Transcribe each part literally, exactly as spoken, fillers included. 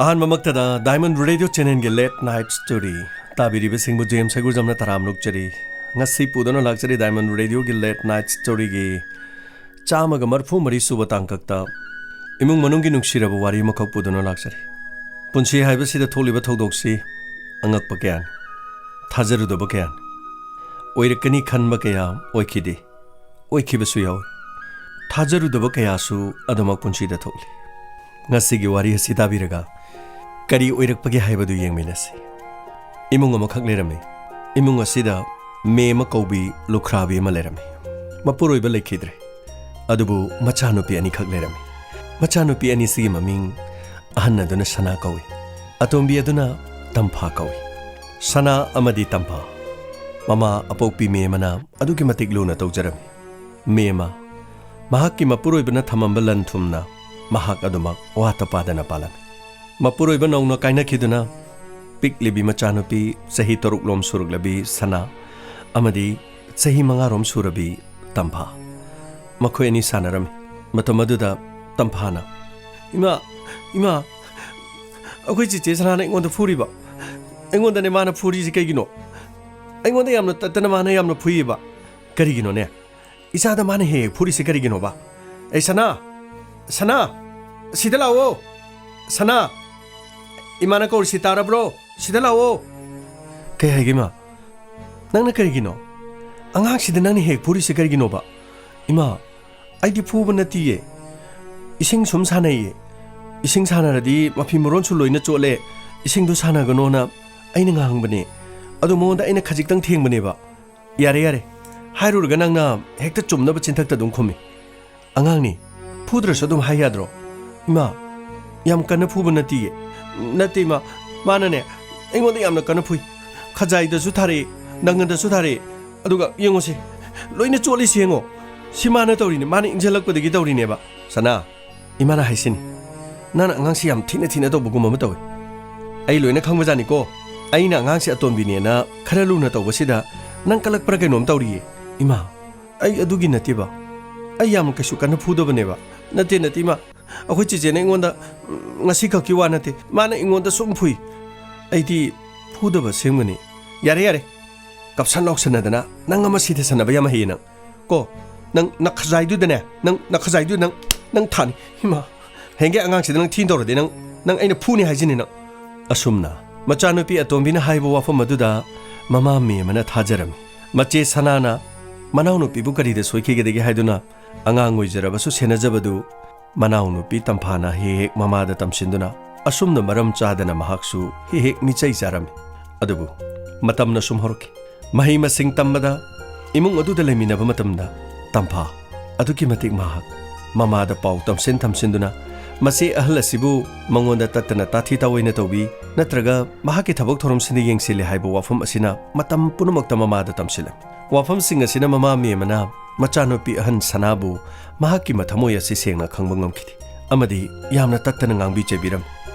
ꯑꯍꯥꯟꯕꯃꯛꯇꯗ Diamond Radio Channelꯒꯤ Late Night Story ꯇꯥꯕꯤꯔꯤꯕꯁꯤꯡꯕꯨ James ꯍꯩꯒꯨꯖꯝꯅ ꯇꯔꯥꯝꯅ ꯑꯣꯛꯆꯔꯤ꯫ ꯉꯁꯤ ꯄꯨꯗꯨꯅ ꯂꯥꯛꯆꯔꯤ Diamond Radioꯒꯤ Late Night Storyꯒꯤ ꯆꯥꯝꯃꯒ ꯃꯔꯤꯐꯨ ꯃꯔꯤ ꯁꯨꯕ ꯇꯥꯡꯀꯛꯇ ꯏꯃꯨꯡ ꯃꯅꯨꯡꯒꯤ ꯅꯨꯡꯁꯤꯔꯕ ꯋꯥꯔꯤ ꯑꯃꯈꯛ ꯄꯨꯗꯨꯅ ꯂꯥꯛꯆꯔꯤ꯫ ꯄꯨꯟꯁꯤ ꯍꯥꯏꯕꯁꯤꯗ ꯊꯣꯛꯂꯤꯕ ꯊꯧꯗꯣꯛꯁꯤ ꯑꯉꯛꯄ ꯀꯌꯥꯅꯤ, ꯊꯥꯖꯔꯨꯗꯕ ꯀꯌꯥꯅꯤ꯫ ꯑꯣꯏꯔꯛꯀꯅꯤ ꯈꯟꯕ ꯀꯌꯥ ꯑꯣꯏꯈꯤꯗꯦ, ꯑꯣꯏꯈꯤꯕꯁꯨ ꯌꯥꯎꯏ꯫ ꯊꯥꯖꯔꯨꯗꯕ ꯀꯌꯥꯁꯨ ꯑꯗꯨꯃꯛ ꯄꯨꯟꯁꯤꯗ ꯊꯣꯛꯂꯤ꯫ ꯉꯁꯤꯒꯤ ꯋꯥꯔꯤ ꯑꯁꯤ ꯇꯥꯕꯤꯔꯒ ꯀꯔꯤ ꯑꯣꯏꯔꯛꯄꯒꯦ ꯍꯥꯏꯕꯗꯨ ꯌꯦꯡꯃꯤꯟꯅꯁꯤ꯫ ꯏꯃꯨꯡ ꯑꯃꯈꯛ ꯂꯩꯔꯝꯃꯤ꯫ ꯏꯃꯨꯡ ꯑꯁꯤꯗ ꯃꯦꯝꯃ ꯀꯧꯕꯤ ꯂꯨꯈ꯭ꯔꯥꯕꯤ ꯑꯃ ꯂꯩꯔꯝꯃꯤ꯫ ꯃꯄꯨꯔꯣꯏꯕ ꯂꯩꯈꯤꯗ꯭ꯔꯦ꯫ ꯑꯗꯨꯕꯨ ꯃꯆꯥꯅꯨꯄꯤ ꯑꯅꯤꯈꯛ ꯂꯩꯔꯝꯃꯤ꯫ ꯃꯆꯥꯅꯨꯄꯤ ꯑꯅꯤꯁꯤꯒꯤ ꯃꯃꯤꯡ ꯑꯍꯟ ꯑꯗꯨꯅ ꯁꯅꯥ ꯀꯧꯏ, ꯑꯇꯣꯝꯕꯤ ꯑꯗꯨꯅ ꯇꯝꯐꯥ ꯀꯧꯏ꯫ ꯁꯅꯥ ꯑꯃꯗꯤ ꯇꯝꯐꯥ ꯃꯃꯥ ꯑꯄꯣꯛꯄꯤ ꯃꯦꯝꯃꯅ ꯑꯗꯨꯛꯀꯤ ꯃꯇꯤꯛ ꯂꯨꯅ ꯇꯧꯖꯔꯝꯃꯤ꯫ ꯃꯦꯝꯃ ꯃꯍꯥꯛꯀꯤ ꯃꯄꯨꯔꯣꯏꯕꯅ ꯊꯝꯃꯝꯕ ꯂꯟ ꯊꯨꯝꯅ ꯃꯍꯥꯛ ꯑꯗꯨꯃꯛ ꯋꯥꯠꯇ ꯄꯥꯗꯅ ꯄꯥꯜꯂꯝꯃꯤ꯫ ꯃꯄꯨꯔꯣꯏꯕ ꯅꯧꯅ ꯀꯥꯏꯅꯈꯤꯗꯨꯅ ꯄꯤꯛꯂꯤꯕꯤ ꯃꯆꯥꯅꯨꯄꯤ ꯆꯍꯤ ꯇꯔꯨꯛꯂꯣꯝ ꯁꯨꯔꯛꯂꯕꯤ ꯁꯅꯥ ꯑꯃꯗꯤ ꯆꯍꯤ ꯃꯉꯥꯔꯣꯝ ꯁꯨꯔꯕꯤ ꯇꯝꯐꯥ, ꯃꯈꯣꯏ ꯑꯅꯤ ꯁꯥꯟꯅꯔꯝꯃꯤ꯫ ꯃꯇꯝ ꯑꯗꯨꯗ ꯇꯝꯐꯥꯅ, "ꯏꯃꯥ, ꯏꯃꯥ, ꯑꯩꯈꯣꯏ ꯆꯤꯆꯦ ꯁꯅꯥꯅ ꯑꯩꯉꯣꯟꯗ ꯐꯨꯔꯤꯕ꯫ ꯑꯩꯉꯣꯟꯗꯅꯦ ꯃꯥꯅ ꯐꯨꯔꯤꯁꯤ ꯀꯩꯒꯤꯅꯣ? ꯑꯩꯉꯣꯟꯗ ꯌꯥꯝꯅ ꯇꯠꯇꯅ ꯃꯥꯅ ꯌꯥꯝꯅ ꯐꯨꯏꯌꯦꯕ꯫ ꯀꯔꯤꯒꯤꯅꯣꯅꯦ? ꯏꯆꯥꯗ ꯃꯥꯅ ꯍꯦꯛ ꯍꯦꯛ ꯐꯨꯔꯤꯁꯤ ꯀꯔꯤꯒꯤꯅꯣꯕ? ꯑꯩ ꯁꯅꯥ, ꯁꯅꯥ, ꯁꯤꯗ ꯂꯥꯛꯑꯣ꯫ ꯁꯅꯥ, ꯏꯃꯥꯅ ꯀꯧꯔꯤꯁꯤ ꯇꯥꯔꯕ꯭ꯔꯣ? ꯁꯤꯗ ꯂꯥꯛꯑꯣ꯫" "ꯀꯩ ꯍꯥꯏꯒꯦ, ꯏꯃꯥ? ꯅꯪꯅ ꯀꯔꯤꯒꯤꯅꯣ? ꯑꯉꯥꯡꯁꯤꯗ ꯅꯪꯅ ꯍꯦꯛ ꯐꯨꯔꯤꯁꯤ ꯀꯔꯤꯒꯤꯅꯣꯕ?" "ꯏꯃꯥ, ꯑꯩꯗꯤ ꯐꯨꯕ ꯅꯠꯇꯤꯌꯦ꯫ ꯏꯁꯤꯡ ꯁꯨꯝ ꯁꯥꯟꯅꯩꯌꯦ꯫ ꯏꯁꯤꯡ ꯁꯥꯟꯅꯔꯗꯤ ꯃꯐꯤ ꯃꯔꯣꯟꯁꯨ ꯂꯣꯏꯅ ꯆꯣꯠꯂꯦ꯫ ꯏꯁꯤꯡꯗꯨ ꯁꯥꯟꯅꯒꯅꯣꯅ ꯑꯩꯅ ꯉꯥꯡꯕꯅꯦ꯫ ꯑꯗꯨ ꯃꯉꯣꯟꯗ ꯑꯩꯅ ꯈꯖꯤꯛꯇꯪ ꯊꯦꯡꯕꯅꯦꯕ꯫" "ꯌꯥꯔꯦ, ꯌꯥꯔꯦ꯫ ꯍꯥꯏꯔꯨꯔꯒ ꯅꯪꯅ ꯍꯦꯛꯇ ꯆꯨꯝꯅꯕ ꯆꯤꯟꯊꯛꯇ ꯑꯗꯨꯝ ꯈꯨꯝꯃꯤ꯫ ꯑꯉꯥꯡꯅꯤ, ꯐꯨꯗ꯭ꯔꯁꯨ ꯑꯗꯨꯝ ꯍꯥꯏ ꯌꯥꯗ꯭ꯔꯣ?" "ꯏꯃꯥ, ꯌꯥꯝ ꯀꯟꯅ ꯐꯨꯕ ꯅꯠꯇꯤꯌꯦ꯫" "ꯅꯠꯇꯦ, ꯏꯃꯥ꯫ ꯃꯥꯅꯅꯦ, ꯑꯩꯉꯣꯟꯗ ꯌꯥꯝꯅ ꯀꯟꯅ ꯐꯨꯏ꯫ ꯈꯖꯥꯏꯗꯁꯨ ꯊꯥꯔꯛꯏ, ꯅꯪꯒꯟꯗꯁꯨ ꯊꯥꯔꯛꯏ꯫ ꯑꯗꯨꯒ ꯌꯦꯡꯉꯣꯁꯦ, ꯂꯣꯏꯅ ꯆꯣꯠꯂꯤꯁꯦ ꯌꯦꯡꯉꯣ꯫ ꯁꯤ ꯃꯥꯅ ꯇꯧꯔꯤꯅꯦ, ꯃꯥꯅ ꯏꯟꯁꯤꯜꯂꯛꯄꯗꯒꯤ ꯇꯧꯔꯤꯅꯦꯕ꯫" "ꯁꯅꯥ, ꯏꯃꯥꯅ ꯍꯥꯏꯁꯤꯅꯤ, ꯅꯪꯅ ꯑꯉꯥꯡꯁꯤ ꯌꯥꯝ ꯊꯤꯅ ꯊꯤꯅ ꯇꯧꯕꯒꯨꯝ ꯑꯃ ꯇꯧꯏ꯫ ꯑꯩ ꯂꯣꯏꯅ ꯈꯪꯕꯖꯥꯠꯅꯤꯀꯣ꯫ ꯑꯩꯅ ꯑꯉꯥꯡꯁꯤ ꯑꯇꯣꯝꯕꯤꯅꯦꯅ ꯈꯔ ꯂꯨꯅ ꯇꯧꯕꯁꯤꯗ ꯅꯪ ꯀꯜꯂꯛꯄ꯭ꯔꯥ ꯀꯩꯅꯣꯝ ꯇꯧꯔꯤꯌꯦ꯫" "ꯏꯃꯥ, ꯑꯩ ꯑꯗꯨꯒꯤ ꯅꯠꯇꯦꯕ꯫ ꯑꯩ ꯌꯥꯝ ꯀꯩꯁꯨ ꯀꯟꯅ ꯐꯨꯗꯕꯅꯦꯕ꯫" "ꯅꯠꯇꯦ, ꯅꯠꯇꯦ, ꯏꯃꯥ꯫ ꯑꯩꯈꯣꯏ ꯆꯦꯆꯦꯅ ꯑꯩꯉꯣꯟꯗ, ꯎꯝ, ꯉꯁꯤ ꯈꯛꯀꯤ ꯋꯥ ꯅꯠꯇꯦ, ꯃꯥꯅ ꯑꯩꯉꯣꯟꯗ ꯁꯨꯝ ꯐꯨꯏ꯫ ꯑꯩꯗꯤ ꯐꯨꯗꯕ ꯁꯦꯝꯒꯅꯤ꯫ ꯌꯥꯔꯦ, ꯌꯥꯔꯦ, ꯀꯞꯁꯟ ꯂꯥꯎꯁꯟꯅꯗꯅ ꯅꯪ ꯑꯃ ꯁꯤꯊꯁꯟꯅꯕ ꯌꯥꯝ ꯍꯩꯌꯦ ꯅꯪ꯫ ꯀꯣ, ꯅꯪ ꯅꯈꯖꯥꯏꯗꯨꯗꯅꯦ, ꯅꯪ ꯅꯈꯖꯥꯏꯗꯨꯗ ꯅꯪ, ꯅꯪ ꯊꯥꯅꯤ꯫ ꯏꯃꯥ, ꯍꯌꯦꯡꯒꯤ ꯑꯉꯥꯡꯁꯤꯗ ꯅꯪ ꯊꯤꯅ ꯇꯧꯔꯗꯤ ꯅꯪ, ꯅꯪ ꯑꯩꯅ ꯐꯨꯅꯤ ꯍꯥꯏꯁꯤꯅꯤ ꯅꯪ꯫ ꯑꯁꯨꯝꯅ ꯃꯆꯥꯅꯨꯄꯤ ꯑꯇꯣꯝꯕꯤꯅ ꯍꯥꯏꯕ ꯋꯥꯐꯝ ꯑꯗꯨꯗ ꯃꯃꯥ ꯃꯦꯝ ꯑꯃꯅ ꯊꯥꯖꯔꯝꯃꯤ꯫ ꯃꯆꯦ ꯁꯅꯥꯅ ꯃꯅꯥꯎꯅꯨꯄꯤꯕꯨ ꯀꯔꯤꯗ ꯁꯣꯏꯈꯤꯒꯗꯒꯦ ꯍꯥꯏꯗꯨꯅ ꯑꯉꯥꯡ ꯑꯣꯏꯖꯔꯕꯁꯨ ꯁꯦꯟꯅꯖꯕꯗꯨ ꯃꯅꯥꯎꯅꯨꯄꯤ ꯇꯝꯐꯥꯅ ꯍꯦꯛ ꯍꯦꯛ ꯃꯃꯥꯗ ꯇꯝꯁꯤꯟꯗꯨꯅ ꯑꯁꯨꯝꯅ ꯃꯔꯝ ꯆꯥꯗꯅ ꯃꯍꯥꯛꯁꯨ ꯍꯦꯛ ꯍꯦꯛ ꯃꯤꯆꯩ ꯆꯥꯔꯝꯃꯤ꯫ ꯑꯗꯨꯕꯨ ꯃꯇꯝꯅ ꯁꯨꯝ ꯍꯧꯔꯛꯈꯤ꯫ ꯃꯍꯩ ꯃꯁꯤꯡ ꯇꯝꯕꯗ ꯏꯃꯨꯡ ꯑꯗꯨꯗ ꯂꯩꯃꯤꯟꯅꯕ ꯃꯇꯝꯗ ꯇꯝꯐꯥ ꯑꯗꯨꯛꯀꯤ ꯃꯇꯤꯛ ꯃꯍꯥꯛ ꯃꯃꯥꯗ ꯄꯥꯎ ꯇꯝꯁꯤꯟ ꯇꯝꯁꯤꯟꯗꯨꯅ ꯃꯆꯦ ꯑꯍꯜ ꯑꯁꯤꯕꯨ ꯃꯉꯣꯟꯗ ꯇꯠꯇꯅ ꯇꯥꯊꯤ ꯇꯥꯑꯣꯏꯅ ꯇꯧꯕꯤ, ꯅꯠꯇ꯭ꯔꯒ ꯃꯍꯥꯛꯀꯤ ꯊꯕꯛ ꯊꯧꯔꯝꯁꯤꯡꯗ ꯌꯦꯡꯁꯤꯜꯂꯤ ꯍꯥꯏꯕ ꯋꯥꯐꯝ ꯑꯁꯤꯅ ꯃꯇꯝ ꯄꯨꯝꯅꯃꯛꯇ ꯃꯃꯥꯗ ꯇꯝꯁꯤꯜꯂꯝꯃꯤ꯫ ꯋꯥꯐꯝꯁꯤꯡ ꯑꯁꯤꯅ ꯃꯃꯥ ꯃꯦꯝ ꯑꯃꯅ ꯃꯆꯥꯅꯨꯄꯤ ꯑꯍꯟ ꯁꯅꯥꯕꯨ ꯃꯍꯥꯛꯀꯤ ꯃꯊꯃꯣꯏ ꯑꯁꯤ ꯁꯦꯡꯅ ꯈꯪꯕ ꯉꯝꯈꯤꯗꯦ ꯑꯃꯗꯤ ꯌꯥꯝꯅ ꯇꯠꯇꯅ ꯉꯥꯡꯕꯤ ꯆꯩꯕꯤꯔꯝꯃꯤ꯫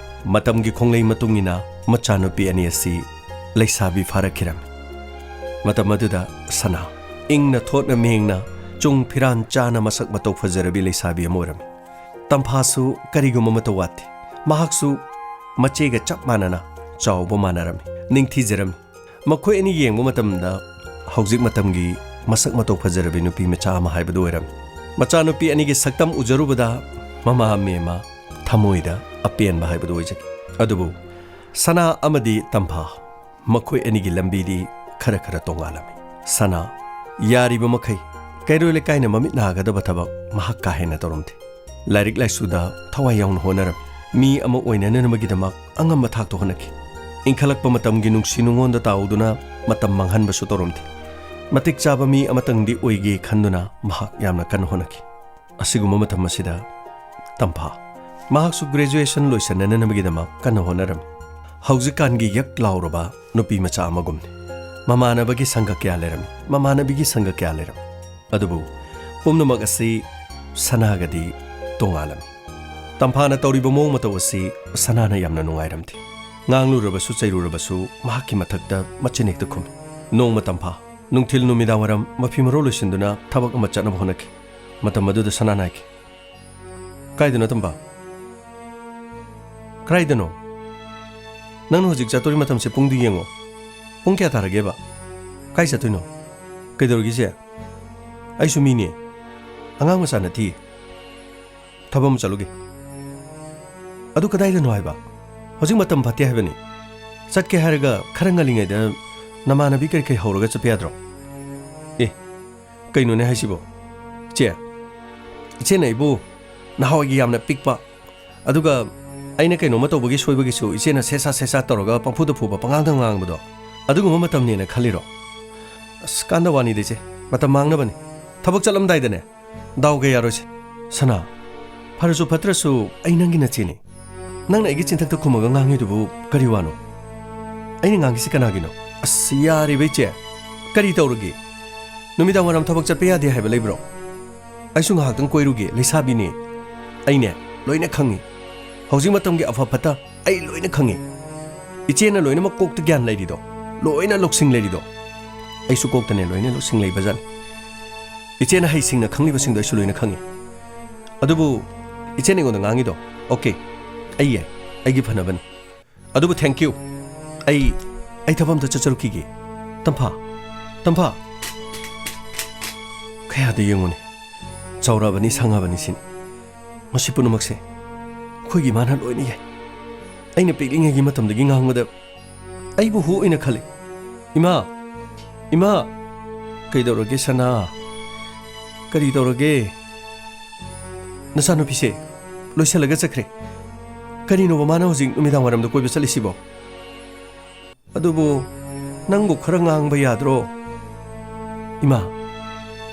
ꯃꯇꯝꯒꯤ ꯈꯣꯡꯂꯩ ꯃꯇꯨꯡ ꯏꯟꯅ ꯃꯆꯥꯅꯨꯄꯤ ꯑꯅꯤ ꯑꯁꯤ ꯂꯩꯁꯥꯕꯤ ꯐꯥꯔꯛꯈꯤꯔꯝꯃꯤ꯫ ꯃꯇꯝ ꯑꯗꯨꯗ ꯁꯅꯥ ꯏꯪꯅ ꯊꯣꯠꯅ ꯃꯤꯡꯅ ꯆꯨꯡ ꯐꯤꯔꯥꯟ ꯆꯥꯅ ꯃꯁꯛ ꯃꯇꯧ ꯐꯖꯔꯕꯤ ꯂꯩꯁꯥꯕꯤ ꯑꯃ ꯑꯣꯏꯔꯝꯃꯤ꯫ ꯇꯝꯐꯥꯁꯨ ꯀꯔꯤꯒꯨꯝꯕ ꯑꯃꯠꯇ ꯋꯥꯠꯇꯦ꯫ ꯃꯍꯥꯛꯁꯨ ꯃꯆꯦꯒ ꯆꯞ ꯃꯥꯟꯅꯅ ꯆꯥꯎꯕ ꯃꯥꯟꯅꯔꯝꯃꯤ, ꯅꯤꯡꯊꯤꯖꯔꯝꯃꯤ꯫ ꯃꯈꯣꯏ ꯑꯅꯤ ꯌꯦꯡꯕ ꯃꯇꯝꯗ ꯍꯧꯖꯤꯛ ꯃꯇꯝꯒꯤ ꯃꯁꯛ ꯃꯇꯧ ꯐꯖꯔꯕꯤ ꯅꯨꯄꯤ ꯃꯆꯥ ꯑꯃ ꯍꯥꯏꯕꯗꯨ ꯑꯣꯏꯔꯝꯃꯤ꯫ ꯃꯆꯥꯅꯨꯄꯤ ꯑꯅꯤꯒꯤ ꯁꯛꯇꯝ ꯎꯖꯔꯨꯕꯗ ꯃꯃꯥ ꯃꯦꯝꯃ ꯊꯃꯣꯏꯗ ꯑꯄꯦꯟꯕ ꯍꯥꯏꯕꯗꯨ ꯑꯣꯏꯖꯈꯤ꯫ ꯑꯗꯨꯕꯨ ꯁꯅꯥ ꯑꯃꯗꯤ ꯇꯝꯐꯥ ꯃꯈꯣꯏ ꯑꯅꯤꯒꯤ ꯂꯝꯕꯤꯗꯤ ꯈꯔ ꯈꯔ ꯇꯣꯉꯥꯜꯂꯝꯃꯤ꯫ ꯁꯅꯥ ꯌꯥꯔꯤꯕ ꯃꯈꯩ ꯀꯩꯔꯣꯏ ꯂꯩꯀꯥꯏꯅ ꯃꯃꯤꯠ ꯅꯥꯒꯗꯕ ꯊꯕꯛ ꯃꯍꯥꯛ ꯀꯥ ꯍꯦꯟꯅ ꯇꯧꯔꯝꯗꯦ꯫ ꯂꯥꯏꯔꯤꯛ ꯂꯥꯏꯁꯨꯗ ꯊꯋꯥꯏ ꯌꯥꯎꯅ ꯍꯣꯠꯅꯔꯝꯃꯤ꯫ ꯃꯤ ꯑꯃ ꯑꯣꯏꯅꯅꯕꯒꯤꯗꯃꯛ ꯑꯉꯝꯕ ꯊꯥꯛꯇ ꯍꯣꯠꯅꯈꯤ꯫ ꯏꯟꯈꯠꯂꯛꯄ ꯃꯇꯝꯒꯤ ꯅꯨꯡꯁꯤ ꯅꯨꯡꯉꯣꯟꯗ ꯇꯥꯎꯗꯨꯅ ꯃꯇꯝ ꯃꯥꯡꯍꯟꯕꯁꯨ ꯇꯧꯔꯝꯗꯦ꯫ ꯃꯇꯤꯛ ꯆꯥꯕ ꯃꯤ ꯑꯃꯇꯪꯗꯤ ꯑꯣꯏꯒꯦ ꯈꯟꯗꯨꯅ ꯃꯍꯥꯛ ꯌꯥꯝꯅ ꯀꯟꯅ ꯍꯣꯠꯅꯈꯤ꯫ ꯑꯁꯤꯒꯨꯝꯕ ꯃꯇꯝ ꯑꯁꯤꯗ ꯇꯝꯐꯥ ꯃꯍꯥꯛꯁꯨ ꯒ꯭ꯔꯦꯖꯨꯑꯦꯁꯟ ꯂꯣꯏꯁꯤꯟꯅꯅꯕꯒꯤꯗꯃꯛ ꯀꯟꯅ ꯍꯣꯠꯅꯔꯝꯃꯤ꯫ ꯍꯧꯖꯤꯛꯀꯥꯟꯒꯤ ꯌꯛ ꯂꯥꯎꯔꯕ ꯅꯨꯄꯤ ꯃꯆꯥ ꯑꯃꯒꯨꯝꯅꯤ꯫ ꯃꯃꯥꯟꯅꯕꯒꯤ ꯁꯪꯒ ꯀꯌꯥ ꯂꯩꯔꯝꯃꯤ, ꯃꯃꯥꯟꯅꯕꯤꯒꯤ ꯁꯪꯒ ꯀꯌꯥ ꯂꯩꯔꯝꯃꯤ꯫ ꯑꯗꯨꯕꯨ ꯄꯨꯝꯅꯃꯛ ꯑꯁꯤ ꯁꯅꯥꯒꯗꯤ ꯇꯣꯉꯥꯜꯂꯝꯃꯤ꯫ ꯇꯝꯐꯥꯅ ꯇꯧꯔꯤꯕ ꯃꯑꯣꯡ ꯃꯇꯧ ꯑꯁꯤ ꯁꯅꯥꯅ ꯌꯥꯝꯅ ꯅꯨꯡꯉꯥꯏꯔꯝꯗꯦ꯫ ꯉꯥꯡꯂꯨꯔꯕꯁꯨ ꯆꯩꯔꯨꯔꯕꯁꯨ ꯃꯍꯥꯛꯀꯤ ꯃꯊꯛꯇ ꯃꯆꯤꯟ ꯍꯦꯛꯇ ꯈꯨꯝꯃꯤ꯫ ꯅꯣꯡꯃ ꯇꯝꯐꯥ ꯅꯨꯡꯊꯤꯜ ꯅꯨꯃꯤꯗꯥꯡ ꯋꯥꯏꯔꯝ ꯃꯐꯤ ꯃꯔꯣꯜ ꯂꯣꯏꯁꯤꯟꯗꯨꯅ ꯊꯕꯛ ꯑꯃ ꯆꯠꯅꯕ ꯍꯣꯠꯅꯈꯤ꯫ ꯃꯇꯝ ꯑꯗꯨꯗ ꯁꯅꯥꯅ ꯍꯥꯏꯈꯤ, ꯀꯥꯏꯗꯅꯣ, ꯇꯝꯕ? ꯀꯗꯥꯏꯗꯅꯣ? ꯅꯪꯅ ꯍꯧꯖꯤꯛ ꯆꯠꯇꯣꯔꯤ ꯃꯇꯝꯁꯦ ꯄꯨꯡꯗꯨ ꯌꯦꯡꯉꯣ꯫ ꯄꯨꯡ ꯀꯌꯥ ꯇꯥꯔꯒꯦꯕ? ꯀꯥꯏ ꯆꯠꯇꯣꯏꯅꯣ? ꯀꯩꯗꯧꯔꯒꯦ, ꯏꯆꯦ? ꯑꯩꯁꯨ ꯃꯤꯅꯦ꯫ ꯑꯉꯥꯡ ꯃꯆꯥ ꯅꯠꯇꯤꯌꯦ꯫ ꯊꯕꯛ ꯑꯃ ꯆꯠꯂꯨꯒꯦ꯫ ꯑꯗꯨ ꯀꯗꯥꯏꯗꯅꯣ ꯍꯥꯏꯕ? ꯍꯧꯖꯤꯛ ꯃꯇꯝ ꯐꯠꯇꯦ ꯍꯥꯏꯕꯅꯤ꯫ ꯆꯠꯀꯦ ꯍꯥꯏꯔꯒ ꯈꯔ ꯉꯜꯂꯤꯉꯩꯗ ꯅꯃꯥꯟꯅꯕꯤ ꯀꯔꯤ ꯀꯔꯤ ꯍꯧꯔꯒ ꯆꯠꯄ ꯌꯥꯗ꯭ꯔꯣ? ꯑꯦ, ꯀꯩꯅꯣꯅꯦ ꯍꯥꯏꯁꯤꯕꯣ? ꯏꯆꯦ, ꯏꯆꯦꯅ ꯑꯩꯕꯨ ꯅꯍꯥꯟꯋꯥꯏꯒꯤ ꯌꯥꯝꯅ ꯄꯤꯛꯄ, ꯑꯗꯨꯒ ꯑꯩꯅ ꯀꯩꯅꯣꯝꯃ ꯇꯧꯕꯒꯤ ꯁꯣꯏꯕꯒꯤꯁꯨ ꯏꯆꯦꯅ ꯁꯦꯁꯥ ꯁꯦꯁꯥ ꯇꯧꯔꯒ ꯄꯪꯐꯨꯗ ꯐꯨꯕ, ꯄꯉꯥꯡꯗ ꯉꯥꯡꯕꯗꯣ, ꯑꯗꯨꯒꯨꯝꯕ ꯃꯇꯝꯅꯦꯅ ꯈꯜꯂꯤꯔꯣ? ꯑꯁ, ꯀꯥꯟꯗ ꯋꯥꯅꯤꯗ ꯏꯆꯦ, ꯃꯇꯝ ꯃꯥꯡꯅꯕꯅꯤ꯫ ꯊꯕꯛ ꯆꯠꯂꯝꯗꯥꯏꯗꯅꯦ, ꯗꯥꯎꯒ ꯌꯥꯔꯣꯏꯁꯦ꯫ ꯁꯅꯥ, ꯐꯔꯁꯨ ꯐꯠꯇ꯭ꯔꯁꯨ ꯑꯩ ꯅꯪꯒꯤ ꯅꯆꯦꯅꯤ꯫ ꯅꯪꯅ ꯑꯩꯒꯤ ꯆꯤꯟꯊꯛꯇ ꯈꯨꯝꯃꯒ ꯉꯥꯡꯉꯤꯗꯨꯕꯨ ꯀꯔꯤ ꯋꯥꯅꯣ? ꯑꯩꯅ ꯉꯥꯡꯉꯤꯁꯤ ꯀꯅꯥꯒꯤꯅꯣ? ꯑꯁ, ꯌꯥꯔꯦꯕ ꯏꯆꯦ꯫ ꯀꯔꯤ ꯇꯧꯔꯒꯦ? ꯅꯨꯃꯤꯗꯥꯡ ꯋꯥꯏꯔꯝ ꯊꯕꯛ ꯆꯠꯄ ꯌꯥꯗꯦ ꯍꯥꯏꯕ ꯂꯩꯕ꯭ꯔꯣ? ꯑꯩꯁꯨ ꯉꯥꯏꯍꯥꯛꯇꯪ ꯀꯣꯏꯔꯨꯒꯦ, ꯂꯩꯁꯥꯕꯤꯅꯦ꯫ ꯑꯩꯅꯦ ꯂꯣꯏꯅ ꯈꯪꯉꯤ꯫ ꯍꯧꯖꯤꯛ ꯃꯇꯝꯒꯤ ꯑꯐ ꯐꯠꯇ ꯑꯩ ꯂꯣꯏꯅ ꯈꯪꯉꯤ꯫ ꯏꯆꯦꯅ ꯂꯣꯏꯅꯃꯛ ꯀꯣꯛꯇ ꯒ꯭ꯌꯥꯟ ꯂꯩꯔꯤꯗꯣ, ꯂꯣꯏꯅ ꯂꯧꯁꯤꯡ ꯂꯩꯔꯤꯗꯣ, ꯑꯩꯁꯨ ꯀꯣꯛꯇꯅꯦ ꯂꯣꯏꯅ ꯂꯧꯁꯤꯡ ꯂꯩꯕꯖꯥꯠꯅꯤ꯫ ꯏꯆꯦꯅ ꯍꯩꯁꯤꯡꯅ ꯈꯪꯂꯤꯕꯁꯤꯡꯗꯣ ꯑꯩꯁꯨ ꯂꯣꯏꯅ ꯈꯪꯉꯤ꯫ ꯑꯗꯨꯕꯨ ꯏꯆꯦꯅ ꯑꯩꯉꯣꯟꯗ ꯉꯥꯡꯉꯤꯗꯣ, ꯑꯣꯀꯦ, ꯑꯩ ꯌꯥꯏ, ꯑꯩꯒꯤ ꯐꯅꯕꯅꯤ꯫ ꯑꯗꯨꯕꯨ thank you꯫ ꯑꯩ, ꯑꯩ ꯊꯕꯛ ꯑꯝꯇ ꯆꯠꯆꯔꯨꯈꯤꯒꯦ꯫ ꯇꯝꯐꯥ, ꯇꯝꯐꯥ꯫ ꯀꯌꯥꯗ ꯌꯦꯡꯉꯨꯅꯦ, ꯆꯥꯎꯔꯛꯑꯕꯅꯤ, ꯁꯥꯡꯉꯕꯅꯤ ꯁꯤꯅꯤ꯫ ꯃꯁꯤ ꯄꯨꯝꯅꯃꯛꯁꯦ ꯑꯩꯈꯣꯏꯒꯤ ꯏꯃꯥꯅ ꯂꯣꯏꯅ ꯌꯥꯏ꯫ ꯑꯩꯅ ꯄꯤꯛꯂꯤꯉꯩꯒꯤ ꯃꯇꯝꯗꯒꯤ ꯉꯥꯡꯕꯗ ꯑꯩꯕꯨ ꯍꯨ ꯑꯣꯏꯅ ꯈꯜꯂꯤ꯫ "ꯏꯃꯥ! ꯏꯃꯥ!" "ꯀꯩꯗꯧꯔꯒꯦ, ꯁꯅꯥ? ꯀꯔꯤ ꯇꯧꯔꯒꯦ?" "ꯅꯆꯥꯅꯨꯄꯤꯁꯦ ꯂꯣꯏꯁꯤꯜꯂꯒ ꯆꯠꯈ꯭ꯔꯦ꯫ ꯀꯔꯤꯅꯣꯕ ꯃꯥꯅ ꯍꯧꯖꯤꯛ ꯅꯨꯃꯤꯗꯥꯡ ꯋꯥꯏꯔꯝꯗ ꯀꯣꯏꯕ ꯆꯠꯂꯤꯁꯤꯕꯣ?" "ꯑꯗꯨꯕꯨ ꯅꯪꯕꯨ ꯈꯔ ꯉꯥꯡꯕ ꯌꯥꯗ꯭ꯔꯣ?" "ꯏꯃꯥ,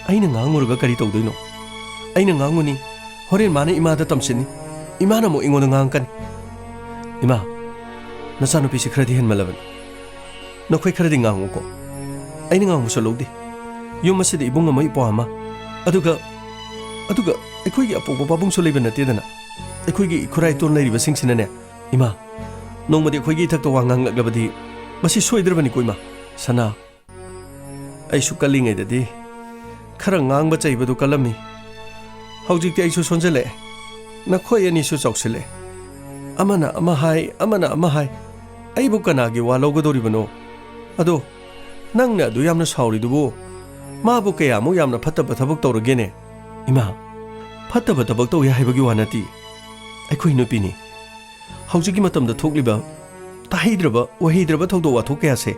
ꯑꯩꯅ ꯉꯥꯡꯉꯨꯔꯒ ꯀꯔꯤ ꯇꯧꯗꯣꯏꯅꯣ? ꯑꯩꯅ ꯉꯥꯡꯉꯨꯅꯤ, ꯍꯣꯔꯦꯟ ꯃꯥꯅ ꯏꯃꯥꯗ ꯇꯝꯁꯤꯟꯅꯤ꯫ ꯏꯃꯥꯅ ꯑꯃꯨꯛ ꯑꯩꯉꯣꯟꯗ ꯉꯥꯡꯉꯛꯀꯅꯤ꯫ ꯏꯃꯥ, ꯅꯆꯥꯅꯨꯄꯤꯁꯤ ꯈꯔꯗꯤ ꯍꯦꯟꯃꯜꯂꯕꯅꯤ꯫ ꯅꯈꯣꯏ ꯈꯔꯗꯤ ꯉꯥꯡꯉꯨꯀꯣ꯫ ꯑꯩꯅ ꯉꯥꯡꯕꯁꯨ ꯂꯧꯗꯦ꯫ ꯌꯨꯝ ꯑꯁꯤꯗ ꯏꯕꯨꯡ ꯑꯃ, ꯏꯄ꯭ꯋꯥ ꯑꯃ, ꯑꯗꯨꯒ, ꯑꯗꯨꯒ ꯑꯩꯈꯣꯏꯒꯤ ꯑꯄꯣꯛꯄ ꯄꯥꯕꯨꯡꯁꯨ ꯂꯩꯕ ꯅꯠꯇꯦꯗꯅ꯫ ꯑꯩꯈꯣꯏꯒꯤ ꯏꯈꯨꯔꯥ ꯏꯇꯣꯟ ꯂꯩꯔꯤꯕꯁꯤꯡꯁꯤꯅꯅꯦ, ꯏꯃꯥ, ꯅꯣꯡꯃꯗꯤ ꯑꯩꯈꯣꯏꯒꯤ ꯏꯊꯛꯇ ꯋꯥ ꯉꯥꯡꯂꯛꯂꯕꯗꯤ ꯃꯁꯤ ꯁꯣꯏꯗ꯭ꯔꯕꯅꯤꯀꯣ, ꯏꯃꯥ꯫ ꯁꯅꯥ, ꯑꯩꯁꯨ ꯀꯜꯂꯤꯉꯩꯗꯗꯤ ꯈꯔ ꯉꯥꯡꯕ ꯆꯩꯕꯗꯨ ꯀꯜꯂꯝꯃꯤ꯫ ꯍꯧꯖꯤꯛꯇꯤ ꯑꯩꯁꯨ ꯁꯣꯟꯖꯜꯂꯛꯑꯦ꯫ ꯅꯈꯣꯏ ꯑꯅꯤꯁꯨ ꯆꯥꯎꯁꯤꯜꯂꯦ꯫ ꯑꯃꯅ ꯑꯃ ꯍꯥꯏ, ꯑꯃꯅ ꯑꯃ ꯍꯥꯏ꯫ ꯑꯩꯕꯨ ꯀꯅꯥꯒꯤ ꯋꯥ ꯂꯧꯒꯗꯧꯔꯤꯕꯅꯣ? ꯑꯗꯣ ꯅꯪꯅ ꯑꯗꯨ ꯌꯥꯝꯅ ꯁꯥꯎꯔꯤꯗꯨꯕꯨ, ꯃꯥꯕꯨ ꯀꯌꯥꯃꯨꯛ ꯌꯥꯝꯅ ꯐꯠꯇꯕ ꯊꯕꯛ ꯇꯧꯔꯒꯦꯅꯦ? ꯏꯃꯥ, ꯐꯠꯇꯕ ꯊꯕꯛ ꯇꯧꯏ ꯍꯥꯏꯕꯒꯤ ꯋꯥ ꯅꯠꯇꯦ꯫ ꯑꯩꯈꯣꯏ ꯅꯨꯄꯤꯅꯤ꯫ ꯍꯧꯖꯤꯛꯀꯤ ꯃꯇꯝꯗ ꯊꯣꯛꯂꯤꯕ ꯇꯥꯍꯩꯗ꯭ꯔꯕ, ꯎꯍꯩꯗ꯭ꯔꯕ ꯊꯧꯗꯣꯛ ꯋꯥꯊꯣꯛ ꯀꯌꯥꯁꯦ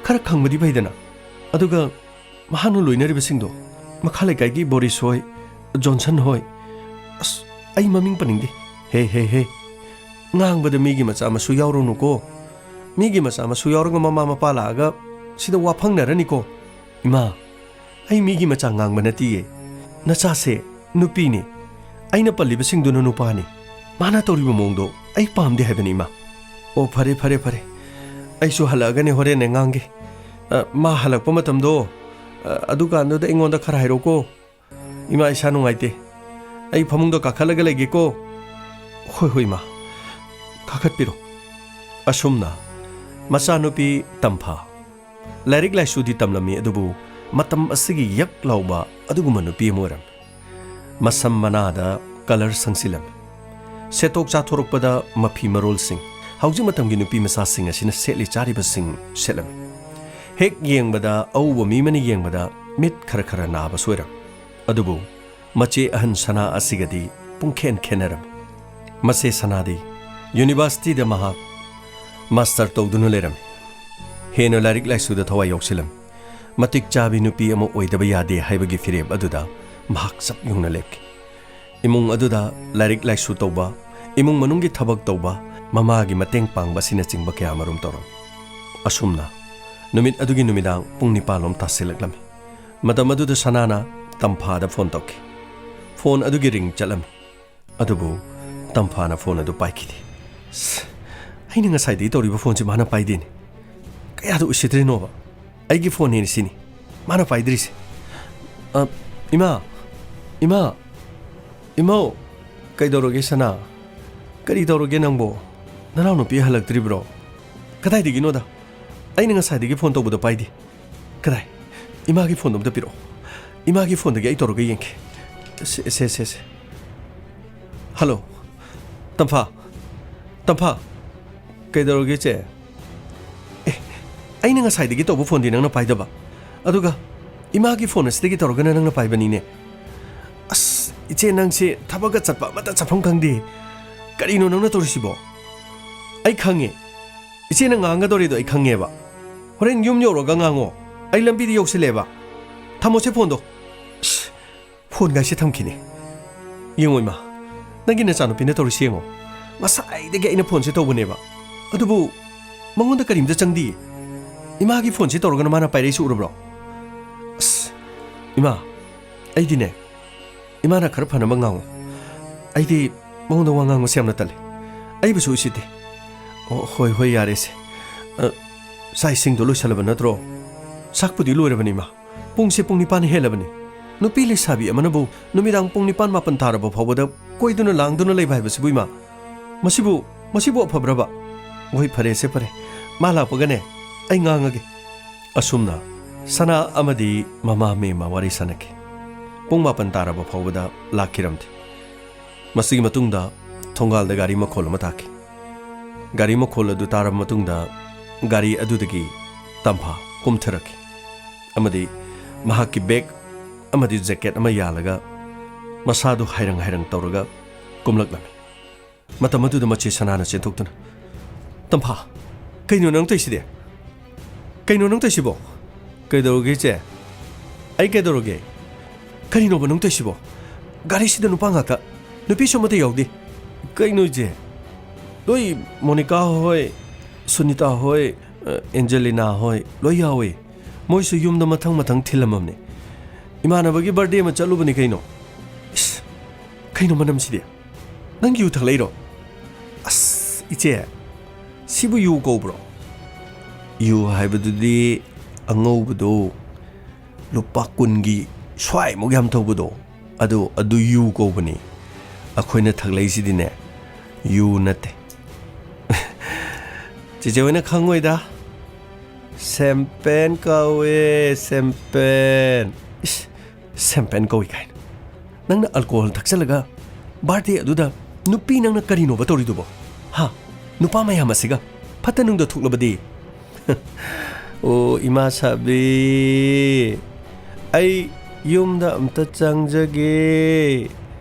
ꯈꯔ ꯈꯪꯕꯗꯤ ꯐꯩꯗꯅ꯫ ꯑꯗꯨꯒ ꯃꯍꯥꯛꯅ ꯂꯣꯏꯅꯔꯤꯕꯁꯤꯡꯗꯣ, ꯃꯈꯥ ꯂꯩꯀꯥꯏꯒꯤ ꯕꯣꯔꯤꯁ ꯍꯣꯏ, ꯖꯣꯟꯁꯟ ꯍꯣꯏ, ꯑꯁ, ꯑꯩ ꯃꯃꯤꯡ ꯄꯟꯅꯤꯡꯗꯦ꯫ ꯍꯦ, ꯍꯦ, ꯍꯦ, ꯉꯥꯡꯕꯗ ꯃꯤꯒꯤ ꯃꯆꯥ ꯃꯁꯨ ꯌꯥꯎꯔꯨꯅꯨꯀꯣ꯫ ꯃꯤꯒꯤ ꯃꯆꯥ ꯃꯁꯨ ꯌꯥꯎꯔꯒ ꯃꯃꯥ ꯃꯄꯥ ꯂꯥꯛꯑꯒ ꯁꯤꯗ ꯋꯥ ꯐꯪꯅꯔꯅꯤꯀꯣ꯫ ꯏꯃꯥ, ꯑꯩ ꯃꯤꯒꯤ ꯃꯆꯥ ꯉꯥꯡꯕ ꯅꯠꯇꯤꯌꯦ꯫ ꯅꯆꯥꯁꯦ ꯅꯨꯄꯤꯅꯤ꯫ ꯑꯩꯅ ꯄꯜꯂꯤꯕꯁꯤꯡꯗꯨꯅ ꯅꯨꯄꯥꯅꯤ꯫ ꯃꯥꯅ ꯇꯧꯔꯤꯕ ꯃꯑꯣꯡꯗꯣ ꯑꯩ ꯄꯥꯝꯗꯦ ꯍꯥꯏꯕꯅꯤ, ꯏꯃꯥ꯫ ꯑꯣ, ꯐꯔꯦ, ꯐꯔꯦ, ꯐꯔꯦ꯫ ꯑꯩꯁꯨ ꯍꯜꯂꯛꯑꯒꯅꯦ ꯍꯣꯔꯦꯟꯅꯦ ꯉꯥꯡꯒꯦ꯫ ꯑ, ꯃꯥ ꯍꯜꯂꯛꯄ ꯃꯇꯝꯗꯣ, ꯑ, ꯑꯗꯨꯀꯥꯟꯗꯨꯗ ꯑꯩꯉꯣꯟꯗ ꯈꯔ ꯍꯥꯏꯔꯛꯎꯀꯣ꯫ ꯏꯃꯥ, ꯏꯁꯥ ꯅꯨꯡꯉꯥꯏꯇꯦ꯫ ꯑꯩ ꯐꯃꯨꯡꯗ ꯀꯥꯈꯠꯂꯒ ꯂꯩꯒꯦꯀꯣ꯫ ꯍꯣꯏ, ꯍꯣꯏ, ꯏꯃꯥ꯫ ꯀꯥꯈꯠꯄꯤꯔꯣ꯫ ꯑꯁꯨꯝꯅ ꯃꯆꯥꯅꯨꯄꯤ ꯇꯝꯐꯥ ꯂꯥꯏꯔꯤꯛ ꯂꯥꯏꯁꯨꯗꯤ ꯇꯝꯂꯝꯃꯤ, ꯑꯗꯨꯕꯨ ꯃꯇꯝ ꯑꯁꯤꯒꯤ ꯌꯛ ꯂꯥꯎꯕ ꯑꯗꯨꯒꯨꯝꯕ ꯅꯨꯄꯤ ꯑꯃ ꯑꯣꯏꯔꯝꯃꯤ꯫ ꯃꯁꯝ ꯃꯅꯥꯗ ꯀꯂꯔ ꯁꯪꯁꯤꯜꯂꯝꯃꯤ꯫ ꯁꯦꯠꯊꯣꯛ ꯆꯥꯊꯣꯔꯛꯄꯗ ꯃꯐꯤ ꯃꯔꯣꯜꯁꯤꯡ, ꯍꯧꯖꯤꯛ ꯃꯇꯝꯒꯤ ꯅꯨꯄꯤ ꯃꯆꯥꯁꯤꯡ ꯑꯁꯤꯅ ꯁꯦꯠꯂꯤ ꯆꯥꯔꯤꯕꯁꯤꯡ ꯁꯦꯠꯂꯝꯃꯤ꯫ ꯍꯦꯛ ꯌꯦꯡꯕꯗ, ꯑꯎꯕ ꯃꯤ ꯑꯃꯅ ꯌꯦꯡꯕꯗ ꯃꯤꯠ ꯈꯔ ꯈꯔ ꯅꯥꯕꯁꯨ ꯑꯣꯏꯔꯝꯃꯤ꯫ ꯑꯗꯨꯕꯨ ꯃꯆꯦ ꯑꯍꯟ ꯁꯅꯥ ꯑꯁꯤꯒꯗꯤ ꯄꯨꯡꯈꯦꯟ ꯈꯦꯟꯅꯔꯝꯃꯤ꯫ ꯃꯆꯦ ꯁꯅꯥꯗꯤ ꯌꯨꯅꯤꯚꯔꯁꯤꯇꯤꯗ ꯃꯍꯥꯛ ꯃꯥꯁꯇꯔ ꯇꯧꯗꯨꯅ ꯂꯩꯔꯝꯃꯤ꯫ ꯍꯦꯟꯅ ꯂꯥꯏꯔꯤꯛ ꯂꯥꯏꯁꯨꯗ ꯊꯋꯥꯏ ꯌꯥꯎꯁꯤꯜꯂꯝꯃꯤ꯫ ꯃꯇꯤꯛ ꯆꯥꯕꯤ ꯅꯨꯄꯤ ꯑꯃ ꯑꯣꯏꯗꯕ ꯌꯥꯗꯦ ꯍꯥꯏꯕꯒꯤ ꯐꯤꯔꯦꯞ ꯑꯗꯨꯗ ꯃꯍꯥꯛ ꯆꯞ ꯌꯨꯡꯅ ꯂꯦꯞꯈꯤ꯫ ꯏꯃꯨꯡ ꯑꯗꯨꯗ ꯂꯥꯏꯔꯤꯛ ꯂꯥꯏꯁꯨ ꯇꯧꯕ, ꯏꯃꯨꯡ ꯃꯅꯨꯡꯒꯤ ꯊꯕꯛ ꯇꯧꯕ, ꯃꯃꯥꯒꯤ ꯃꯇꯦꯡ ꯄꯥꯡꯕ ꯑꯁꯤꯅꯆꯤꯡꯕ ꯀꯌꯥ ꯃꯔꯨꯝ ꯇꯧꯔꯝꯃꯤ꯫ ꯑꯁꯨꯝꯅ ꯅꯨꯃꯤꯠ ꯑꯗꯨꯒꯤ ꯅꯨꯃꯤꯗꯥꯡ ꯄꯨꯡ ꯅꯤꯄꯥꯜ ꯂꯣꯝ ꯇꯥꯁꯤꯜꯂꯛꯂꯝꯃꯤ꯫ ꯃꯇꯝ ꯑꯗꯨꯗ ꯁꯅꯥꯅ ꯇꯝꯐꯥꯗ ꯐꯣꯟ ꯇꯧꯈꯤ꯫ ꯐꯣꯟ ꯑꯗꯨꯒꯤ ꯔꯤꯡ ꯆꯠꯂꯝꯃꯤ꯫ ꯑꯗꯨꯕꯨ ꯇꯝꯐꯥꯅ ꯐꯣꯟ ꯑꯗꯨ ꯄꯥꯏꯈꯤꯗꯦ꯫ "ꯁ, ꯑꯩꯅ ꯉꯁꯥꯏꯗꯒꯤ ꯇꯧꯔꯤꯕ ꯐꯣꯟꯁꯤ ꯃꯥꯅ ꯄꯥꯏꯗꯦꯅꯦ꯫ ꯀꯌꯥꯗ ꯎꯁꯤꯠꯇ꯭ꯔꯤꯅꯣꯕ? ꯑꯩꯒꯤ ꯐꯣꯟꯅꯦꯅ ꯁꯤꯅꯤ ꯃꯥꯅ ꯄꯥꯏꯗ꯭ꯔꯤꯁꯦ꯫ ꯑ, ꯏꯃꯥ! ꯏꯃꯥ! ꯏꯃꯧ!" "ꯀꯩꯗꯧꯔꯒꯦ ꯁꯅꯥ? ꯀꯔꯤ ꯇꯧꯔꯒꯦ ꯅꯪꯕꯣ? ꯅꯅꯥꯎꯅꯨꯄꯤ ꯍꯜꯂꯛꯇ꯭ꯔꯤꯕ꯭ꯔꯣ? ꯀꯗꯥꯏꯗꯒꯤꯅꯣꯗ? ꯑꯩꯅ ꯉꯁꯥꯏꯗꯒꯤ ꯐꯣꯟ ꯇꯧꯕꯗꯣ ꯄꯥꯏꯗꯦ꯫ ꯀꯗꯥꯏ? ꯏꯃꯥꯒꯤ ꯐꯣꯟꯗꯣ ꯑꯝꯇ ꯄꯤꯔꯛꯑꯣ꯫ ꯏꯃꯥꯒꯤ ꯐꯣꯟꯗꯒꯤ ꯑꯩ ꯇꯧꯔꯒ ꯌꯦꯡꯒꯦ꯫ ꯁꯦ, ꯁꯦ, ꯁꯦ, ꯁꯦ꯫ ꯍꯜꯂꯣ, ꯇꯝꯐꯥ꯫ ꯇꯝꯐꯥ, ꯀꯩꯗꯧꯔꯒꯦ, ꯏꯆꯦ? ꯑꯦ, ꯑꯩꯅ ꯉꯁꯥꯏꯗꯒꯤ ꯇꯧꯕ ꯐꯣꯟꯗꯤ ꯅꯪꯅ ꯄꯥꯏꯗꯕ, ꯑꯗꯨꯒ ꯏꯃꯥꯒꯤ ꯐꯣꯟ ꯑꯁꯤꯗꯒꯤ ꯇꯧꯔꯒꯅ ꯅꯪꯅ ꯄꯥꯏꯕꯅꯤꯅꯦ꯫ ꯑꯁ, ꯏꯆꯦ, ꯅꯪꯁꯦ ꯊꯕꯛꯀ ꯆꯠꯄ ꯑꯃꯠꯇ ꯆꯠꯐꯝ ꯈꯪꯗꯦ꯫ ꯀꯔꯤꯅꯣ ꯅꯪꯅ ꯇꯧꯔꯤꯁꯤꯕꯣ? ꯑꯩ ꯈꯪꯉꯦ, ꯏꯆꯦꯅ ꯉꯥꯡꯒꯗꯧꯔꯤꯗꯣ ꯑꯩ ꯈꯪꯉꯦꯕ꯫ ꯍꯣꯔꯦꯟ ꯌꯨꯝ ꯌꯧꯔꯒ ꯉꯥꯡꯉꯣ, ꯑꯩ ꯂꯝꯕꯤꯗ ꯌꯧꯁꯤꯜꯂꯦꯕ꯫ ꯊꯝꯃꯣꯁꯦ ꯐꯣꯟꯗꯣ꯫ ꯑꯁ, ꯐꯣꯟꯒꯥꯏꯁꯦ ꯊꯝꯈꯤꯅꯦ꯫ ꯌꯦꯡꯉꯣ ꯏꯃꯥ, ꯅꯪꯒꯤ ꯅꯆꯥꯅꯨꯄꯤꯅ ꯇꯧꯔꯤꯁꯤ ꯌꯦꯡꯉꯣ꯫ ꯉꯁꯥꯏꯗꯒꯤ ꯑꯩꯅ ꯐꯣꯟꯁꯦ ꯇꯧꯕꯅꯦꯕ, ꯑꯗꯨꯕꯨ ꯃꯉꯣꯟꯗ ꯀꯔꯤꯝꯇ ꯆꯪꯗꯤꯌꯦ꯫ ꯏꯃꯥꯒꯤ ꯐꯣꯟꯁꯦ ꯇꯧꯔꯒꯅ ꯃꯥꯅ ꯄꯥꯏꯔꯛꯏꯁꯤ ꯎꯔꯕ꯭ꯔꯣ? ꯑꯁ, ꯏꯃꯥ, ꯑꯩꯗꯤꯅꯦ, ꯏꯃꯥꯅ ꯈꯔ ꯐꯅꯕ ꯉꯥꯡꯉꯨ꯫ ꯑꯩꯗꯤ ꯃꯉꯣꯟꯗ ꯋꯥ ꯉꯥꯡꯕꯁꯦ ꯌꯥꯝꯅ ꯇꯜꯂꯤ꯫ ꯑꯩꯕꯨꯁꯨ ꯎꯁꯤꯠꯇꯦ꯫ ꯑꯣ, ꯍꯣꯏ, ꯍꯣꯏ, ꯌꯥꯔꯦꯁꯦ꯫ ꯑ, ꯆꯥꯛ ꯏꯁꯤꯡꯗꯣ ꯂꯣꯏꯁꯜꯂꯕ ꯅꯠꯇ꯭ꯔꯣ? ꯆꯥꯛꯄꯨꯗꯤ ꯂꯣꯏꯔꯕꯅꯤ, ꯏꯃꯥ꯫ ꯄꯨꯡꯁꯦ ꯄꯨꯡ ꯅꯤꯄꯥꯟ ꯍꯦꯜꯂꯕꯅꯤ꯫ ꯅꯨꯄꯤ ꯂꯩꯁꯥꯕꯤ ꯑꯃꯅꯕꯨ ꯅꯨꯃꯤꯗꯥꯡ ꯄꯨꯡ ꯅꯤꯄꯥꯟ ꯃꯥꯄꯟ ꯇꯥꯔꯕ ꯐꯥꯎꯕꯗ ꯀꯣꯏꯗꯨꯅ ꯂꯥꯡꯗꯨꯅ ꯂꯩꯕ ꯍꯥꯏꯕꯁꯤꯕꯨ, ꯏꯃꯥ? ꯃꯁꯤꯕꯨ, ꯃꯁꯤꯕꯨ ꯑꯐꯕ꯭ꯔꯕ? ꯍꯣꯏ, ꯐꯔꯦꯁꯦ, ꯐꯔꯦ꯫ ꯃꯥ ꯂꯥꯛꯄꯒꯅꯦ, ꯑꯩ ꯉꯥꯡꯉꯒꯦ꯫ ꯑꯁꯨꯝꯅ ꯁꯅꯥ ꯑꯃꯗꯤ ꯃꯃꯥ ꯃꯦꯝꯃ ꯋꯥꯔꯤ ꯁꯥꯟꯅꯈꯤ꯫ ꯄꯨꯡ ꯃꯥꯄꯟ ꯇꯥꯔꯕ ꯐꯥꯎꯕꯗ ꯂꯥꯛꯈꯤꯔꯝꯗꯦ꯫ ꯃꯁꯤꯒꯤ ꯃꯇꯨꯡꯗ ꯊꯣꯡꯒꯥꯜꯗ ꯒꯥꯔꯤ ꯃꯈꯣꯜ ꯑꯃ ꯇꯥꯈꯤ꯫ ꯒꯥꯔꯤ ꯃꯈꯣꯜ ꯑꯗꯨ ꯇꯥꯔꯕ ꯃꯇꯨꯡꯗ ꯒꯥꯔꯤ ꯑꯗꯨꯗꯒꯤ ꯇꯝꯐꯥ ꯀꯨꯝꯊꯔꯛꯈꯤ ꯑꯃꯗꯤ ꯃꯍꯥꯛꯀꯤ ꯕꯦꯒ ꯑꯃꯗꯤ ꯖꯦꯀꯦꯠ ꯑꯃ ꯌꯥꯜꯂꯒ ꯃꯁꯥꯗꯨ ꯍꯥꯏꯔꯪ ꯍꯥꯏꯔꯪ ꯇꯧꯔꯒ ꯀꯨꯝꯂꯛꯂꯝꯃꯤ꯫ ꯃꯇꯝ ꯑꯗꯨꯗ ꯃꯆꯦ ꯁꯅꯥꯅ ꯆꯦꯟꯊꯣꯛꯇꯨꯅ, "ꯇꯝꯐꯥ, ꯀꯩꯅꯣ ꯅꯪ ꯇꯧꯏꯁꯤꯗꯤ? ꯀꯩꯅꯣ ꯅꯪ ꯇꯧꯏꯁꯤꯕꯣ?" "ꯀꯩꯗꯧꯔꯒꯦ, ꯏꯆꯦ? ꯑꯩ ꯀꯩꯗꯧꯔꯒꯦ? ꯀꯔꯤꯅꯣꯕ ꯅꯪ ꯇꯧꯏꯁꯤꯕꯣ? ꯒꯥꯔꯤꯁꯤꯗ ꯅꯨꯄꯥ ꯉꯥꯛꯇ, ꯅꯨꯄꯤꯁꯨ ꯑꯃꯠꯇ ꯌꯥꯎꯗꯦ꯫ ꯀꯩꯅꯣ, ꯏꯆꯦ? ꯂꯣꯏ ꯃꯣꯅꯤꯀꯥ ꯍꯣꯏ, ꯁꯨꯅꯤꯇꯥ ꯍꯣꯏ, ꯑ, ꯑꯦꯟꯖꯦꯂꯤꯅꯥ ꯍꯣꯏ ꯂꯣꯏ ꯌꯥꯎꯏ꯫ ꯃꯣꯏꯁꯨ ꯌꯨꯝꯗ ꯃꯊꯪ ꯃꯊꯪ ꯊꯤꯜꯂꯝꯃꯕꯅꯦ꯫ ꯏꯃꯥꯟꯅꯕꯒꯤ ꯕꯥꯔꯗꯦ ꯑꯃ ꯆꯠꯂꯨꯕꯅꯤ ꯀꯩꯅꯣ꯫ ꯏꯁ, ꯀꯩꯅꯣ ꯃꯅꯝꯁꯤꯗꯤ? ꯅꯪ ꯌꯨ ꯊꯛꯂꯛꯏꯔꯣ?" "ꯑꯁ, ꯏꯆꯦ, ꯁꯤꯕꯨ ꯌꯨ ꯀꯧꯕ꯭ꯔꯣ?" "ꯌꯨ ꯍꯥꯏꯕꯗꯨꯗꯤ ꯑꯉꯧꯕꯗꯣ, ꯂꯨꯄꯥ ꯀꯨꯟꯒꯤ ꯁ꯭ꯋꯥꯏꯃꯨꯛ ꯌꯥꯝ ꯇꯧꯕꯗꯣ, ꯑꯗꯨ, ꯑꯗꯨ ꯌꯨ ꯀꯧꯕꯅꯤ꯫ ꯑꯩꯈꯣꯏꯅ ꯊꯛꯂꯛꯏꯁꯤꯗꯤꯅꯦ, ꯌꯨ ꯅꯠꯇꯦ꯫" "ꯆꯦꯆꯦ ꯍꯣꯏꯅ ꯈꯪꯉꯣꯏꯗ꯫ ꯁꯦꯝꯄꯦꯟ ꯀꯧꯋꯦ, ꯁꯦꯝꯄꯦꯟ꯫" "ꯏꯁ, ꯁꯦꯝꯄꯦꯟ ꯀꯧꯏ ꯀꯥꯏꯅ꯫ ꯅꯪꯅ ꯑꯜꯀꯣꯍꯣꯜ ꯊꯛꯆꯜꯂꯒ ꯕꯥꯔꯗꯦ ꯑꯗꯨꯗ ꯅꯨꯄꯤ ꯅꯪꯅ ꯀꯔꯤꯅꯣꯕ ꯇꯧꯔꯤꯗꯨꯕꯣ? ꯍꯥ? ꯅꯨꯄꯥ ꯃꯌꯥꯝ ꯑꯁꯤꯒ ꯐꯠꯇ ꯅꯨꯡꯗ ꯊꯣꯛꯂꯕꯗꯤ? ꯑꯣ, ꯏꯃꯥ ꯁꯥꯕꯤ, ꯑꯩ ꯌꯨꯝꯗ ꯑꯝꯇ ꯆꯪꯖꯒꯦ꯫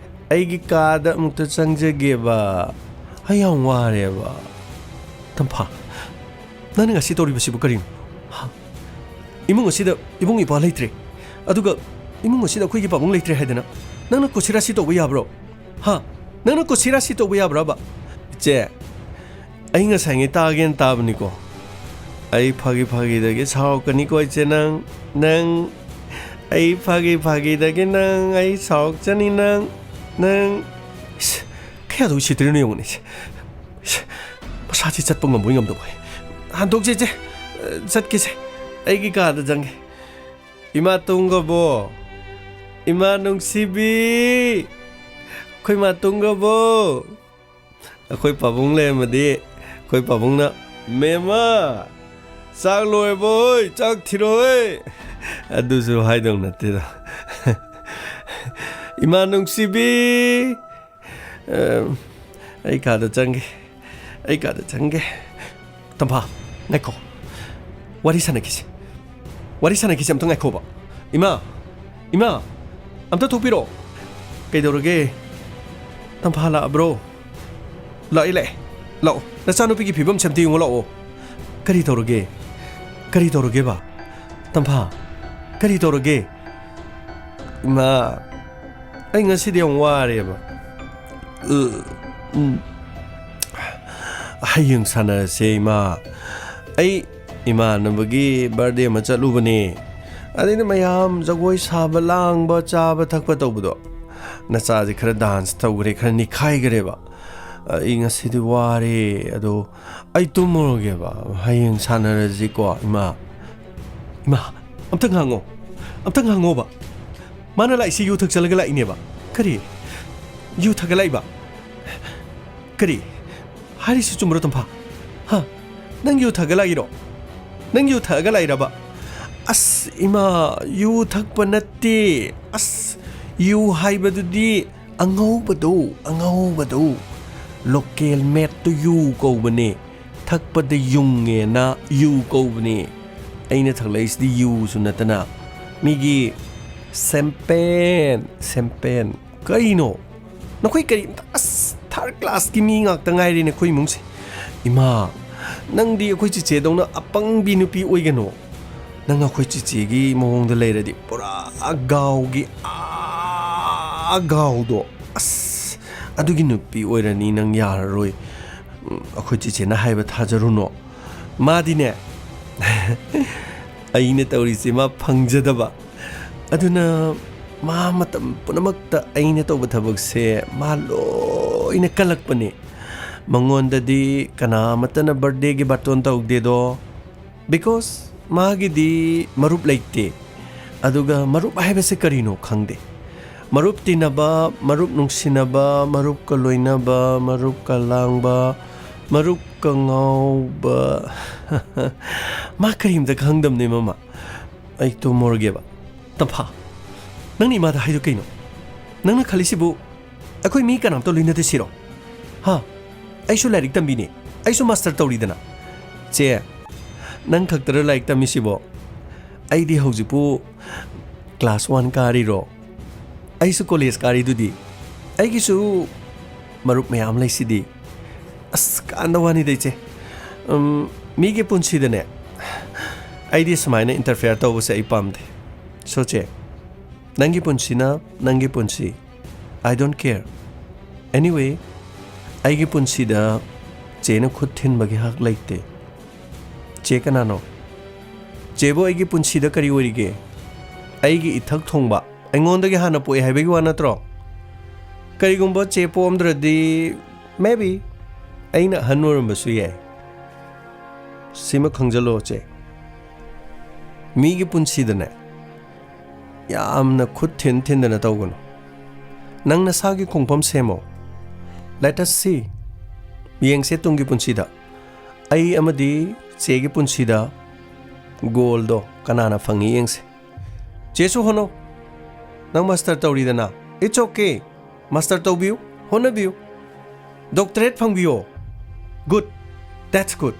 ꯑꯩꯒꯤ ꯀꯥꯗ ꯑꯃꯨꯛꯇ ꯆꯪꯖꯒꯦꯕ꯫ ꯑꯩ ꯌꯥꯝ ꯋꯥꯔꯦꯕ꯫ ꯇꯝꯐꯥ, ꯅꯪꯅ ꯉꯁꯤ ꯇꯧꯔꯤꯕꯁꯤꯕꯨ ꯀꯔꯤꯅꯣ? ꯍꯥ? ꯏꯃꯨꯡ ꯑꯁꯤꯗ ꯏꯕꯨꯡ ꯏꯄ꯭ꯋꯥ ꯂꯩꯇ꯭ꯔꯦ, ꯑꯗꯨꯒ ꯏꯃꯨꯡ ꯑꯁꯤꯗ ꯑꯩꯈꯣꯏꯒꯤ ꯄꯥꯕꯨꯡ ꯂꯩꯇ꯭ꯔꯦ ꯍꯥꯏꯗꯅ ꯅꯪꯅ ꯀꯨꯁꯤꯔꯥꯁꯤ ꯇꯧꯕ ꯌꯥꯕ꯭ꯔꯣ? ꯍꯥ? ꯅꯪꯅ ꯀꯨꯁꯤꯔꯥꯁꯤ ꯇꯧꯕ ꯌꯥꯕ꯭ꯔꯕ? ꯏꯆꯦ, ꯑꯩ ꯉꯁꯥꯏꯉꯩ ꯇꯥꯒꯦꯅ ꯇꯥꯕꯅꯤꯀꯣ꯫ ꯑꯩ ꯐꯥꯒꯤ ꯐꯥꯒꯤꯗꯒꯤ ꯁꯥꯎꯔꯛꯀꯅꯤꯀꯣ ꯏꯆꯦ ꯅꯪ꯫ ꯅꯪ, ꯑꯩ ꯐꯥꯒꯤ ꯐꯥꯒꯤꯗꯒꯤ ꯅꯪ, ꯑꯩ ꯁꯥꯎꯔꯛꯆꯅꯤ ꯅꯪ꯫ ꯅꯪ, ꯏꯁ, ꯀꯌꯥꯗ ꯎꯁꯤꯠꯇ꯭ꯔꯤꯅꯣ ꯌꯦꯡꯉꯨꯅꯦ ꯏꯆꯦ꯫ ꯏꯁ, ꯃꯁꯥꯁꯤ ꯆꯠꯄ ꯉꯝꯕꯣꯏ ꯉꯝꯗꯕꯣꯏ꯫ ꯍꯟꯗꯣꯛꯁꯦ ꯏꯆꯦ, ꯆꯠꯀꯦꯁꯦ꯫ ꯑꯩꯒꯤ ꯀꯥꯗ ꯆꯪꯒꯦ꯫ ꯏꯃꯥ ꯇꯨꯝꯈ꯭ꯔꯕꯣ? ꯏꯃꯥ ꯅꯨꯡꯁꯤꯕꯤ! ꯑꯩꯈꯣꯏ ꯃꯥ ꯇꯨꯝꯈ꯭ꯔꯕꯣ? ꯑꯩꯈꯣꯏ ꯄꯥꯕꯨꯡ ꯂꯩꯔꯝꯃꯗꯤ ꯑꯩꯈꯣꯏ ꯄꯥꯕꯨꯡꯅ, "ꯃꯦꯝꯃ, ꯆꯥꯛ ꯂꯣꯏꯔꯕꯣꯏ? ꯆꯥꯛ ꯊꯤꯔꯣꯏ?" ꯑꯗꯨꯁꯨ ꯍꯥꯏꯗꯧ ꯅꯠꯇꯦꯗ꯫ ꯏꯃꯥ ꯅꯨꯡꯁꯤꯕꯤ! ꯑ, ꯑꯩ ꯀꯥꯗ ꯆꯪꯒꯦ꯫ ꯑꯩ ꯀꯥꯗ ꯆꯪꯒꯦ꯫ ꯇꯝꯐꯥ, ꯉꯥꯏꯈꯣ꯫ ꯋꯥꯔꯤ ꯁꯥꯟꯅꯈꯤꯁꯤ꯫ ꯋꯥꯔꯤ ꯁꯥꯟꯅꯈꯤꯁꯤ, ꯑꯝꯇ ꯉꯥꯏꯈꯣꯕ꯫ ꯏꯃꯥ! ꯏꯃꯥ! ꯑꯝꯇ ꯊꯣꯛꯄꯤꯔꯛꯑꯣ꯫ ꯀꯩꯗꯧꯔꯒꯦ? ꯇꯝꯐꯥ ꯂꯥꯛꯑꯕ꯭ꯔꯣ? ꯂꯥꯛꯑꯦ, ꯂꯥꯛꯑꯦ꯫ ꯂꯥꯛꯑꯣ꯫ ꯅꯆꯥꯅꯨꯄꯤꯒꯤ ꯐꯤꯕꯝꯁꯦ ꯑꯝꯇ ꯌꯦꯡꯉꯣ ꯂꯥꯛꯑꯣ꯫ ꯀꯔꯤ ꯇꯧꯔꯒꯦ? ꯀꯔꯤ ꯇꯧꯔꯒꯦꯕ? ꯇꯝꯐꯥ, ꯀꯔꯤ ꯇꯧꯔꯒꯦ? ꯏꯃꯥ, ꯑꯩ ꯉꯁꯤꯗꯤ ꯌꯥꯝ ꯋꯥꯔꯦꯕ꯫ ꯎ, ꯎꯝ꯫ ꯍꯌꯦꯡ ꯁꯥꯟꯅꯔꯁꯦ, ꯏꯃꯥ꯫ ꯑꯩ ꯏꯃꯥꯟꯅꯕꯒꯤ ꯕꯥꯔꯗꯦ ꯑꯃ ꯆꯠꯂꯨꯕꯅꯦ꯫ ꯑꯗꯩꯗ ꯃꯌꯥꯝ ꯖꯒꯣꯏ ꯁꯥꯕ, ꯂꯥꯡꯕ, ꯆꯥꯕ ꯊꯛꯄ ꯇꯧꯕꯗꯣ꯫ ꯅꯆꯥꯁꯦ ꯈꯔ ꯗꯥꯟꯁ ꯇꯧꯈ꯭ꯔꯦ, ꯈꯔ ꯅꯤꯛꯈꯥꯏꯈ꯭ꯔꯦꯕ꯫ ꯑꯩ ꯉꯁꯤꯗꯤ ꯋꯥꯔꯦ, ꯑꯗꯣ ꯑꯩ ꯇꯨꯝꯃꯨꯔꯒꯦꯕ꯫ ꯍꯌꯦꯡ ꯁꯥꯟꯅꯔꯁꯤꯀꯣ, ꯏꯃꯥ꯫ ꯏꯃꯥ, ꯑꯝꯇ ꯉꯥꯡꯉꯣ꯫ ꯑꯝꯇ ꯉꯥꯡꯉꯣꯕ꯫ ꯃꯥꯅ ꯂꯥꯛꯏꯁꯤ ꯌꯨ ꯊꯛꯆꯜꯂꯒ ꯂꯥꯛꯏꯅꯦꯕ꯫ ꯀꯔꯤ? ꯌꯨ ꯊꯛꯀ ꯂꯥꯛꯏꯕ? ꯀꯔꯤ? ꯍꯥꯏꯔꯤꯁꯤ ꯆꯨꯝꯕ꯭ꯔꯣ, ꯇꯝꯐꯥ? ꯍꯥ? ꯅꯪ ꯌꯨ ꯊꯛꯑꯒ ꯂꯥꯛꯏꯔꯣ? ꯅꯪ ꯌꯨ ꯊꯛꯑꯒ ꯂꯥꯛꯏꯔꯕ? ꯑꯁ, ꯏꯃꯥ, ꯌꯨ ꯊꯛꯄ ꯅꯠꯇꯦ꯫ ꯑꯁ, ꯌꯨ ꯍꯥꯏꯕꯗꯨꯗꯤ ꯑꯉꯧꯕꯗꯣ, ꯑꯉꯧꯕꯗꯣ꯫ Local made ꯇꯨ ꯌꯨ ꯀꯧꯕꯅꯦ꯫ ꯊꯛꯄꯗ ꯌꯨꯡꯉꯦꯅ ꯌꯨ ꯀꯧꯕꯅꯦ꯫ ꯑꯩꯅ ꯊꯛꯂꯛꯏꯁꯤꯗꯤ ꯌꯨꯁꯨ ꯅꯠꯇꯅ ꯃꯤꯒꯤ champagne, champagne꯫ ꯀꯔꯤꯅꯣ? ꯅꯈꯣꯏ ꯀꯔꯤꯝꯇ, ꯑꯁ, third class ꯀꯤ ꯃꯤ ꯉꯥꯛꯇ ꯉꯥꯏꯔꯦꯅꯦ ꯑꯩꯈꯣꯏ ꯏꯃꯨꯡꯁꯦ꯫ ꯏꯃꯥ, ꯅꯪꯗꯤ ꯑꯩꯈꯣꯏ ꯆꯤꯆꯦꯗꯧꯅ ꯑꯄꯪꯕꯤ ꯅꯨꯄꯤ ꯑꯣꯏꯒꯅꯨ꯫ ꯅꯪ ꯑꯩꯈꯣꯏ ꯆꯤꯆꯦꯒꯤ ꯃꯑꯣꯡꯗ ꯂꯩꯔꯗꯤ ꯄꯨꯔꯥ ꯒꯥꯎꯒꯤ ꯑꯥ ꯒꯥꯎꯗꯣ꯫ ꯑꯁ, ꯑꯗꯨꯒꯤ ꯅꯨꯄꯤ ꯑꯣꯏꯔꯅꯤ ꯅꯪ, ꯌꯥꯔꯔꯣꯏ꯫ ꯎꯝ, ꯑꯩꯈꯣꯏ ꯆꯤꯆꯦꯅ ꯍꯥꯏꯕ ꯊꯥꯖꯔꯨꯅꯣ꯫ ꯃꯥꯗꯤꯅꯦ, ꯑꯩꯅ ꯇꯧꯔꯤꯁꯦ ꯃꯥ ꯐꯪꯖꯗꯕ꯫ ꯑꯗꯨꯅ ꯃꯥ ꯃꯇꯝ ꯄꯨꯝꯅꯃꯛꯇ ꯑꯩꯅ ꯇꯧꯕ ꯊꯕꯛꯁꯦ ꯃꯥ ꯂꯣꯏꯅ ꯀꯜꯂꯛꯄꯅꯦ꯫ ꯃꯉꯣꯟꯗꯗꯤ ꯀꯅꯥ ꯑꯃꯠꯇꯅ birthday ꯒꯤ ꯕꯥꯇꯣꯟ ꯇꯧꯗꯦꯗꯣ꯫ Because ꯃꯥꯒꯤꯗꯤ ꯃꯔꯨꯞ ꯂꯩꯇꯦ꯫ ꯑꯗꯨꯒ ꯃꯔꯨꯞ ꯍꯥꯏꯕꯁꯦ ꯀꯔꯤꯅꯣ ꯈꯪꯗꯦ꯫ ꯃꯔꯨꯞ ꯇꯤꯟꯅꯕ, ꯃꯔꯨꯞ ꯅꯨꯡꯁꯤꯅꯕ, ꯃꯔꯨꯞꯀ ꯂꯣꯏꯅꯕ, ꯃꯔꯨꯞꯀ ꯂꯥꯡꯕ, ꯃꯔꯨꯞꯀ ꯉꯥꯎꯕ꯫ ꯃꯥ ꯀꯔꯤꯝꯇ ꯈꯪꯗꯕꯅꯦ, ꯃꯃꯥ꯫ ꯑꯩ ꯇꯨꯝꯃꯨꯔꯒꯦꯕ꯫ ꯇꯝꯐꯥ, ꯅꯪꯅ ꯏꯃꯥꯗ ꯍꯥꯏꯗꯣ ꯀꯩꯅꯣ? ꯅꯪꯅ ꯈꯜꯂꯤꯁꯤꯕꯨ ꯑꯩꯈꯣꯏ ꯃꯤ ꯀꯅꯥꯝꯇ ꯂꯣꯏꯅꯗꯦ ꯁꯤꯔꯣ? ꯍꯥ? ꯑꯩꯁꯨ ꯂꯥꯏꯔꯤꯛ ꯇꯝꯕꯤꯅꯦ꯫ ꯑꯩꯁꯨ master ꯇꯧꯔꯤꯗꯅ꯫ ꯆꯦ, ꯅꯪ ꯈꯛꯇꯔ ꯂꯥꯏꯔꯤꯛ ꯇꯝꯃꯤꯁꯤꯕꯣ? ꯑꯩꯗꯤ ꯍꯧꯖꯤꯛꯄꯨ class one ꯀꯥꯔꯤꯔꯣ? ꯑꯩꯁꯨ college ꯀꯥꯔꯤꯗꯨꯗꯤ꯫ ꯑꯩꯒꯤꯁꯨ ꯃꯔꯨꯞ ꯃꯌꯥꯝ ꯂꯩꯁꯤꯗꯤ꯫ ꯑꯁ, ꯀꯥꯟꯗ ꯋꯥꯅꯤꯗ, ꯏꯆꯦ꯫ ꯎꯝ, ꯃꯤꯒꯤ ꯄꯨꯟꯁꯤꯗꯅꯦ, ꯑꯩꯗꯤ ꯁꯨꯃꯥꯏꯅ interfere ꯇꯧꯕꯁꯦ ꯑꯩ ꯄꯥꯝꯗꯦ꯫ So, ꯆꯦ, ꯅꯪꯒꯤ ꯄꯨꯟꯁꯤꯅ ꯅꯪꯒꯤ ꯄꯨꯟꯁꯤ꯫ I don't care. Anyway, ꯑꯩꯒꯤ ꯄꯨꯟꯁꯤꯗ ꯆꯦꯅ ꯈꯨꯠ ꯊꯤꯟꯕꯒꯤ ꯍꯛ ꯂꯩꯇꯦ꯫ ꯆꯦ ꯀꯅꯥꯅꯣ? ꯆꯦꯕꯨ ꯑꯩꯒꯤ ꯄꯨꯟꯁꯤꯗ ꯀꯔꯤ ꯑꯣꯏꯔꯤꯒꯦ? ꯑꯩꯒꯤ ꯏꯊꯛ ꯊꯣꯡꯕ, ꯑꯩꯉꯣꯟꯗꯒꯤ ꯍꯥꯟꯅ ꯄꯣꯛꯑꯦ ꯍꯥꯏꯕꯒꯤ ꯋꯥ ꯅꯠꯇ꯭ꯔꯣ? ꯀꯔꯤꯒꯨꯝꯕ ꯆꯦ ꯄꯣꯛꯑꯝꯗ꯭ꯔꯗꯤ, maybe ꯑꯩꯅ ꯑꯍꯟ ꯑꯣꯏꯔꯝꯕꯁꯨ ꯌꯥꯏ꯫ ꯁꯤꯃ ꯈꯪꯖꯜꯂꯣ, ꯆꯦ꯫ ꯃꯤꯒꯤ ꯄꯨꯟꯁꯤꯗꯅꯦ, ꯌꯥꯝꯅ ꯈꯨꯠ ꯊꯤꯟ ꯊꯤꯟꯗꯅ ꯇꯧꯒꯅꯨ꯫ ꯅꯪ ꯅꯁꯥꯒꯤ ꯈꯣꯡꯐꯝ ꯁꯦꯝꯃꯣ꯫ Let us see. ꯌꯦꯡꯁꯦ ꯇꯨꯡꯒꯤ ꯄꯨꯟꯁꯤꯗ꯫ ꯑꯩ ꯑꯃꯗꯤ ꯆꯦꯒꯤ ꯄꯨꯟꯁꯤꯗ goal ꯗꯣ ꯀꯅꯥꯅ ꯐꯪꯉꯤ ꯌꯦꯡꯁꯦ꯫ ꯆꯦꯁꯨ ꯍꯣꯠꯅꯧ꯫ ꯅꯪ master ꯇꯧꯔꯤꯗꯅ꯫ It's okay. ꯃꯥꯁꯇꯔ ꯇꯧꯕꯤꯌꯨ, ꯍꯣꯠꯅꯕꯤꯌꯨ, doctorate ꯐꯪꯕꯤꯌꯣ꯫ Good, that's good.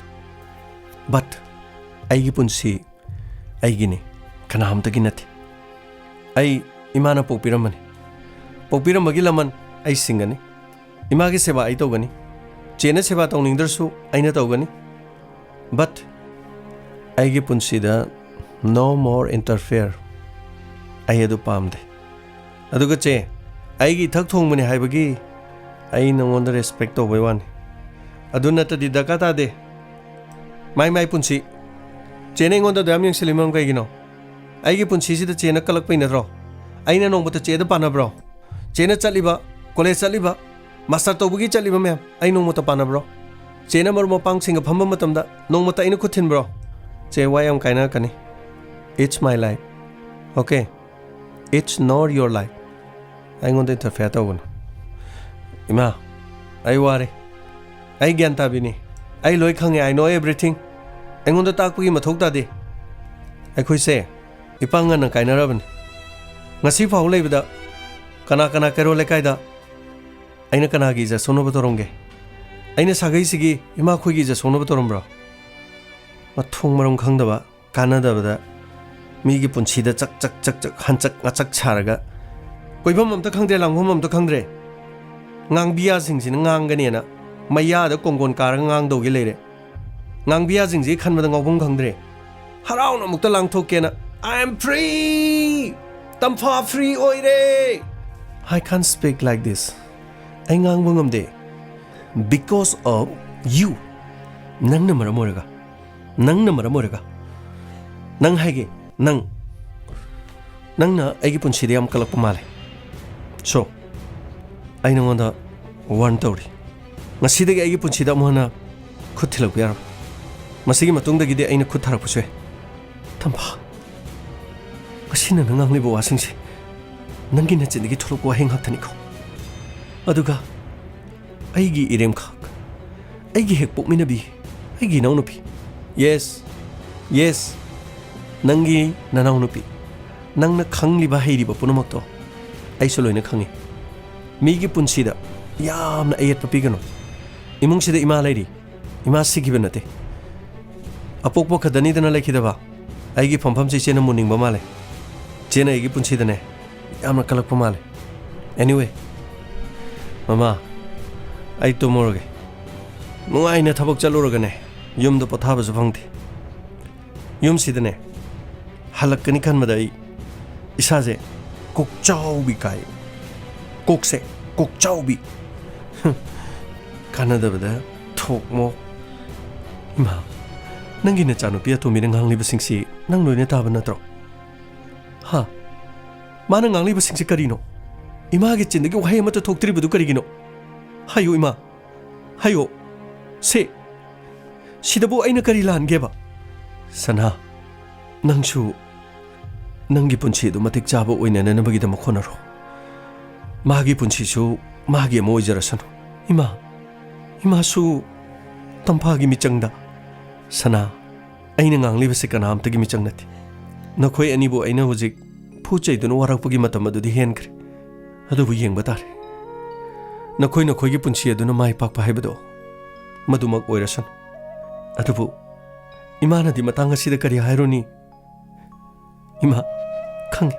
But ꯑꯩꯒꯤ ꯄꯨꯟꯁꯤ ꯑꯩꯒꯤꯅꯤ, ꯀꯅꯥꯝꯇꯒꯤ ꯅꯠꯇꯦ꯫ ꯑꯩ ꯏꯃꯥꯅ ꯄꯣꯛꯄꯤꯔꯝꯕꯅꯤ꯫ ꯄꯣꯛꯄꯤꯔꯝꯕꯒꯤ ꯂꯃꯟ ꯑꯩ ꯁꯤꯡꯒꯅꯤ꯫ ꯏꯃꯥꯒꯤ ꯁꯦꯕꯥ ꯑꯩ ꯇꯧꯒꯅꯤ꯫ ꯆꯦꯅ ꯁꯦꯕꯥ ꯇꯧꯅꯤꯡꯗ꯭ꯔꯁꯨ ꯑꯩꯅ ꯇꯧꯒꯅꯤ꯫ But ꯑꯩꯒꯤ ꯄꯨꯟꯁꯤꯗ no more interfere꯫ ꯑꯩ ꯑꯗꯨ ꯄꯥꯝꯗꯦ꯫ ꯑꯗꯨꯒ ꯆꯦ, ꯑꯩꯒꯤ ꯏꯊꯛ ꯊꯣꯡꯕꯅꯦ ꯍꯥꯏꯕꯒꯤ ꯑꯩ ꯅꯉꯣꯟꯗ ꯔꯦꯁꯄꯦꯛ ꯇꯧꯕꯩ ꯋꯥꯅꯤ꯫ ꯑꯗꯨ ꯅꯠꯇꯗꯤ ꯗꯔꯀꯥꯔ ꯇꯥꯗꯦ꯫ ꯃꯥꯏ ꯃꯥꯏ ꯄꯨꯟꯁꯤ꯫ ꯆꯦꯅ ꯑꯩꯉꯣꯟꯗ ꯑꯗꯨ ꯌꯥꯝ ꯌꯦꯡꯁꯤꯜꯂꯤ ꯃꯔꯝ ꯀꯩꯒꯤꯅꯣ? ꯑꯩꯒꯤ ꯄꯨꯟꯁꯤꯁꯤꯗ ꯆꯦꯅ ꯀꯜꯂꯛꯄꯩ ꯅꯠꯇ꯭ꯔꯣ? ꯑꯩꯅ ꯅꯣꯡꯃꯇ ꯆꯦꯗ ꯄꯥꯟꯅꯕ꯭ꯔꯣ? ꯆꯦꯅ ꯆꯠꯂꯤꯕ, ꯀꯣꯂꯦꯖ ꯆꯠꯂꯤꯕ, ꯃꯥꯁꯇꯔ ꯇꯧꯕꯒꯤ ꯆꯠꯂꯤꯕ ꯃꯌꯥꯝ ꯑꯩ ꯅꯣꯡꯃꯇ ꯄꯥꯟꯅꯕ꯭ꯔꯣ? ꯆꯦꯅ ꯃꯔꯨꯞ ꯃꯄꯥꯡꯁꯤꯡꯒ ꯐꯝꯕ ꯃꯇꯝꯗ ꯅꯣꯡꯃꯇ ꯑꯩꯅ ꯈꯨꯠ ꯊꯤꯟꯕ꯭ꯔꯣ? ꯆꯦ, ꯋꯥ ꯌꯥꯝ ꯀꯥꯏꯅꯔꯛꯀꯅꯤ꯫ It's my life. Okay? It's not your life. ꯑꯩꯉꯣꯟꯗ interfere ꯇꯧꯒꯅꯨ꯫ ꯏꯃꯥ, ꯑꯩ ꯋꯥꯔꯦ꯫ ꯑꯩ ꯒ꯭ꯌꯥꯟ ꯇꯥꯕꯤꯅꯤ꯫ ꯑꯩ ꯂꯣꯏ ꯈꯪꯉꯦ꯫ I know everything. ꯑꯩꯉꯣꯟꯗ ꯇꯥꯛꯄꯒꯤ ꯃꯊꯧ ꯇꯥꯗꯦ꯫ ꯑꯩꯈꯣꯏꯁꯦ ꯏꯄꯥ ꯉꯟꯅ ꯀꯥꯏꯅꯔꯕꯅꯤ꯫ ꯉꯁꯤ ꯐꯥꯎ ꯂꯩꯕꯗ ꯀꯅꯥ ꯀꯅꯥ ꯀꯩꯔꯣꯜ ꯂꯩꯀꯥꯏꯗ ꯑꯩꯅ ꯀꯅꯥꯒꯤ ꯏꯖꯠ ꯁꯣꯛꯅꯕ ꯇꯧꯔꯝꯒꯦ? ꯑꯩꯅ ꯁꯥꯒꯩꯁꯤꯒꯤ ꯏꯃꯥꯈꯣꯏꯒꯤ ꯏꯖꯠ ꯁꯣꯛꯅꯕ ꯇꯧꯔꯝꯕ꯭ꯔꯣ? ꯃꯊꯣꯡ ꯃꯔꯝ ꯈꯪꯗꯕ, ꯀꯥꯟꯅꯗꯕꯗ ꯃꯤꯒꯤ ꯄꯨꯟꯁꯤꯗ ꯆꯛ ꯆꯛ ꯆꯛ ꯆꯛ ꯍꯟꯆꯛ ꯉꯆꯛ ꯁꯥꯔꯒ ꯀꯣꯏꯐꯝ ꯑꯝꯇ ꯈꯪꯗ꯭ꯔꯦ, ꯂꯥꯡꯐꯝ ꯑꯝꯇ ꯈꯪꯗ꯭ꯔꯦ꯫ ꯉꯥꯡꯕꯤꯌꯥꯁꯤꯡꯁꯤꯅ ꯉꯥꯡꯒꯅꯦꯅ ꯃꯌꯥꯗ ꯀꯣꯡꯒꯣꯟ ꯀꯥꯔꯒ ꯉꯥꯡꯗꯧꯒꯤ ꯂꯩꯔꯦ꯫ ꯉꯥꯡꯕꯤꯌꯥꯁꯤꯡꯁꯤ ꯈꯟꯕꯗ ꯉꯥꯎꯐꯝ ꯈꯪꯗ꯭ꯔꯦ꯫ ꯍꯔꯥꯎꯅ ꯑꯃꯨꯛꯇ ꯂꯥꯡꯊꯣꯛꯀꯦꯅ, "I am free! Tampha free ꯑꯣꯏꯔꯦ!" I can't speak like this. ꯑꯩ ꯉꯥꯡꯕ ꯉꯝꯗꯦ꯫ Because of you. ꯅꯪꯅ ꯃꯔꯝ ꯑꯣꯏꯔꯒ, ꯅꯪꯅ ꯃꯔꯝ ꯑꯣꯏꯔꯒ, ꯅꯪ ꯍꯥꯏꯒꯦ, ꯅꯪ, ꯅꯪꯅ ꯑꯩꯒꯤ ꯄꯨꯟꯁꯤꯗ ꯌꯥꯝ ꯀꯜꯂꯛꯄ ꯃꯥꯜꯂꯦ꯫ So, ꯑꯩ ꯅꯉꯣꯟꯗ warn ꯇꯧꯔꯤ꯫ ꯉꯁꯤꯗꯒꯤ ꯑꯩꯒꯤ ꯄꯨꯟꯁꯤꯗ ꯑꯃꯨꯛ ꯍꯟꯅ ꯈꯨꯠ ꯊꯤꯜꯂꯛꯄ ꯌꯥꯔꯣꯏ꯫ ꯃꯁꯤꯒꯤ ꯃꯇꯨꯡꯗꯒꯤꯗꯤ ꯑꯩꯅ ꯈꯨꯠ ꯊꯥꯔꯛꯄꯁꯨ ꯌꯥꯏ꯫ ꯇꯝꯐꯥ, ꯉꯁꯤ ꯅꯪꯅ ꯉꯥꯡꯂꯤꯕ ꯋꯥꯁꯤꯡꯁꯦ ꯅꯪꯒꯤ ꯅꯆꯤꯟꯗꯒꯤ ꯊꯣꯛꯂꯛꯄ ꯋꯥꯍꯩ ꯉꯥꯛꯇꯅꯤꯀꯣ꯫ ꯑꯗꯨꯒ ꯑꯩꯒꯤ ꯏꯔꯦꯝꯈꯛ, ꯑꯩꯒꯤ ꯍꯦꯛ ꯄꯣꯛꯃꯤꯟꯅꯕꯤ, ꯑꯩꯒꯤ ꯏꯅꯥꯎꯅꯨꯄꯤ꯫ Yes, yes, ꯅꯪꯒꯤ ꯅꯅꯥꯎꯅꯨꯄꯤ꯫ ꯅꯪꯅ ꯈꯪꯂꯤꯕ ꯍꯩꯔꯤꯕ ꯄꯨꯝꯅꯃꯛꯇꯣ ꯑꯩꯁꯨ ꯂꯣꯏꯅ ꯈꯪꯉꯤ꯫ ꯃꯤꯒꯤ ꯄꯨꯟꯁꯤꯗ ꯌꯥꯝꯅ ꯑꯌꯦꯠꯄ ꯄꯤꯒꯅꯨ꯫ ꯏꯃꯨꯡꯁꯤꯗ ꯏꯃꯥ ꯂꯩꯔꯤ꯫ ꯏꯃꯥ ꯁꯤꯈꯤꯕ ꯅꯠꯇꯦ꯫ ꯑꯄꯣꯛꯄ ꯈꯛꯇꯅꯤꯗꯅ ꯂꯩꯈꯤꯗꯕ꯫ ꯑꯩꯒꯤ ꯐꯝꯐꯝꯁꯤ ꯏꯆꯦꯅ ꯃꯨꯟꯅꯤꯡꯕ ꯃꯥꯜꯂꯦ꯫ ꯏꯆꯦꯅ ꯑꯩꯒꯤ ꯄꯨꯟꯁꯤꯗꯅꯦ ꯌꯥꯝꯅ ꯀꯜꯂꯛꯄ ꯃꯥꯜꯂꯦ꯫ Anyway, ꯃꯃꯥ, ꯑꯩ ꯇꯨꯝꯃꯨꯔꯒꯦ꯫ ꯅꯨꯡꯉꯥꯏꯅ ꯊꯕꯛ ꯆꯠꯂꯨꯔꯒꯅꯦ, ꯌꯨꯝꯗ ꯄꯣꯊꯥꯕꯁꯨ ꯐꯪꯗꯦ꯫ ꯌꯨꯝꯁꯤꯗꯅꯦ ꯍꯜꯂꯛꯀꯅꯤ ꯈꯟꯕꯗ ꯑꯩ ꯏꯁꯥꯁꯦ ꯀꯣꯛꯆꯥꯎꯕꯤ ꯀꯥꯏ꯫ ꯀꯣꯛꯁꯦ ꯀꯣꯛꯆꯥꯎꯕꯤ꯫ ꯀꯥꯟꯅꯗꯕꯗ ꯊꯣꯛꯃꯣ꯫ ꯏꯃꯥ, ꯅꯪꯒꯤ ꯅꯆꯥꯅꯨꯄꯤ ꯑꯇꯣꯝꯕꯤꯅ ꯉꯥꯡꯂꯤꯕꯁꯤꯡꯁꯤ ꯅꯪ ꯂꯣꯏꯅ ꯇꯥꯕ ꯅꯠꯇ꯭ꯔꯣ? ꯍꯥ? ꯃꯥꯅ ꯉꯥꯡꯂꯤꯕꯁꯤꯡꯁꯤ ꯀꯔꯤꯅꯣ? ꯏꯃꯥꯒꯤ ꯆꯤꯟꯗꯒꯤ ꯋꯥꯍꯩ ꯑꯃꯠꯇ ꯊꯣꯛꯇ꯭ꯔꯤꯕꯗꯨ ꯀꯔꯤꯒꯤꯅꯣ? ꯍꯥꯏꯌꯨ ꯏꯃꯥ, ꯍꯥꯏꯌꯣ꯫ ꯁꯦ, ꯁꯤꯗꯕꯨ ꯑꯩꯅ ꯀꯔꯤ ꯂꯥꯟꯒꯦꯕ? ꯁꯅꯥ, ꯅꯪꯁꯨ ꯅꯪꯒꯤ ꯄꯨꯟꯁꯤ ꯑꯗꯨ ꯃꯇꯤꯛ ꯆꯥꯕ ꯑꯣꯏꯅꯅꯅꯕꯒꯤꯗꯃꯛ ꯍꯣꯠꯅꯔꯣ꯫ ꯃꯥꯒꯤ ꯄꯨꯟꯁꯤꯁꯨ ꯃꯥꯒꯤ ꯑꯃ ꯑꯣꯏꯖꯔꯁꯅꯨ꯫ ꯏꯃꯥ, ꯏꯃꯥꯁꯨ ꯇꯝꯐꯥꯒꯤ ꯃꯤꯆꯪꯗ꯫ ꯁꯅꯥ, ꯑꯩꯅ ꯉꯥꯡꯂꯤꯕꯁꯤ ꯀꯅꯥꯝꯇꯒꯤ ꯃꯤꯆꯪ ꯅꯠꯇꯦ꯫ ꯅꯈꯣꯏ ꯑꯅꯤꯕꯨ ꯑꯩꯅ ꯍꯧꯖꯤꯛ ꯐꯨ ꯆꯩꯗꯨꯅ ꯋꯥꯔꯛꯄꯒꯤ ꯃꯇꯝ ꯑꯗꯨꯗꯤ ꯍꯦꯟꯈ꯭ꯔꯦ꯫ ꯑꯗꯨꯕꯨ ꯌꯦꯡꯕ ꯇꯥꯔꯦ꯫ ꯅꯈꯣꯏ ꯅꯈꯣꯏꯒꯤ ꯄꯨꯟꯁꯤ ꯑꯗꯨꯅ ꯃꯥꯏ ꯄꯥꯛꯄ ꯍꯥꯏꯕꯗꯣ ꯃꯗꯨꯃꯛ ꯑꯣꯏꯔꯁꯅꯨ꯫ ꯑꯗꯨꯕꯨ ꯏꯃꯥꯅꯗꯤ ꯃꯇꯥꯡ ꯑꯁꯤꯗ ꯀꯔꯤ ꯍꯥꯏꯔꯨꯅꯤ? ꯏꯃꯥ, ꯈꯪꯉꯤ꯫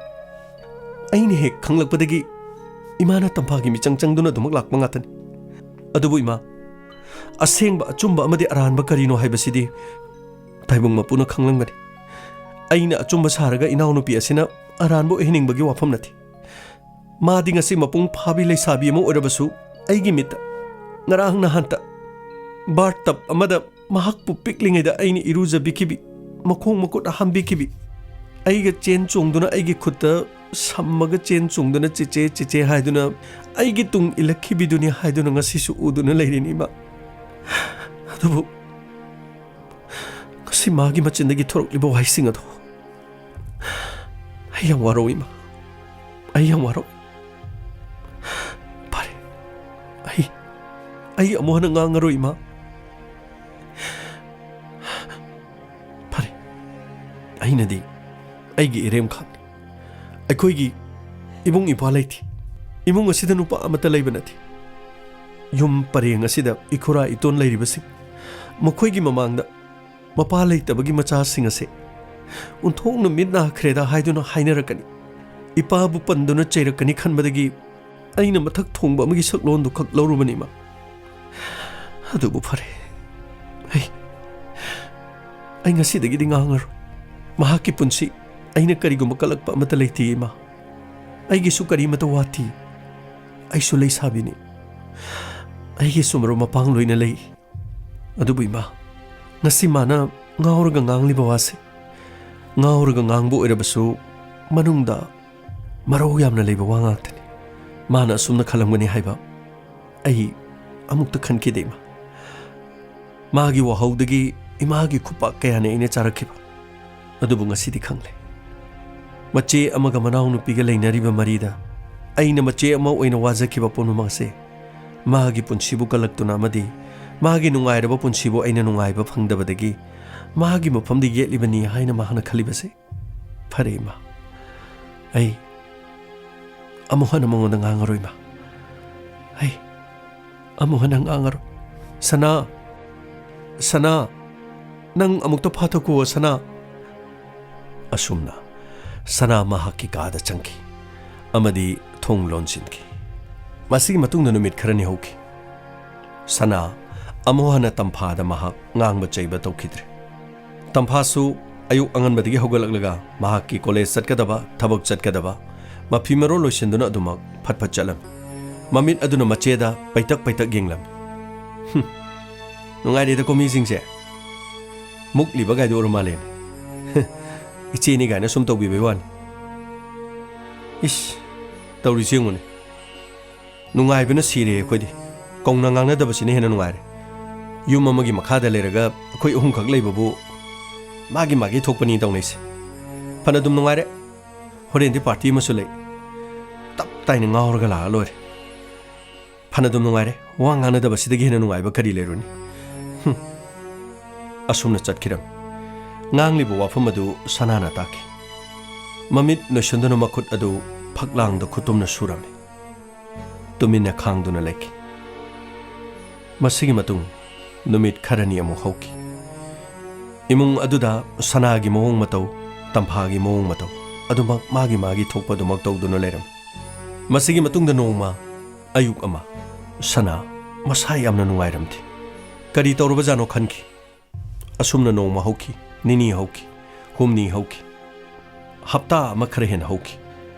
ꯑꯩꯅ ꯍꯦꯛ ꯈꯪꯂꯛꯄꯗꯒꯤ ꯏꯃꯥꯅ ꯇꯝꯐꯥꯒꯤ ꯃꯤꯆꯪ ꯆꯪꯗꯨꯅ ꯑꯗꯨꯃꯛ ꯂꯥꯛꯄ ꯉꯥꯛꯇꯅꯤ꯫ ꯑꯗꯨꯕꯨ ꯏꯃꯥ, ꯑꯁꯦꯡꯕ, ꯑꯆꯨꯝꯕ ꯑꯃꯗꯤ ꯑꯔꯥꯟꯕ ꯀꯔꯤꯅꯣ ꯍꯥꯏꯕꯁꯤꯗꯤ ꯇꯥꯏꯕꯪ ꯃꯄꯨꯅ ꯈꯪꯂꯝꯒꯅꯤ꯫ ꯑꯩꯅ ꯑꯆꯨꯝꯕ ꯁꯥꯔꯒ ꯏꯅꯥꯎꯅꯨꯄꯤ ꯑꯁꯤꯅ ꯑꯔꯥꯟꯕ ꯑꯣꯏꯍꯟꯅꯤꯡꯕꯒꯤ ꯋꯥꯐꯝ ꯅꯠꯇꯦ꯫ ꯃꯥꯗꯤ ꯉꯁꯤ ꯃꯄꯨꯡ ꯐꯥꯕꯤ ꯂꯩꯁꯥꯕꯤ ꯑꯃ ꯑꯣꯏꯔꯕꯁꯨ ꯑꯩꯒꯤ ꯃꯤꯠꯇ ꯉꯔꯥꯡ ꯅꯍꯥꯟꯇ ꯕꯥꯔ ꯇꯞ ꯑꯃꯗ ꯃꯍꯥꯛꯄꯨ ꯄꯤꯛꯂꯤꯉꯩꯗ ꯑꯩꯅ ꯏꯔꯨꯖꯕꯤꯈꯤꯕꯤ, ꯃꯈꯣꯡ ꯃꯈꯨꯠ ꯍꯥꯝꯕꯤꯈꯤꯕꯤ, ꯑꯩꯒ ꯆꯦꯟ ꯆꯣꯡꯗꯨꯅ ꯑꯩꯒꯤ ꯈꯨꯠꯇ ꯁꯝꯃꯒ ꯆꯦꯟ ꯆꯣꯡꯗꯨꯅ "ꯆꯦꯆꯦ, ꯆꯦꯆꯦ" ꯍꯥꯏꯗꯨꯅ ꯑꯩꯒꯤ ꯇꯨꯡ ꯏꯜꯂꯛꯈꯤꯕꯤꯗꯨꯅꯤ ꯍꯥꯏꯗꯨꯅ ꯉꯁꯤꯁꯨ ꯎꯗꯨꯅ ꯂꯩꯔꯤꯅꯤ, ꯏꯃꯥ꯫ ꯑꯗꯨꯕꯨ ꯉꯁꯤ ꯃꯥꯒꯤ ꯃꯆꯤꯟꯗꯒꯤ ꯊꯣꯔꯛꯂꯤꯕ ꯋꯥꯍꯩꯁꯤꯡ ꯑꯗꯣ ꯑꯩ ꯌꯥꯝ ꯋꯥꯔꯧꯏ, ꯏꯃꯥ꯫ ꯑꯩ ꯌꯥꯝ ꯋꯥꯔꯧꯏ꯫ ꯐꯔꯦ, ꯑꯩ, ꯑꯩ ꯑꯃꯨꯛ ꯍꯟꯅ ꯉꯥꯡꯉꯔꯣꯏ, ꯏꯃꯥ꯫ ꯐꯔꯦ, ꯑꯩꯅꯗꯤ ꯑꯩꯒꯤ ꯏꯔꯦꯝ ꯈꯥꯛꯅꯤ꯫ ꯑꯩꯈꯣꯏꯒꯤ ꯏꯕꯨꯡ ꯏꯄ꯭ꯋꯥ ꯂꯩꯇꯦ꯫ ꯏꯃꯨꯡ ꯑꯁꯤꯗ ꯅꯨꯄꯥ ꯑꯃꯠꯇ ꯂꯩꯕ ꯅꯠꯇꯦ꯫ ꯌꯨꯝ ꯄꯔꯦꯡ ꯑꯁꯤꯗ ꯏꯈꯨꯔꯥ ꯏꯇꯣꯟ ꯂꯩꯔꯤꯕꯁꯤꯡ, ꯃꯈꯣꯏꯒꯤ ꯃꯃꯥꯡꯗ ꯃꯄꯥ ꯂꯩꯇꯕꯒꯤ ꯃꯆꯥꯁꯤꯡ ꯑꯁꯦ "ꯑꯣꯟꯊꯣꯛꯅ ꯃꯤꯠ ꯅꯥꯈ꯭ꯔꯦꯗ" ꯍꯥꯏꯗꯨꯅ ꯍꯥꯏꯅꯔꯛꯀꯅꯤ꯫ ꯏꯄꯥꯕꯨ ꯄꯟꯗꯨꯅ ꯆꯩꯔꯛꯀꯅꯤ ꯈꯟꯕꯗꯒꯤ ꯑꯩꯅ ꯃꯊꯛ ꯊꯣꯡꯕ ꯑꯃꯒꯤ ꯁꯛꯂꯣꯟꯗꯨ ꯈꯛ ꯂꯧꯔꯨꯕꯅꯤ, ꯏꯃꯥ꯫ ꯑꯗꯨꯕꯨ ꯐꯔꯦ, ꯑꯩ, ꯑꯩ ꯉꯁꯤꯗꯒꯤꯗꯤ ꯉꯥꯡꯉꯔꯣꯏ꯫ ꯃꯍꯥꯛꯀꯤ ꯄꯨꯟꯁꯤ ꯑꯩꯅ ꯀꯔꯤꯒꯨꯝꯕ ꯀꯜꯂꯛꯄ ꯑꯃꯠꯇ ꯂꯩꯇꯦ, ꯏꯃꯥ꯫ ꯑꯩꯒꯤꯁꯨ ꯀꯔꯤꯃꯠꯇ ꯋꯥꯠꯇꯦ꯫ ꯑꯩꯁꯨ ꯂꯩꯁꯥꯕꯤꯅꯤ꯫ ꯑꯩꯒꯤꯁꯨ ꯃꯔꯨꯞ ꯃꯄꯥꯡ ꯂꯣꯏꯅ ꯂꯩ꯫ ꯑꯗꯨꯕꯨ ꯏꯃꯥ, ꯉꯁꯤ ꯃꯥꯅ ꯉꯥꯎꯔꯒ ꯉꯥꯡꯂꯤꯕ ꯋꯥꯁꯦ, ꯉꯥꯎꯔꯒ ꯉꯥꯡꯕ ꯑꯣꯏꯔꯕꯁꯨ ꯃꯅꯨꯡꯗ ꯃꯔꯧ ꯌꯥꯝꯅ ꯂꯩꯕ ꯋꯥ ꯉꯥꯛꯇꯅꯤ꯫ ꯃꯥꯅ ꯑꯁꯨꯝꯅ ꯈꯜꯂꯝꯒꯅꯤ ꯍꯥꯏꯕ ꯑꯩ ꯑꯃꯨꯛꯇ ꯈꯟꯈꯤꯗꯦ, ꯏꯃꯥ꯫ ꯃꯥꯒꯤ ꯋꯥꯍꯧꯗꯒꯤ ꯏꯃꯥꯒꯤ ꯈꯨꯄꯥꯛ ꯀꯌꯥꯅꯤ ꯑꯩꯅ ꯆꯥꯔꯛꯈꯤꯕ꯫ ꯑꯗꯨꯕꯨ ꯉꯁꯤꯗꯤ ꯈꯪꯂꯦ꯫ ꯃꯆꯦ ꯑꯃꯒ ꯃꯅꯥꯎꯅꯨꯄꯤꯒ ꯂꯩꯅꯔꯤꯕ ꯃꯔꯤꯗ ꯑꯩꯅ ꯃꯆꯦ ꯑꯃ ꯑꯣꯏꯅ ꯋꯥꯖꯈꯤꯕ ꯄꯨꯝꯅꯃꯛ ꯑꯁꯦ, ꯃꯥꯒꯤ ꯄꯨꯟꯁꯤꯕꯨ ꯀꯜꯂꯛꯇꯨꯅ ꯑꯃꯗꯤ ꯃꯥꯒꯤ ꯅꯨꯡꯉꯥꯏꯔꯕ ꯄꯨꯟꯁꯤꯕꯨ ꯑꯩꯅ ꯅꯨꯡꯉꯥꯏꯕ ꯐꯪꯗꯕꯗꯒꯤ ꯃꯥꯒꯤ ꯃꯐꯝꯗ ꯌꯦꯠꯂꯤꯕꯅꯤ ꯍꯥꯏꯅ ꯃꯍꯥꯛꯅ ꯈꯜꯂꯤꯕꯁꯦ꯫ ꯐꯔꯦ, ꯏꯃꯥ꯫ ꯑꯩ ꯑꯃꯨꯛ ꯍꯟꯅ ꯃꯉꯣꯟꯗ ꯉꯥꯡꯉꯔꯣꯏ, ꯏꯃꯥ꯫ ꯑꯩ ꯑꯃꯨꯛ ꯍꯟꯅ ꯉꯥꯡꯉꯔꯣꯏ꯫ ꯁꯅꯥ! ꯁꯅꯥ! ꯅꯪ ꯑꯃꯨꯛꯇ ꯐꯥꯊꯈꯣ, ꯁꯅꯥ!" ꯑꯁꯨꯝꯅ ꯁꯅꯥ ꯃꯍꯥꯛꯀꯤ ꯀꯥꯗ ꯆꯪꯈꯤ ꯑꯃꯗꯤ ꯊꯣꯡ ꯂꯣꯟꯁꯤꯟꯈꯤ꯫ ꯃꯁꯤꯒꯤ ꯃꯇꯨꯡꯗ ꯅꯨꯃꯤꯠ ꯈꯔꯅꯤ ꯍꯧꯈꯤ꯫ ꯁꯅꯥ ꯑꯃꯨꯛ ꯍꯟꯅ ꯇꯝꯐꯥꯗ ꯃꯍꯥꯛ ꯉꯥꯡꯕ ꯆꯩꯕ ꯇꯧꯈꯤꯗ꯭ꯔꯦ꯫ ꯇꯝꯐꯥꯁꯨ ꯑꯌꯨꯛ ꯑꯉꯟꯕꯗꯒꯤ ꯍꯧꯒꯠꯂꯛꯂꯒ ꯃꯍꯥꯛꯀꯤ ꯀꯣꯂꯦꯖ ꯆꯠꯀꯗꯕ, ꯊꯕꯛ ꯆꯠꯀꯗꯕ, ꯃꯐꯤ ꯃꯔꯣꯜ ꯂꯣꯏꯁꯤꯟꯗꯨꯅ ꯑꯗꯨꯃꯛ ꯐꯠ ꯐꯠ ꯆꯠꯂꯝꯃꯤ꯫ ꯃꯃꯤꯠ ꯑꯗꯨꯅ ꯃꯆꯦꯗ ꯄꯩꯇꯛ ꯄꯩꯇꯛ ꯌꯦꯡꯂꯝꯃꯤ꯫ "ꯍꯨꯝ, ꯅꯨꯡꯉꯥꯏꯔꯦꯗꯀꯣ ꯃꯤꯁꯤꯡꯁꯦ꯫ ꯃꯨꯛꯂꯤꯕ ꯒꯥꯏꯗꯨ ꯑꯣꯏꯔ ꯃꯥꯜꯂꯦꯅꯦ꯫ ꯏꯆꯦꯅꯤ ꯒꯥꯏꯅ ꯁꯨꯝ ꯇꯧꯕꯤꯕꯩ ꯋꯥꯅꯤ꯫ ꯏꯁ, ꯇꯧꯔꯤꯁꯤ ꯌꯦꯡꯉꯨꯅꯦ꯫ ꯅꯨꯡꯉꯥꯏꯕꯅ ꯁꯤꯔꯦ ꯑꯩꯈꯣꯏꯗꯤ꯫ ꯀꯧꯅ ꯉꯥꯡꯅꯗꯕꯁꯤꯅ ꯍꯦꯟꯅ ꯅꯨꯡꯉꯥꯏꯔꯦ꯫ ꯌꯨꯝ ꯑꯃꯒꯤ ꯃꯈꯥꯗ ꯂꯩꯔꯒ ꯑꯩꯈꯣꯏ ꯑꯍꯨꯝꯈꯛ ꯂꯩꯕꯕꯨ ꯃꯥꯒꯤ ꯃꯥꯒꯤ ꯊꯣꯛꯄꯅꯤ ꯇꯧꯅꯩꯁꯦ꯫ ꯐꯅꯗꯨꯝ ꯅꯨꯡꯉꯥꯏꯔꯦ꯫ ꯍꯣꯔꯦꯟꯗꯤ ꯄꯥꯔꯇꯤ ꯑꯃꯁꯨ ꯂꯩ꯫ ꯇꯞ ꯇꯥꯏꯅ ꯉꯥꯎꯔꯒ ꯂꯥꯛꯑ ꯂꯣꯏꯔꯦ꯫ ꯐꯅꯗꯨꯝ ꯅꯨꯡꯉꯥꯏꯔꯦ꯫ ꯋꯥ ꯉꯥꯡꯅꯗꯕꯁꯤꯗꯒꯤ ꯍꯦꯟꯅ ꯅꯨꯡꯉꯥꯏꯕ ꯀꯔꯤ ꯂꯩꯔꯨꯅꯤ?" ꯍꯨꯝ꯫ ꯑꯁꯨꯝꯅ ꯆꯠꯈꯤꯔꯝꯃꯤ꯫ ꯉꯥꯡꯂꯤꯕ ꯋꯥꯐꯝ ꯑꯗꯨ ꯁꯅꯥꯅ ꯇꯥꯈꯤ꯫ ꯃꯃꯤꯠ ꯅꯣꯏꯁꯟꯗꯨꯅ ꯃꯈꯨꯠ ꯑꯗꯨ ꯐꯛꯂꯥꯡꯗ ꯈꯨꯇꯨꯝꯅ ꯁꯨꯔꯝꯃꯤ꯫ ꯇꯨꯃꯤꯟꯅ ꯈꯥꯡꯗꯨꯅ ꯂꯩꯈꯤ꯫ ꯃꯁꯤꯒꯤ ꯃꯇꯨꯡ ꯅꯨꯃꯤꯠ ꯈꯔꯅꯤ ꯑꯃꯨꯛ ꯍꯧꯈꯤ꯫ ꯏꯃꯨꯡ ꯑꯗꯨꯗ ꯁꯅꯥꯒꯤ ꯃꯑꯣꯡ ꯃꯇꯧ, ꯇꯝꯐꯥꯒꯤ ꯃꯑꯣꯡ ꯃꯇꯧ ꯑꯗꯨꯃꯛ ꯃꯥꯒꯤ ꯃꯥꯒꯤ ꯊꯣꯛꯄ ꯑꯗꯨꯃꯛ ꯇꯧꯗꯨꯅ ꯂꯩꯔꯝꯃꯤ꯫ ꯃꯁꯤꯒꯤ ꯃꯇꯨꯡꯗ ꯅꯣꯡꯃ ꯑꯌꯨꯛ ꯑꯃ ꯁꯅꯥ ꯃꯁꯥ ꯌꯥꯝꯅ ꯅꯨꯡꯉꯥꯏꯔꯝꯗꯦ꯫ ꯀꯔꯤ ꯇꯧꯔꯕꯖꯥꯠꯅꯣ ꯈꯟꯈꯤ꯫ ꯑꯁꯨꯝꯅ ꯅꯣꯡꯃ ꯍꯧꯈꯤ, ꯅꯤꯅꯤ ꯍꯧꯈꯤ, ꯍꯨꯝꯅꯤ ꯍꯧꯈꯤ, ꯍꯞꯇꯥ ꯑꯃ ꯈꯔ ꯍꯦꯟꯅ ꯍꯧꯈꯤ꯫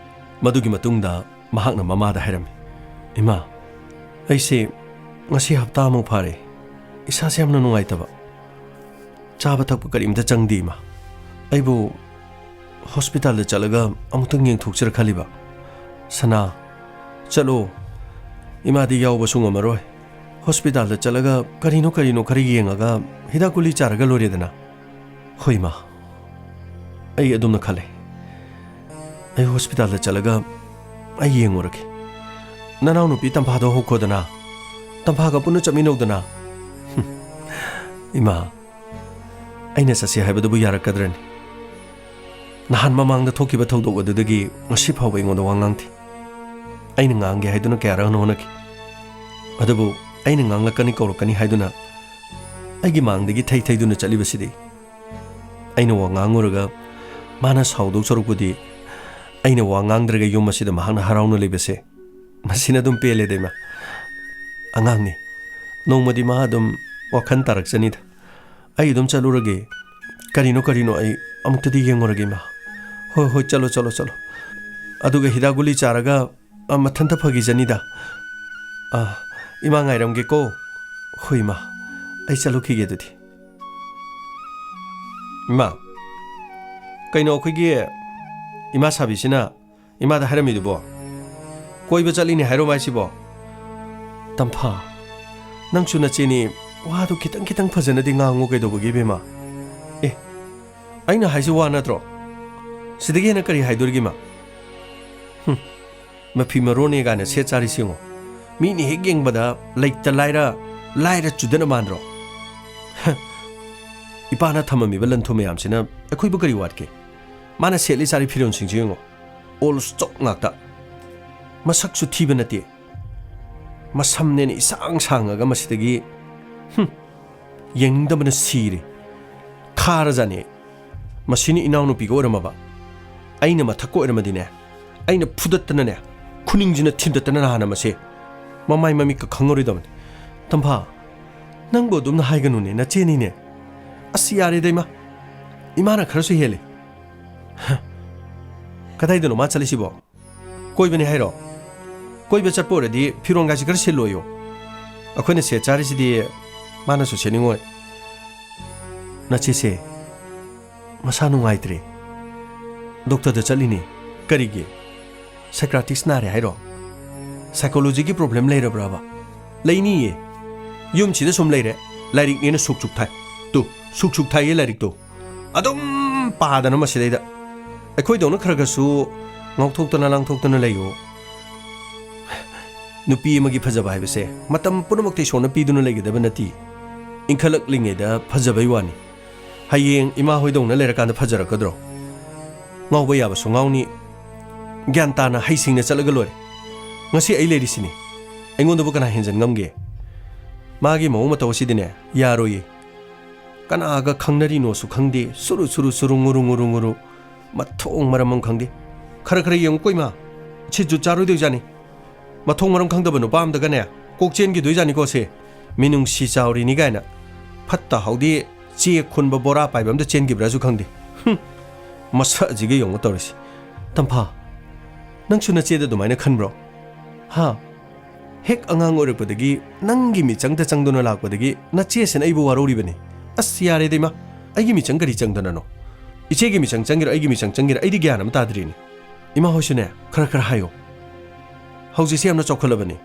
ꯃꯗꯨꯒꯤ ꯃꯇꯨꯡꯗ ꯃꯍꯥꯛꯅ ꯃꯃꯥꯗ ꯍꯥꯏꯔꯝꯃꯤ, "ꯏꯃꯥ, ꯑꯩꯁꯦ ꯉꯁꯤ ꯍꯞꯇꯥꯃꯨꯛ ꯐꯥꯔꯦ, ꯏꯁꯥꯁꯦ ꯌꯥꯝꯅ ꯅꯨꯡꯉꯥꯏꯇꯕ, ꯆꯥꯕ ꯊꯛꯄ ꯀꯔꯤꯝꯇ ꯆꯪꯗꯦ ꯏꯃꯥ꯫ ꯑꯩꯕꯨ ꯍꯣꯁꯄꯤꯇꯥꯜꯗ ꯆꯠꯂꯒ ꯑꯃꯨꯛꯇꯪ ꯌꯦꯡꯊꯣꯛꯁꯤꯔ ꯈꯜꯂꯤꯕ꯫ ꯁꯅꯥ, ꯆꯠꯂꯣ, ꯏꯃꯥꯗꯤ ꯌꯥꯎꯕꯁꯨ ꯉꯝꯃꯔꯣꯏ꯫ ꯍꯣꯁꯄꯤꯇꯥꯜꯗ ꯆꯠꯂꯒ ꯀꯔꯤꯅꯣ ꯀꯔꯤꯅꯣ ꯈꯔ ꯌꯦꯡꯉꯒ ꯍꯤꯗꯥꯛ ꯒꯨꯂꯤ ꯆꯥꯔꯒ ꯂꯣꯏꯔꯦꯗꯅ꯫" "ꯍꯣꯏ ꯏꯃꯥ, ꯑꯩ ꯑꯗꯨꯝꯅ ꯈꯜꯂꯦ꯫ ꯑꯩ ꯍꯣꯁꯄꯤꯇꯥꯜꯗ ꯆꯠꯂꯒ ꯑꯩ ꯌꯦꯡꯉꯨꯔꯒꯦ꯫ ꯅꯅꯥꯎꯅꯨꯄꯤ ꯇꯝꯐꯥꯗꯣ ꯍꯧꯈꯣꯗꯅ, ꯇꯝꯐꯥꯒ ꯄꯨꯟꯅ ꯆꯠꯃꯤꯟꯅꯧꯗꯅ꯫" "ꯏꯃꯥ, ꯑꯩꯅ ꯆꯠꯁꯤ ꯍꯥꯏꯕꯗꯨꯕꯨ ꯌꯥꯔꯛꯀꯗ꯭ꯔꯅꯤ? ꯅꯍꯥꯟ ꯃꯃꯥꯡꯗ ꯊꯣꯛꯈꯤꯕ ꯊꯧꯗꯣꯛ ꯑꯗꯨꯗꯒꯤ ꯉꯁꯤ ꯐꯥꯎꯕ ꯑꯩꯉꯣꯟꯗ ꯋꯥ ꯉꯥꯡꯗꯦ꯫ ꯑꯩꯅ ꯉꯥꯡꯒꯦ ꯍꯥꯏꯗꯨꯅ ꯀꯌꯥꯔꯛ ꯍꯟꯅ ꯍꯣꯠꯅꯈꯤ, ꯑꯗꯨꯕꯨ ꯑꯩꯅ ꯉꯥꯡꯂꯛꯀꯅꯤ ꯀꯧꯔꯛꯀꯅꯤ ꯍꯥꯏꯗꯨꯅ ꯑꯩꯒꯤ ꯃꯥꯡꯗꯒꯤ ꯊꯩ ꯊꯩꯗꯨꯅ ꯆꯠꯂꯤꯕꯁꯤꯗꯤ꯫ ꯑꯩꯅ ꯋꯥ ꯉꯥꯡꯉꯨꯔꯒ ꯃꯥꯅ ꯁꯥꯎꯗꯧ ꯁꯔꯨꯛꯄꯨꯗꯤ ꯑꯩꯅ ꯋꯥ ꯉꯥꯡꯗ꯭ꯔꯒ ꯌꯨꯝ ꯑꯁꯤꯗ ꯃꯍꯥꯛꯅ ꯍꯔꯥꯎꯅ ꯂꯩꯕꯁꯦ, ꯃꯁꯤꯅ ꯑꯗꯨꯝ ꯄꯦꯜꯂꯦꯗ ꯏꯃꯥ꯫ ꯑꯉꯥꯡꯅꯤ, ꯅꯣꯡꯃꯗꯤ ꯃꯥ ꯑꯗꯨꯝ ꯋꯥꯈꯜ ꯇꯥꯔꯛꯆꯅꯤꯗ꯫ ꯑꯩ ꯑꯗꯨꯝ ꯆꯠꯂꯨꯔꯒꯦ꯫ ꯀꯔꯤꯅꯣ ꯀꯔꯤꯅꯣ ꯑꯩ ꯑꯃꯨꯛꯇꯗꯤ ꯌꯦꯡꯉꯨꯔꯒꯦ ꯏꯃꯥ꯫ ꯍꯣꯏ ꯍꯣꯏ, ꯆꯠꯂꯣ ꯆꯠꯂꯣ ꯆꯠꯂꯣ꯫ ꯑꯗꯨꯒ ꯍꯤꯗꯥꯛ ꯒꯨꯂꯤ ꯆꯥꯔꯒ, ꯑ, ꯃꯊꯟꯇ ꯐꯈꯤꯖꯅꯤꯗ꯫ ꯑ, ꯏꯃꯥ ꯉꯥꯏꯔꯝꯒꯦꯀꯣ꯫ ꯍꯣꯏ ꯏꯃꯥ, ꯑꯩ ꯆꯠꯂꯨꯈꯤꯒꯦ ꯑꯗꯨꯗꯤ꯫ ꯏꯃꯥ, ꯀꯩꯅꯣ ꯑꯩꯈꯣꯏꯒꯤ ꯏꯃꯥ ꯁꯥꯕꯤꯁꯤꯅ ꯏꯃꯥꯗ ꯍꯥꯏꯔꯝꯃꯤꯗꯨꯕꯣ? ꯀꯣꯏꯕ ꯆꯠꯂꯤꯅꯦ ꯍꯥꯏꯔꯣ ꯃꯥꯏꯁꯤꯕꯣ? ꯇꯝꯐꯥ, ꯅꯪꯁꯨ ꯅꯆꯦꯅꯤ, ꯋꯥꯗꯨ ꯈꯤꯇꯪ ꯈꯤꯇꯪ ꯐꯖꯅꯗꯤ ꯉꯥꯡꯉꯨ ꯀꯩꯗꯧꯕꯒꯤ ꯏꯕꯦꯝꯃ? ꯑꯦ, ꯑꯩꯅ ꯍꯥꯏꯁꯤ ꯋꯥ ꯅꯠꯇ꯭ꯔꯣ? ꯁꯤꯗꯒꯤ ꯍꯦꯟꯅ ꯀꯔꯤ ꯍꯥꯏꯗꯣꯔꯤꯒꯦ ꯏꯃꯥ? ꯍꯨꯝ, ꯃꯐꯤ ꯃꯔꯣꯟꯅꯦ ꯀꯥꯏꯅ ꯁꯦꯠ ꯆꯥꯔꯤꯁꯤ ꯌꯦꯡꯉꯣ꯫ ꯃꯤꯅ ꯍꯦꯛ ꯌꯦꯡꯕꯗ ꯂꯩꯇ ꯂꯥꯏꯔ, ꯂꯥꯏꯔ ꯆꯨꯗꯅ ꯃꯥꯟꯗ꯭ꯔꯣ? ꯍ, ꯏꯄꯥꯅ ꯊꯝꯃꯝꯃꯤꯕ ꯂꯟ ꯊꯨꯝ ꯃꯌꯥꯝꯁꯤꯅ ꯑꯩꯈꯣꯏꯕꯨ ꯀꯔꯤ ꯋꯥꯠꯀꯦ? ꯃꯥꯅ ꯁꯦꯠꯂꯤ ꯆꯥꯔꯤ ꯐꯤꯔꯣꯜꯁꯤꯡꯁꯤ ꯌꯦꯡꯉꯣ꯫ Old stock ꯉꯥꯛꯇ꯫ ꯃꯁꯛꯁꯨ ꯊꯤꯕ ꯅꯠꯇꯦ꯫ ꯃꯁꯝꯅꯦꯅ ꯏꯁꯥꯡ ꯁꯥꯡꯉꯒ ꯃꯁꯤꯗꯒꯤ, ꯍꯨꯝ, ꯌꯦꯡꯅꯤꯡꯗꯕꯅ ꯁꯤꯔꯦ꯫ ꯈꯥꯔꯖꯥꯠꯅꯤ꯫ ꯃꯁꯤꯅ ꯏꯅꯥꯎꯅꯨꯄꯤꯒ ꯑꯣꯏꯔꯝꯃꯕ꯫ ꯑꯩꯅ ꯃꯊꯛꯀ ꯑꯣꯏꯔꯝꯃꯗꯤꯅꯦ, ꯑꯩꯅ ꯐꯨꯗꯠꯇꯅꯅꯦ, ꯈꯨꯅꯤꯡꯁꯤꯅ ꯊꯤꯟꯗꯠꯇꯅ ꯅꯍꯥꯟꯅ ꯃꯁꯦ ꯃꯃꯥꯏ ꯃꯃꯤꯠꯀ ꯈꯪꯉꯔꯣꯏꯗꯕꯅꯤ꯫ "ꯇꯝꯐꯥ, ꯅꯪꯕꯨ ꯑꯗꯨꯝꯅ ꯍꯥꯏꯒꯅꯨꯅꯦ, ꯅꯆꯦꯅꯤꯅꯦ꯫ ꯑꯁ, ꯌꯥꯔꯦꯗ ꯏꯃꯥ꯫ ꯏꯃꯥꯅ ꯈꯔꯁꯨ ꯍꯦꯜꯂꯦ꯫ ꯍ, ꯀꯗꯥꯏꯗꯅꯣ ꯃꯥ ꯆꯠꯂꯤꯁꯤꯕꯣ? ꯀꯣꯏꯕꯅꯦ ꯍꯥꯏꯔꯣ? ꯀꯣꯏꯕ ꯆꯠꯄ ꯑꯣꯏꯔꯗꯤ ꯐꯤꯔꯣꯟꯒꯥꯏꯁꯤ ꯈꯔ ꯁꯤꯜꯂꯣꯌꯣ꯫ ꯑꯩꯈꯣꯏꯅ ꯁꯦꯠ ꯆꯥꯔꯤꯁꯤꯗꯤ ꯃꯥꯅꯁꯨ ꯁꯦꯠꯅꯤꯡꯉꯣꯏ꯫ ꯅꯆꯦꯁꯦ ꯃꯁꯥ ꯅꯨꯡꯉꯥꯏꯇ꯭ꯔꯦ꯫ ꯗꯣꯛꯇꯔꯗ ꯆꯠꯂꯤꯅꯦ꯫ ꯀꯔꯤꯒꯤ? ꯁꯥꯏꯀ꯭ꯔꯥꯇꯤꯁ ꯅꯥꯔꯦ ꯍꯥꯏꯔꯣ? ꯁꯥꯏꯀꯣꯂꯣꯖꯤꯒꯤ ꯄ꯭ꯔꯣꯕ꯭ꯂꯦꯝ ꯂꯩꯔꯕ꯭ꯔꯕ? ꯂꯩꯅꯤꯌꯦ꯫ ꯌꯨꯝꯁꯤꯗ ꯁꯨꯝ ꯂꯩꯔꯦ, ꯂꯥꯏꯔꯤꯛꯅꯦꯅ ꯁꯨꯛ ꯆꯨꯛ ꯊꯥꯏ꯫ ꯇꯨ, ꯁꯨꯛ ꯆꯨꯛ ꯊꯥꯏꯌꯦ ꯂꯥꯏꯔꯤꯛꯇꯣ꯫ ꯑꯗꯨꯝ ꯄꯥꯗꯅ ꯃꯁꯤꯗꯩꯗ꯫ ꯑꯩꯈꯣꯏꯗꯧꯅ ꯈꯔ ꯈꯔꯁꯨ ꯉꯥꯎꯊꯣꯛꯇꯅ ꯂꯥꯡꯊꯣꯛꯇꯅ ꯂꯩꯌꯣ꯫ ꯅꯨꯄꯤ ꯑꯃꯒꯤ ꯐꯖꯕ ꯍꯥꯏꯕꯁꯦ ꯃꯇꯝ ꯄꯨꯝꯅꯃꯛꯇ ꯏꯁꯣꯔꯅ ꯄꯤꯗꯨꯅ ꯂꯩꯒꯗꯕ ꯅꯠꯇꯦ꯫ ꯏꯟꯈꯠꯂꯛꯂꯤꯉꯩꯗ ꯐꯖꯕꯩ ꯋꯥꯅꯤ꯫ ꯍꯌꯦꯡ ꯏꯃꯥ ꯍꯣꯏꯗꯧꯅ ꯂꯩꯔꯀꯥꯟꯗ ꯐꯖꯔꯛꯀꯗ꯭ꯔꯣ? ꯉꯥꯎꯕ ꯌꯥꯕꯁꯨ ꯉꯥꯎꯅꯤ꯫ ꯒ꯭ꯌꯥꯟ ꯇꯥꯅ ꯍꯩꯁꯤꯡꯅ ꯆꯠꯂꯒ ꯂꯣꯏꯔꯦ꯫ ꯉꯁꯤ ꯑꯩ ꯂꯩꯔꯤꯁꯤꯅꯤ꯫ ꯑꯩꯉꯣꯟꯗꯕꯨ ꯀꯅꯥ ꯍꯦꯟꯖꯟ ꯉꯝꯒꯦ? ꯃꯥꯒꯤ ꯃꯑꯣꯡ ꯃꯇꯧ ꯑꯁꯤꯗꯤꯅꯦ, ꯌꯥꯔꯣꯏꯌꯦ꯫ ꯀꯅꯥꯒ ꯈꯪꯅꯔꯤꯅꯣꯁꯨ ꯈꯪꯗꯦ, ꯁꯨꯔꯨ ꯁꯨꯔꯨ ꯁꯨꯔꯨ, ꯉꯨꯔꯨ ꯉꯨꯔꯨ ꯉꯨꯔꯨ, ꯃꯊꯣꯡ ꯃꯔꯝ ꯑꯃ ꯈꯪꯗꯦ꯫ ꯈꯔ ꯈꯔ ꯌꯦꯡꯉꯨꯀꯣ ꯏꯃꯥ, ꯁꯤꯠꯁꯨ ꯆꯥꯔꯣꯏꯗꯣꯏꯖꯥꯠꯅꯤ꯫ ꯃꯊꯣꯡ ꯃꯔꯝ ꯈꯪꯗꯕ ꯅꯨꯄꯥ ꯑꯝꯗꯒꯅꯦ ꯀꯣꯛ ꯆꯦꯟꯈꯤꯗꯣꯏꯖꯥꯠꯅꯤꯀꯣ ꯁꯦ꯫ ꯃꯤꯅꯨꯡꯁꯤ ꯆꯥꯎꯔꯤꯅꯤ ꯀꯥꯏꯅ꯫ ꯐꯠꯇ ꯍꯥꯎꯗꯤ ꯆꯦ ꯈꯨꯟꯕ ꯕꯣꯔꯥ ꯄꯥꯏꯕ ꯑꯝꯗ ꯆꯦꯟꯈꯤꯕ꯭ꯔꯥꯁꯨ ꯈꯪꯗꯦ꯫ ꯍꯨꯝ, ꯃꯁꯛ ꯑꯁꯤꯒ ꯌꯦꯡꯉꯨ ꯇꯧꯔꯤꯁꯤ꯫ ꯇꯝꯐꯥ, ꯅꯪꯁꯨ ꯅꯆꯦꯗ ꯑꯗꯨꯃꯥꯏꯅ ꯈꯟꯕ꯭ꯔꯣ? ꯍꯥ? ꯍꯦꯛ ꯑꯉꯥꯡ ꯑꯣꯏꯔꯛꯄꯗꯒꯤ ꯅꯪꯒꯤ ꯃꯤꯆꯪꯗ ꯆꯪꯗꯨꯅ ꯂꯥꯛꯄꯗꯒꯤ ꯅꯆꯦꯁꯤꯅ ꯑꯩꯕꯨ ꯋꯥꯔꯧꯔꯤꯕꯅꯤ꯫ ꯑꯁ, ꯌꯥꯔꯦꯗ ꯏꯃꯥ, ꯑꯩꯒꯤ ꯃꯤꯆꯪ ꯀꯔꯤ ꯆꯪꯗꯅꯅꯣ? ꯏꯆꯦꯒꯤ ꯃꯤꯆꯪ ꯆꯪꯒꯦꯔꯥ, ꯑꯩꯒꯤ ꯃꯤꯆꯪ ꯆꯪꯒꯦꯔꯥ, ꯑꯩꯗꯤ ꯒ꯭ꯌꯥꯟ ꯑꯃ ꯇꯥꯗ꯭ꯔꯤꯅꯤ꯫ ꯏꯃꯥ ꯍꯣꯏꯁꯨꯅꯦ, ꯈꯔ ꯈꯔ ꯍꯥꯏꯌꯣ꯫ ꯍꯧꯖꯤꯛꯁꯦ ꯌꯥꯝꯅ ꯆꯥꯎꯈꯠꯂꯕꯅꯤ꯫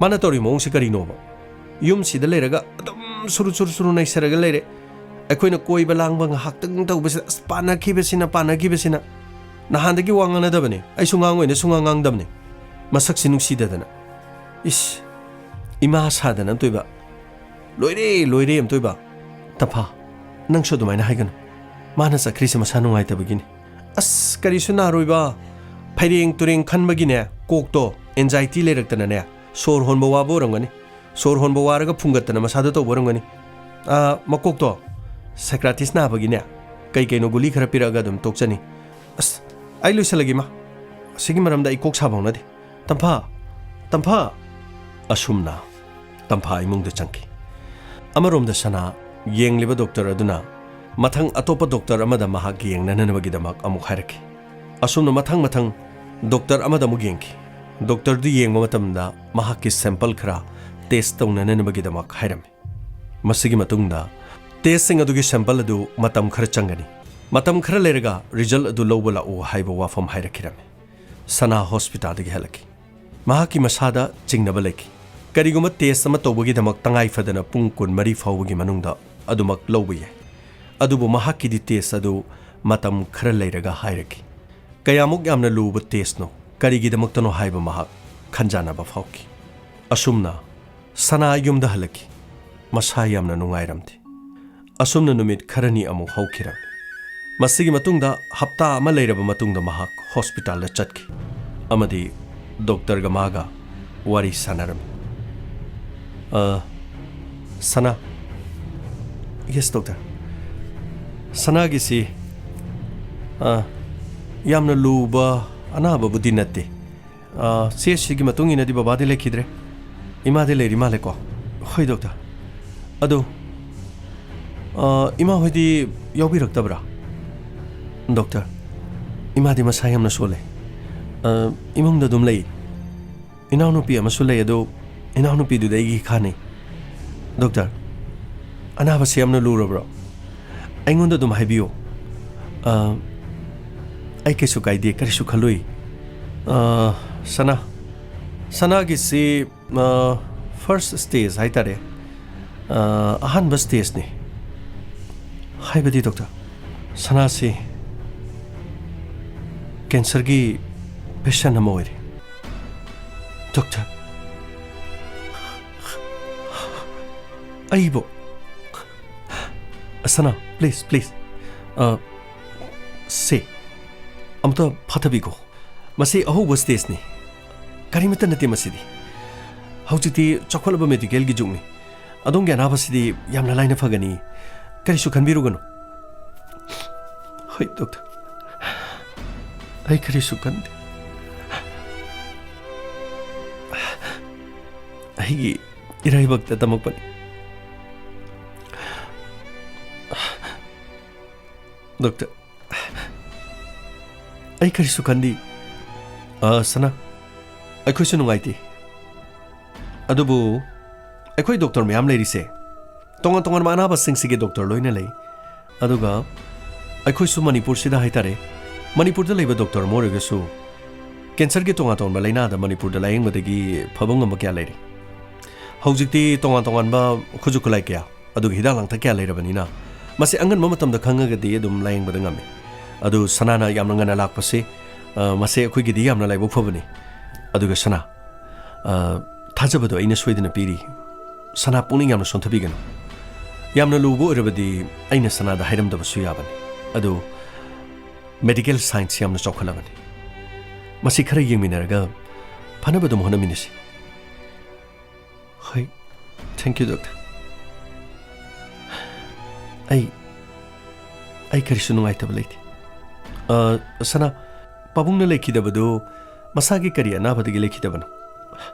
ꯃꯥꯅ ꯇꯧꯔꯤ ꯃꯑꯣꯡꯁꯦ ꯀꯔꯤꯅꯣꯕ? ꯌꯨꯝꯁꯤꯗ ꯂꯩꯔꯒ ꯑꯗꯨꯝ ꯁꯨꯔꯨ ꯁꯨꯔꯨ ꯁꯨꯔꯨ ꯅꯩꯁꯔꯒ ꯂꯩꯔꯦ꯫ ꯑꯩꯈꯣꯏꯅ ꯀꯣꯏꯕ ꯂꯥꯡꯕ ꯉꯥꯏꯍꯥꯛꯇꯪ ꯇꯧꯕꯁꯤꯗ, ꯑꯁ, ꯄꯥꯟꯅꯈꯤꯕꯁꯤꯅ, ꯄꯥꯟꯅꯈꯤꯕꯁꯤꯅ꯫ ꯅꯍꯥꯟꯗꯒꯤ ꯋꯥ ꯉꯥꯡꯅꯗꯕꯅꯦ꯫ ꯑꯩꯁꯨ ꯉꯥꯡꯉꯣꯏꯅ ꯁꯨꯡꯉꯥꯡ ꯉꯥꯡꯗꯕꯅꯦ꯫ ꯃꯁꯛꯁꯤ ꯅꯨꯡꯁꯤꯗꯗꯅ꯫ ꯏꯁ, ꯏꯃꯥ ꯁꯥꯗꯅ ꯑꯝꯇꯣꯏꯕ꯫ ꯂꯣꯏꯔꯦ, ꯂꯣꯏꯔꯦ ꯑꯝꯇꯣꯏꯕ꯫ ꯇꯝꯐꯥ, ꯅꯪꯁꯨ ꯑꯗꯨꯃꯥꯏꯅ ꯍꯥꯏꯒꯅꯨ꯫ ꯃꯥꯅ ꯆꯠꯈ꯭ꯔꯤꯁꯦ ꯃꯁꯥ ꯅꯨꯡꯉꯥꯏꯇꯕꯒꯤꯅꯤ꯫ ꯑꯁ, ꯀꯔꯤꯁꯨ ꯅꯥꯔꯣꯏꯕ꯫ ꯐꯩꯔꯦꯡ ꯇꯨꯔꯦꯡ ꯈꯟꯕꯒꯤꯅꯦ, ꯀꯣꯛꯇꯣ anxiety ꯂꯩꯔꯛꯇꯅꯅꯦ, ꯁꯣꯔ ꯍꯣꯟꯕ ꯋꯥꯕ ꯑꯣꯏꯔꯝꯒꯅꯤ꯫ ꯁꯣꯔ ꯍꯣꯟꯕ ꯋꯥꯔꯒ ꯐꯨꯡꯒꯠꯇꯅ ꯃꯁꯥꯗꯣ ꯇꯧꯕ ꯑꯣꯏꯔꯝꯒꯅꯤ꯫ ꯑꯥ, ꯃꯀꯣꯛꯇꯣ ꯁꯥꯏꯀ꯭ꯔꯥꯇꯤꯁ ꯅꯥꯕꯒꯤꯅꯦ, ꯀꯩ ꯀꯩꯅꯣ ꯒꯨꯂꯤ ꯈꯔ ꯄꯤꯔꯛꯑꯒ ꯑꯗꯨꯝ ꯇꯣꯛꯆꯅꯤ꯫ ꯑꯁ, ꯑꯩ ꯂꯣꯏꯁꯤꯜꯂꯒꯦ, ꯏꯃꯥ꯫ ꯑꯁꯤꯒꯤ ꯃꯔꯝꯗ ꯑꯩ ꯀꯣꯛ ꯁꯥꯕ ꯍꯧꯅꯗꯦ꯫ ꯇꯝꯐꯥ! ꯇꯝꯐꯥ! ꯑꯁꯨꯝꯅ ꯇꯝꯐꯥ ꯏꯃꯨꯡꯗ ꯆꯪꯈꯤ꯫ ꯑꯃꯔꯣꯝꯗ ꯁꯅꯥ ꯌꯦꯡꯂꯤꯕ ꯗꯣꯛꯇꯔ ꯑꯗꯨꯅ ꯃꯊꯪ ꯑꯇꯣꯞꯄ ꯗꯣꯛꯇꯔ ꯑꯃꯗ ꯃꯍꯥꯛ ꯌꯦꯡꯅꯅꯕꯒꯤꯗꯃꯛ ꯑꯃꯨꯛ ꯍꯥꯏꯔꯛꯈꯤ꯫ ꯑꯁꯨꯝꯅ ꯃꯊꯪ ꯃꯊꯪ ꯗꯣꯛꯇꯔ ꯑꯃꯗ ꯑꯃꯨꯛ ꯌꯦꯡꯈꯤ꯫ ꯗꯣꯛꯇꯔꯗꯨ ꯌꯦꯡꯕ ꯃꯇꯝꯗ ꯃꯍꯥꯛꯀꯤ ꯁꯦꯝꯄꯜ ꯈꯔ ꯇꯦꯁ ꯇꯧꯅꯅꯕꯒꯤꯗꯃꯛ ꯍꯥꯏꯔꯝꯃꯤ꯫ ꯃꯁꯤꯒꯤ ꯃꯇꯨꯡꯗ ꯇꯦꯁꯁꯤꯡ ꯑꯗꯨꯒꯤ ꯁꯦꯝꯄꯜ ꯑꯗꯨ ꯃꯇꯝ ꯈꯔ ꯆꯪꯒꯅꯤ꯫ ꯃꯇꯝ ꯈꯔ ꯂꯩꯔꯒ ꯔꯤꯖꯜ ꯑꯗꯨ ꯂꯧꯕ ꯂꯥꯛꯎ ꯍꯥꯏꯕ ꯋꯥꯐꯝ ꯍꯥꯏꯔꯛꯈꯤꯔꯝꯃꯤ꯫ ꯁꯅꯥ ꯍꯣꯁꯄꯤꯇꯥꯜꯗꯒꯤ ꯍꯜꯂꯛꯈꯤ꯫ ꯃꯍꯥꯛꯀꯤ ꯃꯁꯥꯗ ꯆꯤꯡꯅꯕ ꯂꯩꯈꯤ꯫ ꯀꯔꯤꯒꯨꯝꯕ ꯇꯦꯁ ꯑꯃ ꯇꯧꯕꯒꯤꯗꯃꯛ ꯇꯉꯥꯏ ꯐꯗꯅ ꯄꯨꯡ ꯀꯨꯟꯃꯔꯤ ꯐꯥꯎꯕꯒꯤ ꯃꯅꯨꯡꯗ ꯑꯗꯨꯃꯛ ꯂꯧꯕ ꯌꯥꯏ꯫ ꯑꯗꯨꯕꯨ ꯃꯍꯥꯛꯀꯤꯗꯤ ꯇꯦꯁ ꯑꯗꯨ ꯃꯇꯝ ꯈꯔ ꯂꯩꯔꯒ ꯍꯥꯏꯔꯛꯈꯤ꯫ ꯀꯌꯥꯃꯨꯛ ꯌꯥꯝꯅ ꯂꯨꯕ ꯇꯦꯁꯅꯣ, ꯀꯔꯤꯒꯤꯗꯃꯛꯇꯅꯣ ꯍꯥꯏꯕ ꯃꯍꯥꯛ ꯈꯟꯖꯥꯟꯅꯕ ꯐꯥꯎꯈꯤ꯫ ꯑꯁꯨꯝꯅ ꯁꯅꯥ ꯌꯨꯝꯗ ꯍꯜꯂꯛꯈꯤ꯫ ꯃꯁꯥ ꯌꯥꯝꯅ ꯅꯨꯡꯉꯥꯏꯔꯝꯗꯦ꯫ ꯑꯁꯨꯝꯅ ꯅꯨꯃꯤꯠ ꯈꯔꯅꯤ ꯑꯃꯨꯛ ꯍꯧꯈꯤꯔꯝꯃꯤ꯫ ꯃꯁꯤꯒꯤ ꯃꯇꯨꯡꯗ ꯍꯞꯇꯥ ꯑꯃ ꯂꯩꯔꯕ ꯃꯇꯨꯡꯗ ꯃꯍꯥꯛ ꯍꯣꯁꯄꯤꯇꯥꯜꯗ ꯆꯠꯈꯤ ꯑꯃꯗꯤ ꯗꯣꯛꯇꯔꯒ ꯃꯥꯒ ꯋꯥꯔꯤ ꯁꯥꯟꯅꯔꯝꯃꯤ꯫ "ꯑ, ꯁꯅꯥ, ꯌꯦꯁ, ꯗꯣꯛꯇꯔ꯫ ꯁꯅꯥꯒꯤꯁꯤ, ꯑ, ꯌꯥꯝꯅ ꯂꯨꯕ ꯑꯅꯥꯕꯕꯨꯗꯤ ꯅꯠꯇꯦ꯫ ꯑ, ꯆꯦꯁꯤꯒꯤ ꯃꯇꯨꯡ ꯏꯟꯅꯗꯤ ꯕꯕꯥꯗꯤ ꯂꯩꯈꯤꯗ꯭ꯔꯦ꯫ ꯏꯃꯥꯗꯤ ꯂꯩꯔꯤ ꯃꯥꯜꯂꯦꯀꯣ?" "ꯍꯣꯏ, ꯗꯣꯛꯇꯔ꯫ ꯑꯗꯨ, ꯑ, ꯏꯃꯥ ꯍꯣꯏꯗꯤ ꯌꯥꯎꯕꯤꯔꯛꯇꯕ꯭ꯔꯥ?" "ꯗꯣꯛꯇꯔ, ꯏꯃꯥꯗꯤ ꯃꯁꯥ ꯌꯥꯝꯅ ꯁꯣꯜꯂꯦ꯫ ꯑ, ꯏꯃꯨꯡꯗ ꯑꯗꯨꯝ ꯂꯩ꯫ ꯏꯅꯥꯎꯅꯨꯄꯤ ꯑꯃꯁꯨ ꯂꯩ, ꯑꯗꯨ ꯏꯅꯥꯎꯅꯨꯄꯤꯗꯨꯗꯤ ꯑꯩꯒꯤ ꯏꯈꯥꯅꯤ꯫ ꯗꯣꯛꯇꯔ, ꯑꯅꯥꯕꯁꯤ ꯌꯥꯝꯅ ꯂꯨꯔꯕ꯭ꯔꯣ? ꯑꯩꯉꯣꯟꯗ ꯑꯗꯨꯝ ꯍꯥꯏꯕꯤꯌꯨ꯫ ꯑ, ꯑꯩ ꯀꯩꯁꯨ ꯀꯥꯏꯗꯦ, ꯀꯔꯤꯁꯨ ꯈꯜꯂꯨꯏ꯫ ꯑ, ꯁꯅꯥ, ꯁꯅꯥꯒꯤꯁꯤ, ꯑ, ꯐꯥꯔꯁ ꯁ꯭ꯇꯦꯖ ꯍꯥꯏꯇꯥꯔꯦ꯫ ꯑ, ꯑꯍꯥꯟꯕ ꯁ꯭ꯇꯦꯖꯅꯤ꯫ ꯍꯥꯏꯕꯗꯤ, ꯗꯣꯛꯇꯔ, ꯁꯅꯥꯁꯤ ꯀꯦꯟꯁꯔꯒꯤ ꯄꯦꯁꯦꯟ ꯑꯃ ꯑꯣꯏꯔꯦ꯫" "ꯗꯣꯛꯇꯔ, ꯑꯩꯕꯨ, ꯁꯅꯥ, ꯄ꯭ꯂꯤꯖ, ꯄ꯭ꯂꯤꯖ, ꯑ, ꯁꯦ, ꯑꯃꯨꯛꯇ ꯐꯥꯊꯕꯤꯈꯣ꯫ ꯃꯁꯤ ꯑꯍꯧꯕ ꯁ꯭ꯇꯦꯖꯅꯤ꯫ ꯀꯔꯤꯃꯠꯇ ꯅꯠꯇꯦ ꯃꯁꯤꯗꯤ꯫ ꯍꯧꯖꯤꯛꯇꯤ ꯆꯥꯎꯈꯠꯂꯕ ꯃꯦꯗꯤꯀꯦꯜꯒꯤ ꯖꯨꯒꯅꯤ꯫ ꯑꯗꯣꯝꯒꯤ ꯑꯅꯥꯕꯁꯤꯗꯤ ꯌꯥꯝꯅ ꯂꯥꯏꯅ ꯐꯒꯅꯤ꯫ ꯀꯔꯤꯁꯨ ꯈꯟꯕꯤꯔꯨꯒꯅꯨ꯫ ꯍꯣꯏ, ꯗꯣꯛꯇꯔ꯫ ꯑꯩ ꯀꯔꯤꯁꯨ ꯈꯟꯗꯦ꯫ ꯑꯩꯒꯤ ꯏꯔꯥꯏꯕꯛꯇ ꯇꯝꯃꯛꯄꯅꯤ꯫ ꯗꯣꯛꯇꯔ, ꯑꯩ ꯀꯔꯤꯁꯨ ꯈꯟꯗꯦ꯫ ꯑ, ꯁꯅꯥ, ꯑꯩꯈꯣꯏꯁꯨ ꯅꯨꯡꯉꯥꯏꯇꯦ꯫ ꯑꯗꯨꯕꯨ ꯑꯩꯈꯣꯏ ꯗꯣꯛꯇꯔ ꯃꯌꯥꯝ ꯂꯩꯔꯤꯁꯦ, ꯇꯣꯉꯥꯟ ꯇꯣꯉꯥꯟꯕ ꯑꯅꯥꯕꯁꯤꯡꯁꯤꯒꯤ ꯗꯣꯛꯇꯔ ꯂꯣꯏꯅ ꯂꯩ꯫ ꯑꯗꯨꯒ ꯑꯩꯈꯣꯏꯁꯨ ꯃꯅꯤꯄꯨꯔꯁꯤꯗ ꯍꯥꯏꯇꯥꯔꯦ, ꯃꯅꯤꯄꯨꯔꯗ ꯂꯩꯕ ꯗꯣꯛꯇꯔ ꯑꯃ ꯑꯣꯏꯔꯒꯁꯨ ꯀꯦꯟꯁꯔꯒꯤ ꯇꯣꯉꯥꯟ ꯇꯣꯉꯥꯟꯕ ꯂꯥꯏꯅꯥꯗ ꯃꯅꯤꯄꯨꯔꯗ ꯂꯥꯌꯦꯡꯕꯗꯒꯤ ꯐꯕ ꯉꯝꯕ ꯀꯌꯥ ꯂꯩꯔꯤ꯫ ꯍꯧꯖꯤꯛꯇꯤ ꯇꯣꯉꯥꯟ ꯇꯣꯉꯥꯟꯕ ꯈꯨꯠꯁꯨ ꯈꯨꯠꯂꯥꯏ ꯀꯌꯥ, ꯑꯗꯨꯒ ꯍꯤꯗꯥꯛ ꯂꯥꯡꯊꯛ ꯀꯌꯥ ꯂꯩꯔꯕꯅꯤꯅ, ꯃꯁꯤ ꯑꯉꯟꯕ ꯃꯇꯝꯗ ꯈꯪꯉꯒꯗꯤ ꯑꯗꯨꯝ ꯂꯥꯌꯦꯡꯕꯗ ꯉꯝꯃꯤ꯫ ꯑꯗꯨ ꯁꯅꯥꯅ ꯌꯥꯝꯅ ꯉꯟꯅ ꯂꯥꯛꯄꯁꯤ, ꯑ, ꯃꯁꯤ ꯑꯩꯈꯣꯏꯒꯤꯗꯤ ꯌꯥꯝꯅ ꯂꯥꯏꯕꯛ ꯐꯕꯅꯤ꯫ ꯑꯗꯨꯒ ꯁꯅꯥ, ꯑ, ꯊꯥꯖꯕꯗꯣ ꯑꯩꯅ ꯁꯣꯏꯗꯅ ꯄꯤꯔꯤ꯫ ꯁꯅꯥ ꯄꯨꯛꯅꯤꯡ ꯌꯥꯝꯅ ꯁꯣꯟꯊꯕꯤꯒꯅꯨ꯫ ꯌꯥꯝꯅ ꯂꯨꯕ ꯑꯣꯏꯔꯕꯗꯤ ꯑꯩꯅ ꯁꯅꯥꯗ ꯍꯥꯏꯔꯝꯗꯕꯁꯨ ꯌꯥꯕꯅꯤ꯫ ꯑꯗꯨ ꯃꯦꯗꯤꯀꯦꯜ ꯁꯥꯏꯟꯁ ꯌꯥꯝꯅ ꯆꯥꯎꯈꯠꯂꯕꯅꯤ꯫ ꯃꯁꯤ ꯈꯔ ꯌꯦꯡꯃꯤꯟꯅꯔꯒ ꯐꯅꯕ ꯑꯗꯨꯝ ꯍꯣꯠꯅꯃꯤꯟꯅꯁꯤ꯫ ꯍꯣꯏ, thank you, ꯗꯣꯛꯇꯔ꯫ ꯑꯩ, ꯑꯩ ꯀꯔꯤꯁꯨ ꯅꯨꯡꯉꯥꯏꯇꯕ ꯂꯩꯇꯦ꯫ ꯑ, ꯁꯅꯥ, ꯄꯥꯕꯨꯡꯅ ꯂꯩꯈꯤꯗꯕꯗꯨ ꯃꯁꯥꯒꯤ ꯀꯔꯤ ꯑꯅꯥꯕꯗꯒꯤ ꯂꯩꯈꯤꯗꯕꯅꯣ?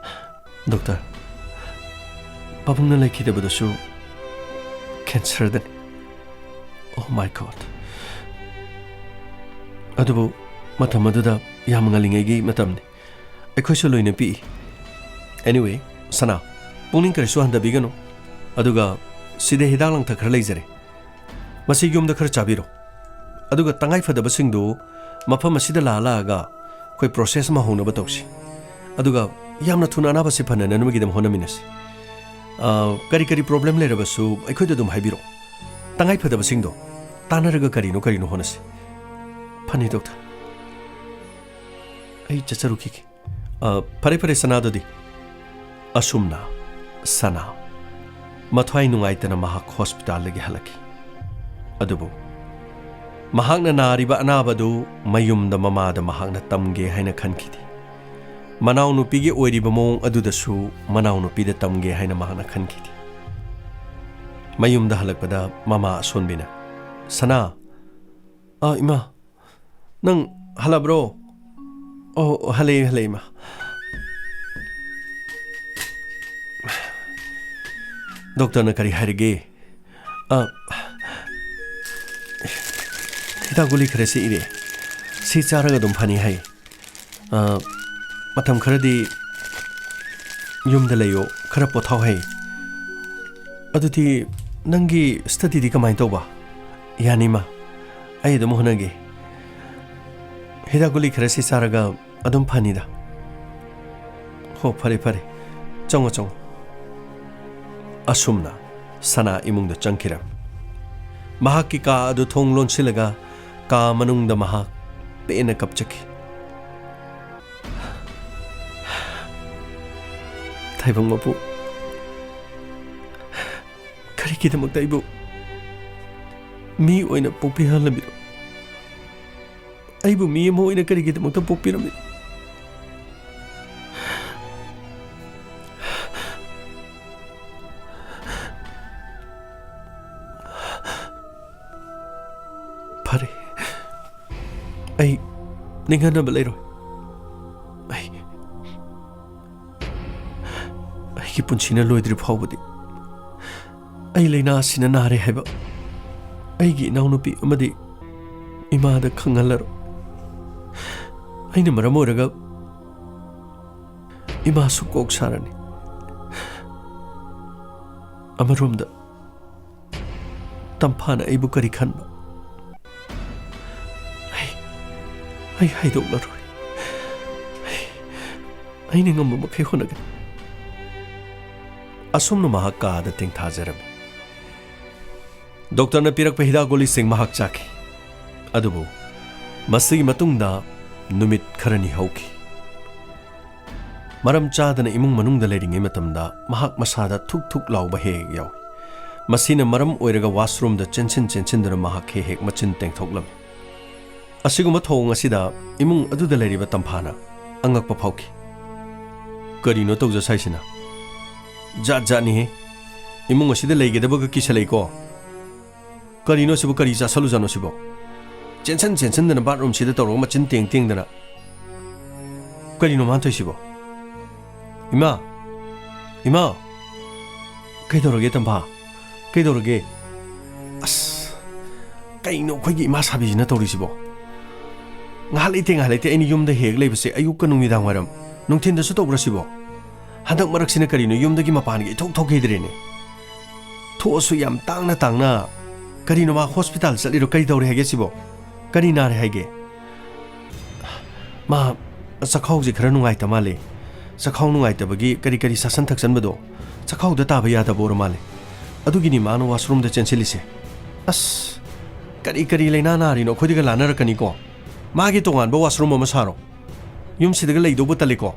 ꯗꯣꯛꯇꯔ, ꯄꯥꯕꯨꯡꯅ ꯂꯩꯈꯤꯗꯕꯗꯨꯁꯨ ꯀꯦꯟꯁꯔꯗꯅꯤ꯫ Oh my God! ꯑꯗꯨꯕꯨ ꯃꯇꯝ ꯑꯗꯨꯗ ꯌꯥꯝ ꯉꯜꯂꯤꯉꯩꯒꯤ ꯃꯇꯝꯅꯤ꯫ ꯑꯩꯈꯣꯏꯁꯨ ꯂꯣꯏꯅ ꯄꯤꯛꯏ꯫ Anyway, ꯁꯅꯥ, ꯄꯨꯛꯅꯤꯡ ꯀꯔꯤꯁꯨ ꯍꯟꯊꯕꯤꯒꯅꯨ꯫ ꯑꯗꯨꯒ ꯁꯤꯗ ꯍꯤꯗꯥꯛ ꯂꯥꯡꯊꯛ ꯈꯔ ꯂꯩꯖꯔꯦ꯫ ꯃꯁꯤ ꯌꯨꯝꯗ ꯈꯔ ꯆꯥꯕꯤꯔꯣ꯫ ꯑꯗꯨꯒ ꯇꯉꯥꯏ ꯐꯗꯕꯁꯤꯡꯗꯨ ꯃꯐꯝ ꯑꯁꯤꯗ ꯂꯥꯛꯑ ꯂꯥꯛꯑꯒ ꯑꯩꯈꯣꯏ ꯄ꯭ꯔꯣꯁꯦꯁ ꯑꯃ ꯍꯧꯅꯕ ꯇꯧꯁꯤ꯫ ꯑꯗꯨꯒ ꯌꯥꯝꯅ ꯊꯨꯅ ꯑꯅꯥꯕꯁꯤ ꯐꯅꯅꯕꯒꯤꯗꯃꯛ ꯍꯣꯠꯅꯃꯤꯟꯅꯁꯤ꯫ ꯑ, ꯀꯔꯤ ꯀꯔꯤ ꯄ꯭ꯔꯣꯕ꯭ꯂꯦꯝ ꯂꯩꯔꯕꯁꯨ ꯑꯩꯈꯣꯏꯗ ꯑꯗꯨꯝ ꯍꯥꯏꯕꯤꯔꯛꯑꯣ꯫ ꯇꯉꯥꯏ ꯐꯗꯕꯁꯤꯡꯗꯣ ꯇꯥꯟꯅꯔꯒ ꯀꯔꯤꯅꯣ ꯀꯔꯤꯅꯣ ꯍꯣꯠꯅꯁꯤ꯫ ꯐꯅꯤ, ꯗꯣꯛꯇꯔ꯫ ꯑꯩ ꯆꯠꯆꯔꯨꯈꯤꯒꯦ꯫ ꯑ, ꯐꯔꯦ, ꯐꯔꯦ, ꯁꯅꯥꯗꯨꯗꯤ꯫ ꯑꯁꯨꯝꯅ ꯁꯅꯥ ꯃꯊ꯭ꯋꯥꯏ ꯅꯨꯡꯉꯥꯏꯇꯅ ꯃꯍꯥꯛ ꯍꯣꯁꯄꯤꯇꯥꯜꯗꯒꯤ ꯍꯜꯂꯛꯈꯤ꯫ ꯑꯗꯨꯕꯨ ꯃꯍꯥꯛꯅ ꯅꯥꯔꯤꯕ ꯑꯅꯥꯕꯗꯨ ꯃꯌꯨꯝꯗ ꯃꯃꯥꯗ ꯃꯍꯥꯛꯅ ꯇꯝꯒꯦ ꯍꯥꯏꯅ ꯈꯟꯈꯤꯗꯦ꯫ ꯃꯅꯥꯎꯅꯨꯄꯤꯒꯤ ꯑꯣꯏꯔꯤꯕ ꯃꯑꯣꯡ ꯑꯗꯨꯗꯁꯨ ꯃꯅꯥꯎꯅꯨꯄꯤꯗ ꯇꯝꯒꯦ ꯍꯥꯏꯅ ꯃꯍꯥꯛꯅ ꯈꯟꯈꯤꯗꯦ꯫ ꯃꯌꯨꯝꯗ ꯍꯜꯂꯛꯄꯗ ꯃꯃꯥ ꯑꯁꯣꯟꯕꯤꯅ, "ꯁꯅꯥ, ꯑ, ꯏꯃꯥ, ꯅꯪ ꯍꯜꯂꯛꯑꯕ꯭ꯔꯣ?" "ꯑꯣ, ꯍꯜꯂꯛꯑꯦ, ꯍꯜꯂꯛꯑꯦ, ꯏꯃꯥ꯫ ꯗꯣꯛꯇꯔꯅ ꯀꯔꯤ ꯍꯥꯏꯔꯒꯦ?" "ꯑ, ꯍꯤꯗꯥꯛ ꯒꯨꯂꯤ ꯈꯔ ꯁꯤ ꯏꯔꯦ꯫ ꯁꯤ ꯆꯥꯔꯒ ꯑꯗꯨꯝ ꯐꯅꯤ ꯍꯥꯏ꯫ ꯑ, ꯃꯇꯝ ꯈꯔꯗꯤ ꯌꯨꯝꯗ ꯂꯩꯌꯣ, ꯈꯔ ꯄꯣꯊꯥꯎ ꯍꯥꯏ꯫ ꯑꯗꯨꯗꯤ ꯅꯪꯒꯤ ꯁ꯭ꯇꯗꯤꯗꯤ ꯀꯃꯥꯏꯅ ꯇꯧꯕ?" "ꯌꯥꯅꯤ, ꯏꯃꯥ꯫ ꯑꯩ ꯑꯗꯨꯝ ꯍꯣꯠꯅꯒꯦ꯫ ꯍꯤꯗꯥꯛ ꯒꯨꯂꯤ ꯈꯔ ꯁꯤ ꯆꯥꯔꯒ ꯑꯗꯨꯝ ꯐꯅꯤꯗ꯫" "ꯍꯣ, ꯐꯔꯦ, ꯐꯔꯦ꯫ ꯆꯪꯉꯣ, ꯆꯪꯉꯣ꯫" ꯑꯁꯨꯝꯅ ꯁꯅꯥ ꯏꯃꯨꯡꯗ ꯆꯪꯈꯤꯔꯝꯃꯤ꯫ ꯃꯍꯥꯛꯀꯤ ꯀꯥ ꯑꯗꯨ ꯊꯣꯡ ꯂꯣꯟꯁꯤꯜꯂꯒ ꯀꯥ ꯃꯅꯨꯡꯗ ꯃꯍꯥꯛ ꯄꯦꯟꯅ ꯀꯞꯆꯈꯤ꯫ "ꯇꯥꯏꯕꯪ ꯃꯄꯨ, ꯀꯔꯤꯒꯤꯗꯃꯛꯇ ꯑꯩꯕꯨ ꯃꯤ ꯑꯣꯏꯅ ꯄꯣꯛꯄꯤꯍꯜꯂꯝꯃꯤꯅꯣ? ꯑꯩꯕꯨ ꯃꯤ ꯑꯃ ꯑꯣꯏꯅ ꯀꯔꯤꯒꯤꯗꯃꯛꯇ ꯄꯣꯛꯄꯤꯔꯝꯃꯤꯅꯣ?" "ꯐꯔꯦ, ꯑꯩ ꯅꯤꯡꯍꯟꯅꯕ ꯂꯩꯔꯣꯏ꯫ ꯑꯩ, ꯑꯩꯒꯤ ꯄꯨꯟꯁꯤꯅ ꯂꯣꯏꯗ꯭ꯔꯤ ꯐꯥꯎꯕꯗꯤ ꯑꯩ ꯂꯥꯏꯅꯥ ꯑꯁꯤꯅ ꯅꯥꯔꯦ ꯍꯥꯏꯕ ꯑꯩꯒꯤ ꯏꯅꯥꯎꯅꯨꯄꯤ ꯑꯃꯗꯤ ꯏꯃꯥꯗ ꯈꯪꯍꯜꯂꯔꯣꯏ꯫ ꯑꯩꯅ ꯃꯔꯝ ꯑꯣꯏꯔꯒ ꯏꯃꯥꯁꯨ ꯀꯣꯛ ꯁꯥꯔꯅꯤ꯫ ꯑꯃꯔꯣꯝꯗ ꯇꯝꯐꯥꯅ ꯑꯩꯕꯨ ꯀꯔꯤ ꯈꯟꯕ? ꯑꯩ, ꯑꯩ ꯍꯥꯏꯗꯣꯛꯂꯔꯣꯏ꯫ ꯑꯩ, ꯑꯩꯅ ꯉꯝꯕ ꯃꯈꯩ ꯍꯣꯠꯅꯒꯅꯤ꯫" ꯑꯁꯨꯝꯅ ꯃꯍꯥꯛ ꯀꯥꯗ ꯇꯦꯡꯊꯥꯖꯔꯝꯃꯤ꯫ ꯗꯣꯛꯇꯔꯅ ꯄꯤꯔꯛꯄ ꯍꯤꯗꯥꯛ ꯒꯨꯂꯤꯁꯤꯡ ꯃꯍꯥꯛ ꯆꯥꯈꯤ꯫ ꯑꯗꯨꯕꯨ ꯃꯁꯤꯒꯤ ꯃꯇꯨꯡꯗ ꯅꯨꯃꯤꯠ ꯈꯔꯅꯤ ꯍꯧꯈꯤ꯫ ꯃꯔꯝ ꯆꯥꯗꯅ ꯏꯃꯨꯡ ꯃꯅꯨꯡꯗ ꯂꯩꯔꯤꯉꯩ ꯃꯇꯝꯗ ꯃꯍꯥꯛ ꯃꯁꯥꯗ ꯊꯨꯛ ꯊꯨꯛ ꯂꯥꯎꯕ ꯍꯦꯛ ꯍꯦꯛ ꯌꯥꯎꯏ꯫ ꯃꯁꯤꯅ ꯃꯔꯝ ꯑꯣꯏꯔꯒ ꯋꯥꯁꯔꯨꯝꯗ ꯆꯦꯟꯁꯤꯟ ꯆꯦꯟꯁꯤꯟꯗꯨꯅ ꯃꯍꯥꯛ ꯍꯦꯛ ꯍꯦꯛ ꯃꯆꯤꯟ ꯇꯦꯡꯊꯣꯛꯂꯝꯃꯤ꯫ ꯑꯁꯤꯒꯨꯝꯕ ꯊꯧꯑꯣꯡ ꯑꯁꯤꯗ ꯏꯃꯨꯡ ꯑꯗꯨꯗ ꯂꯩꯔꯤꯕ ꯇꯝꯐꯥꯅ ꯑꯉꯛꯄ ꯐꯥꯎꯈꯤ꯫ ꯀꯔꯤꯅꯣ ꯇꯧꯖ ꯁꯥꯏꯁꯤꯅ? ꯖꯥꯠ ꯖꯥꯠꯅꯤꯍꯦ꯫ ꯏꯃꯨꯡ ꯑꯁꯤꯗ ꯂꯩꯒꯗꯕꯒ ꯀꯤꯁꯜꯂꯛꯏꯀꯣ꯫ ꯀꯔꯤꯅꯣ ꯁꯤꯕꯨ? ꯀꯔꯤ ꯆꯥꯁꯜꯂꯨꯖꯥꯠꯅꯣ ꯁꯤꯕꯣ? ꯆꯦꯟꯁꯟ ꯆꯦꯟꯁꯟꯗꯅ ꯕꯥꯠꯔꯨꯝꯁꯤꯗ ꯇꯧꯔꯒ ꯃꯆꯤꯟ ꯇꯦꯡ ꯇꯦꯡꯗꯅ꯫ ꯀꯔꯤꯅꯣ ꯃꯥꯅ ꯇꯧꯏꯁꯤꯕꯣ? ꯏꯃꯥ! ꯏꯃꯥ! ꯀꯩꯗꯧꯔꯒꯦ ꯇꯝꯐꯥ? ꯀꯩꯗꯧꯔꯒꯦ? ꯑꯁ, ꯀꯩꯅꯣ ꯑꯩꯈꯣꯏꯒꯤ ꯏꯃꯥ ꯁꯥꯕꯤꯁꯤꯅ ꯇꯧꯔꯤꯁꯤꯕꯣ? ꯉꯥꯏꯍꯥꯛ ꯂꯩꯇꯦ, ꯉꯥꯏꯍꯥꯛ ꯂꯩꯇꯦ ꯑꯩꯅ ꯌꯨꯝꯗ ꯍꯦꯛ ꯂꯩꯕꯁꯦ, ꯑꯌꯨꯛꯀ ꯅꯨꯃꯤꯗꯥꯡ ꯋꯥꯏꯔꯝ, ꯅꯨꯡꯊꯤꯟꯗꯁꯨ ꯇꯧꯕ꯭ꯔꯥ ꯁꯤꯕꯣ? ꯍꯟꯗꯛ ꯃꯔꯛꯁꯤꯅ ꯀꯔꯤꯅꯣ ꯌꯨꯝꯗꯒꯤ ꯃꯄꯥꯟꯒ ꯏꯊꯣꯛ ꯊꯣꯛꯈꯤꯗ꯭ꯔꯦꯅꯦ꯫ ꯊꯣꯛꯑꯁꯨ ꯌꯥꯝ ꯇꯥꯡꯅ ꯇꯥꯡꯅ꯫ ꯀꯔꯤꯅꯣ ꯃꯥ ꯍꯣꯁꯄꯤꯇꯥꯜ ꯆꯠꯂꯤꯔꯣ? ꯀꯔꯤ ꯇꯧꯔꯦ ꯍꯥꯏꯒꯦ ꯁꯤꯕꯣ? ꯀꯔꯤ ꯅꯥꯔꯦ ꯍꯥꯏꯒꯦ? ꯃꯥ ꯆꯈꯥꯎꯁꯦ ꯈꯔ ꯅꯨꯡꯉꯥꯏꯇ ꯃꯥꯜꯂꯦ꯫ ꯆꯈꯥꯎ ꯅꯨꯡꯉꯥꯏꯇꯕꯒꯤ ꯀꯔꯤ ꯀꯔꯤ ꯆꯥꯁꯟ ꯊꯛꯆꯟꯕꯗꯣ ꯆꯈꯥꯎꯗ ꯇꯥꯕ ꯌꯥꯗꯕ ꯑꯣꯏꯔ ꯃꯥꯜꯂꯦ꯫ ꯑꯗꯨꯒꯤꯅꯤ ꯃꯥꯅ ꯋꯥꯁꯔꯨꯝꯗ ꯆꯦꯟꯁꯤꯜꯂꯤꯁꯦ꯫ ꯑꯁ, ꯀꯔꯤ ꯀꯔꯤ ꯂꯩꯅꯥ ꯅꯥꯔꯤꯅꯣ? ꯑꯩꯈꯣꯏꯗꯒ ꯂꯥꯟꯅꯔꯛꯀꯅꯤꯀꯣ꯫ ꯃꯥꯒꯤ ꯇꯣꯉꯥꯟꯕ ꯋꯥꯁꯔꯨꯝ ꯑꯃ ꯁꯥꯔꯣ꯫ ꯌꯨꯝꯁꯤꯗꯒ ꯂꯩꯗꯧꯕ ꯇꯜꯂꯤꯀꯣ꯫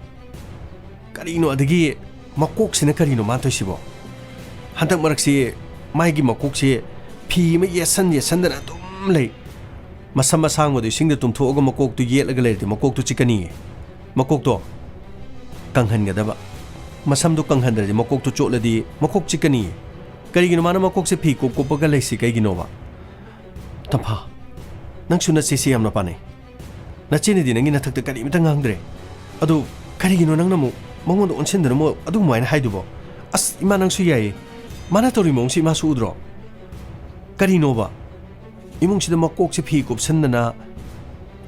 ꯀꯔꯤꯅꯣ? ꯑꯗꯒꯤ ꯃꯀꯣꯛꯁꯤꯅ ꯀꯔꯤꯅꯣ ꯃꯥ ꯇꯧꯏꯁꯤꯕꯣ? ꯍꯟꯗꯛ ꯃꯔꯛꯁꯤ ꯃꯥꯒꯤ ꯃꯀꯣꯛꯁꯤ ꯐꯤ ꯑꯃ ꯌꯦꯠꯁꯟ ꯌꯦꯠꯁꯟꯗꯅ ꯑꯗꯨꯝ ꯂꯩ꯫ ꯃꯁꯝ ꯑꯁꯥꯡꯕꯗꯣ ꯏꯁꯤꯡꯗ ꯇꯨꯝꯊꯣꯛꯑꯒ ꯃꯀꯣꯛꯇꯨ ꯌꯦꯠꯂꯒ ꯂꯩꯔꯗꯤ ꯃꯀꯣꯛꯇꯨ ꯆꯤꯛꯀꯅꯤꯌꯦ꯫ ꯃꯀꯣꯛꯇꯣ ꯀꯪꯍꯟꯒꯗꯕ꯫ ꯃꯁꯝꯗꯣ ꯀꯪꯍꯟꯗ꯭ꯔꯗꯤ ꯃꯀꯣꯛꯇꯨ ꯆꯣꯠꯂꯗꯤ ꯃꯀꯣꯛ ꯆꯤꯛꯀꯅꯤꯌꯦ꯫ ꯀꯔꯤꯒꯤꯅꯣ ꯃꯥꯅ ꯃꯀꯣꯛꯁꯦ ꯐꯤ ꯀꯨꯞ ꯀꯨꯞꯄꯒ ꯂꯩꯁꯤ ꯀꯩꯒꯤꯅꯣꯕ? ꯇꯝꯐꯥ, ꯅꯪꯁꯨ ꯅꯆꯦꯁꯤ ꯌꯥꯝꯅ ꯄꯥꯅꯩ꯫ ꯅꯆꯦꯅꯗꯤ ꯅꯪꯒꯤ ꯅꯊꯛꯇ ꯀꯔꯤꯃꯇ ꯉꯥꯡꯗ꯭ꯔꯦ꯫ ꯑꯗꯨ ꯀꯔꯤꯒꯤꯅꯣ ꯅꯪꯅ ꯑꯃꯨꯛ ꯃꯉꯣꯟꯗ ꯑꯣꯟꯁꯤꯟꯗꯅ ꯑꯃꯨꯛ ꯑꯗꯨꯃꯥꯏꯅ ꯍꯥꯏꯗꯨꯕꯣ? ꯑꯁ, ꯏꯃꯥ ꯅꯪꯁꯨ ꯌꯥꯏꯌꯦ꯫ ꯃꯥꯅ ꯇꯧꯔꯤ ꯃꯑꯣꯡꯁꯤ ꯏꯃꯥꯁꯨ ꯎꯗ꯭ꯔꯣ? ꯀꯔꯤꯅꯣꯕ? ꯏꯃꯨꯡꯁꯤꯗ ꯃꯀꯣꯛꯁꯦ ꯐꯤ ꯀꯨꯞꯁꯟꯗꯅ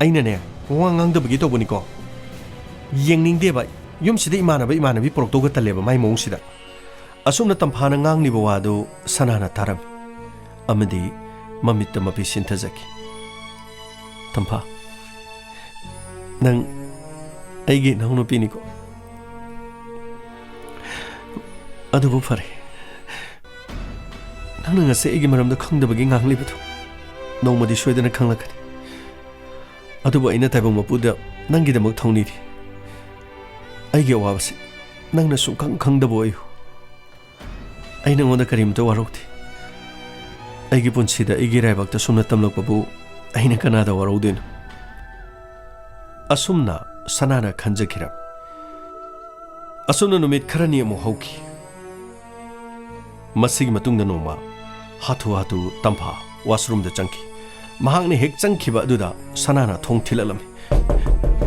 ꯑꯩꯅꯅꯦ ꯋꯥ ꯉꯥꯡꯗꯕꯒꯤ ꯇꯧꯕꯅꯤꯀꯣ꯫ ꯌꯦꯡꯅꯤꯡꯗꯦꯕ꯫ ꯌꯨꯝꯁꯤꯗ ꯏꯃꯥꯟꯅꯕ ꯏꯃꯥꯟꯅꯕꯤ ꯄꯨꯔꯛꯇꯧꯒ ꯇꯜꯂꯦꯕ ꯃꯥꯏ ꯃꯑꯣꯡꯁꯤꯗ꯫ ꯑꯁꯨꯝꯅ ꯇꯝꯐꯥꯅ ꯉꯥꯡꯂꯤꯕ ꯋꯥꯗꯨ ꯁꯅꯥꯅ ꯇꯥꯔꯝꯃꯤ ꯑꯃꯗꯤ ꯃꯃꯤꯠꯇ ꯃꯄꯤ ꯁꯤꯟꯊꯖꯈꯤ꯫ "ꯇꯝꯐꯥ, ꯅꯪ ꯑꯩꯒꯤ ꯏꯅꯥꯎꯅꯨꯄꯤꯅꯤꯀꯣ?" "ꯑꯗꯨꯕꯨ ꯐꯔꯦ, ꯅꯪꯅ ꯉꯁꯤ ꯑꯩꯒꯤ ꯃꯔꯝꯗ ꯈꯪꯗꯕꯒꯤ ꯉꯥꯡꯂꯤꯕꯗꯨ ꯅꯣꯡꯃꯗꯤ ꯁꯣꯏꯗꯅ ꯈꯪꯂꯛꯀꯅꯤ꯫ ꯑꯗꯨꯕꯨ ꯑꯩꯅ ꯇꯥꯏꯕꯪ ꯃꯄꯨꯗ ꯅꯪꯒꯤꯗꯃꯛ ꯊꯧꯅꯤꯔꯤ꯫ ꯑꯩꯒꯤ ꯑꯋꯥꯕꯁꯤ ꯅꯪꯅ ꯁꯨꯡꯈꯪ ꯈꯪꯗꯕ ꯑꯣꯏꯌꯨ꯫ ꯑꯩ ꯅꯉꯣꯟꯗ ꯀꯔꯤꯃꯇ ꯋꯥꯔꯧꯗꯦ꯫ ꯑꯩꯒꯤ ꯄꯨꯟꯁꯤꯗ ꯑꯩꯒꯤ ꯏꯔꯥꯏꯕꯛꯇ ꯁꯨꯝꯅ ꯇꯝꯂꯛꯄꯕꯨ ꯑꯩꯅ ꯀꯅꯥꯗ ꯋꯥꯔꯧꯗꯣꯏꯅꯣ?" ꯑꯁꯨꯝꯅ ꯁꯅꯥꯅ ꯈꯟꯖꯈꯤꯔꯝꯃꯤ꯫ ꯑꯁꯨꯝꯅ ꯅꯨꯃꯤꯠ ꯈꯔꯅꯤ ꯑꯃꯨꯛ ꯍꯧꯈꯤ꯫ ꯃꯁꯤꯒꯤ ꯃꯇꯨꯡꯗ ꯅꯣꯡꯃ ꯍꯥꯊꯨ ꯍꯥꯊꯨ ꯇꯝꯐꯥ ꯋꯥꯁꯔꯨꯝꯗ ꯆꯪꯈꯤ꯫ ꯃꯍꯥꯛꯅ ꯍꯦꯛ ꯆꯪꯈꯤꯕ ꯑꯗꯨꯗ ꯁꯅꯥꯅ ꯊꯣꯡ ꯊꯤꯜꯂꯛꯂꯝꯃꯤ꯫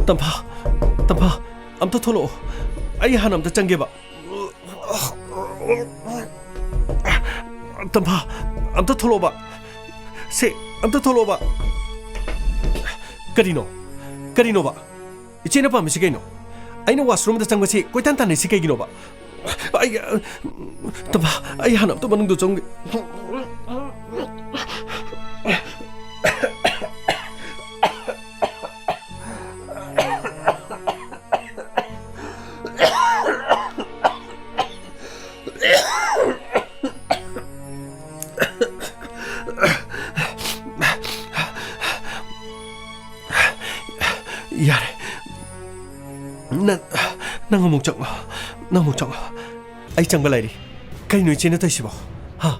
"ꯇꯝꯐꯥ, ꯇꯝꯐꯥ, ꯑꯝꯇ ꯊꯣꯛꯂꯛꯑꯣ꯫ ꯑꯩ ꯍꯥꯟꯅ ꯑꯝꯇ ꯆꯪꯒꯦꯕ꯫ ꯇꯝꯐꯥ, ꯑꯝꯇ ꯊꯣꯛꯂꯛꯑꯣꯕ꯫ ꯁꯦ, ꯑꯝꯇ ꯊꯣꯛꯂꯛꯑꯣꯕ꯫" "ꯀꯔꯤꯅꯣ? ꯀꯔꯤꯅꯣꯕ? ꯏꯆꯦꯅ ꯄꯥꯝꯃꯤꯁꯤ ꯀꯩꯅꯣ? ꯑꯩꯅ ꯋꯥꯁꯔꯨꯝꯗ ꯆꯪꯕꯁꯤ ꯀꯣꯏꯇꯥꯟ ꯇꯥꯟꯅꯩꯁꯤ ꯀꯩꯒꯤꯅꯣꯕ?" "ꯑꯩ, ꯇꯝꯐꯥ, ꯑꯩ ꯍꯥꯟꯅ ꯑꯝꯇ ꯃꯅꯨꯡꯗ ꯆꯪꯒꯦ꯫" "ꯌꯥꯔꯦ꯫ ꯅꯪ, ꯅꯪ ꯑꯃꯨꯛ ꯆꯪꯉꯣ꯫ ꯅꯪ ꯑꯃꯨꯛ ꯆꯪꯉꯣ꯫ ꯑꯩ ꯆꯪꯕ ꯂꯩꯔꯤ꯫ ꯀꯔꯤꯅꯣ ꯏꯆꯦꯅ ꯇꯧꯔꯤꯁꯤꯕꯣ? ꯍꯥ?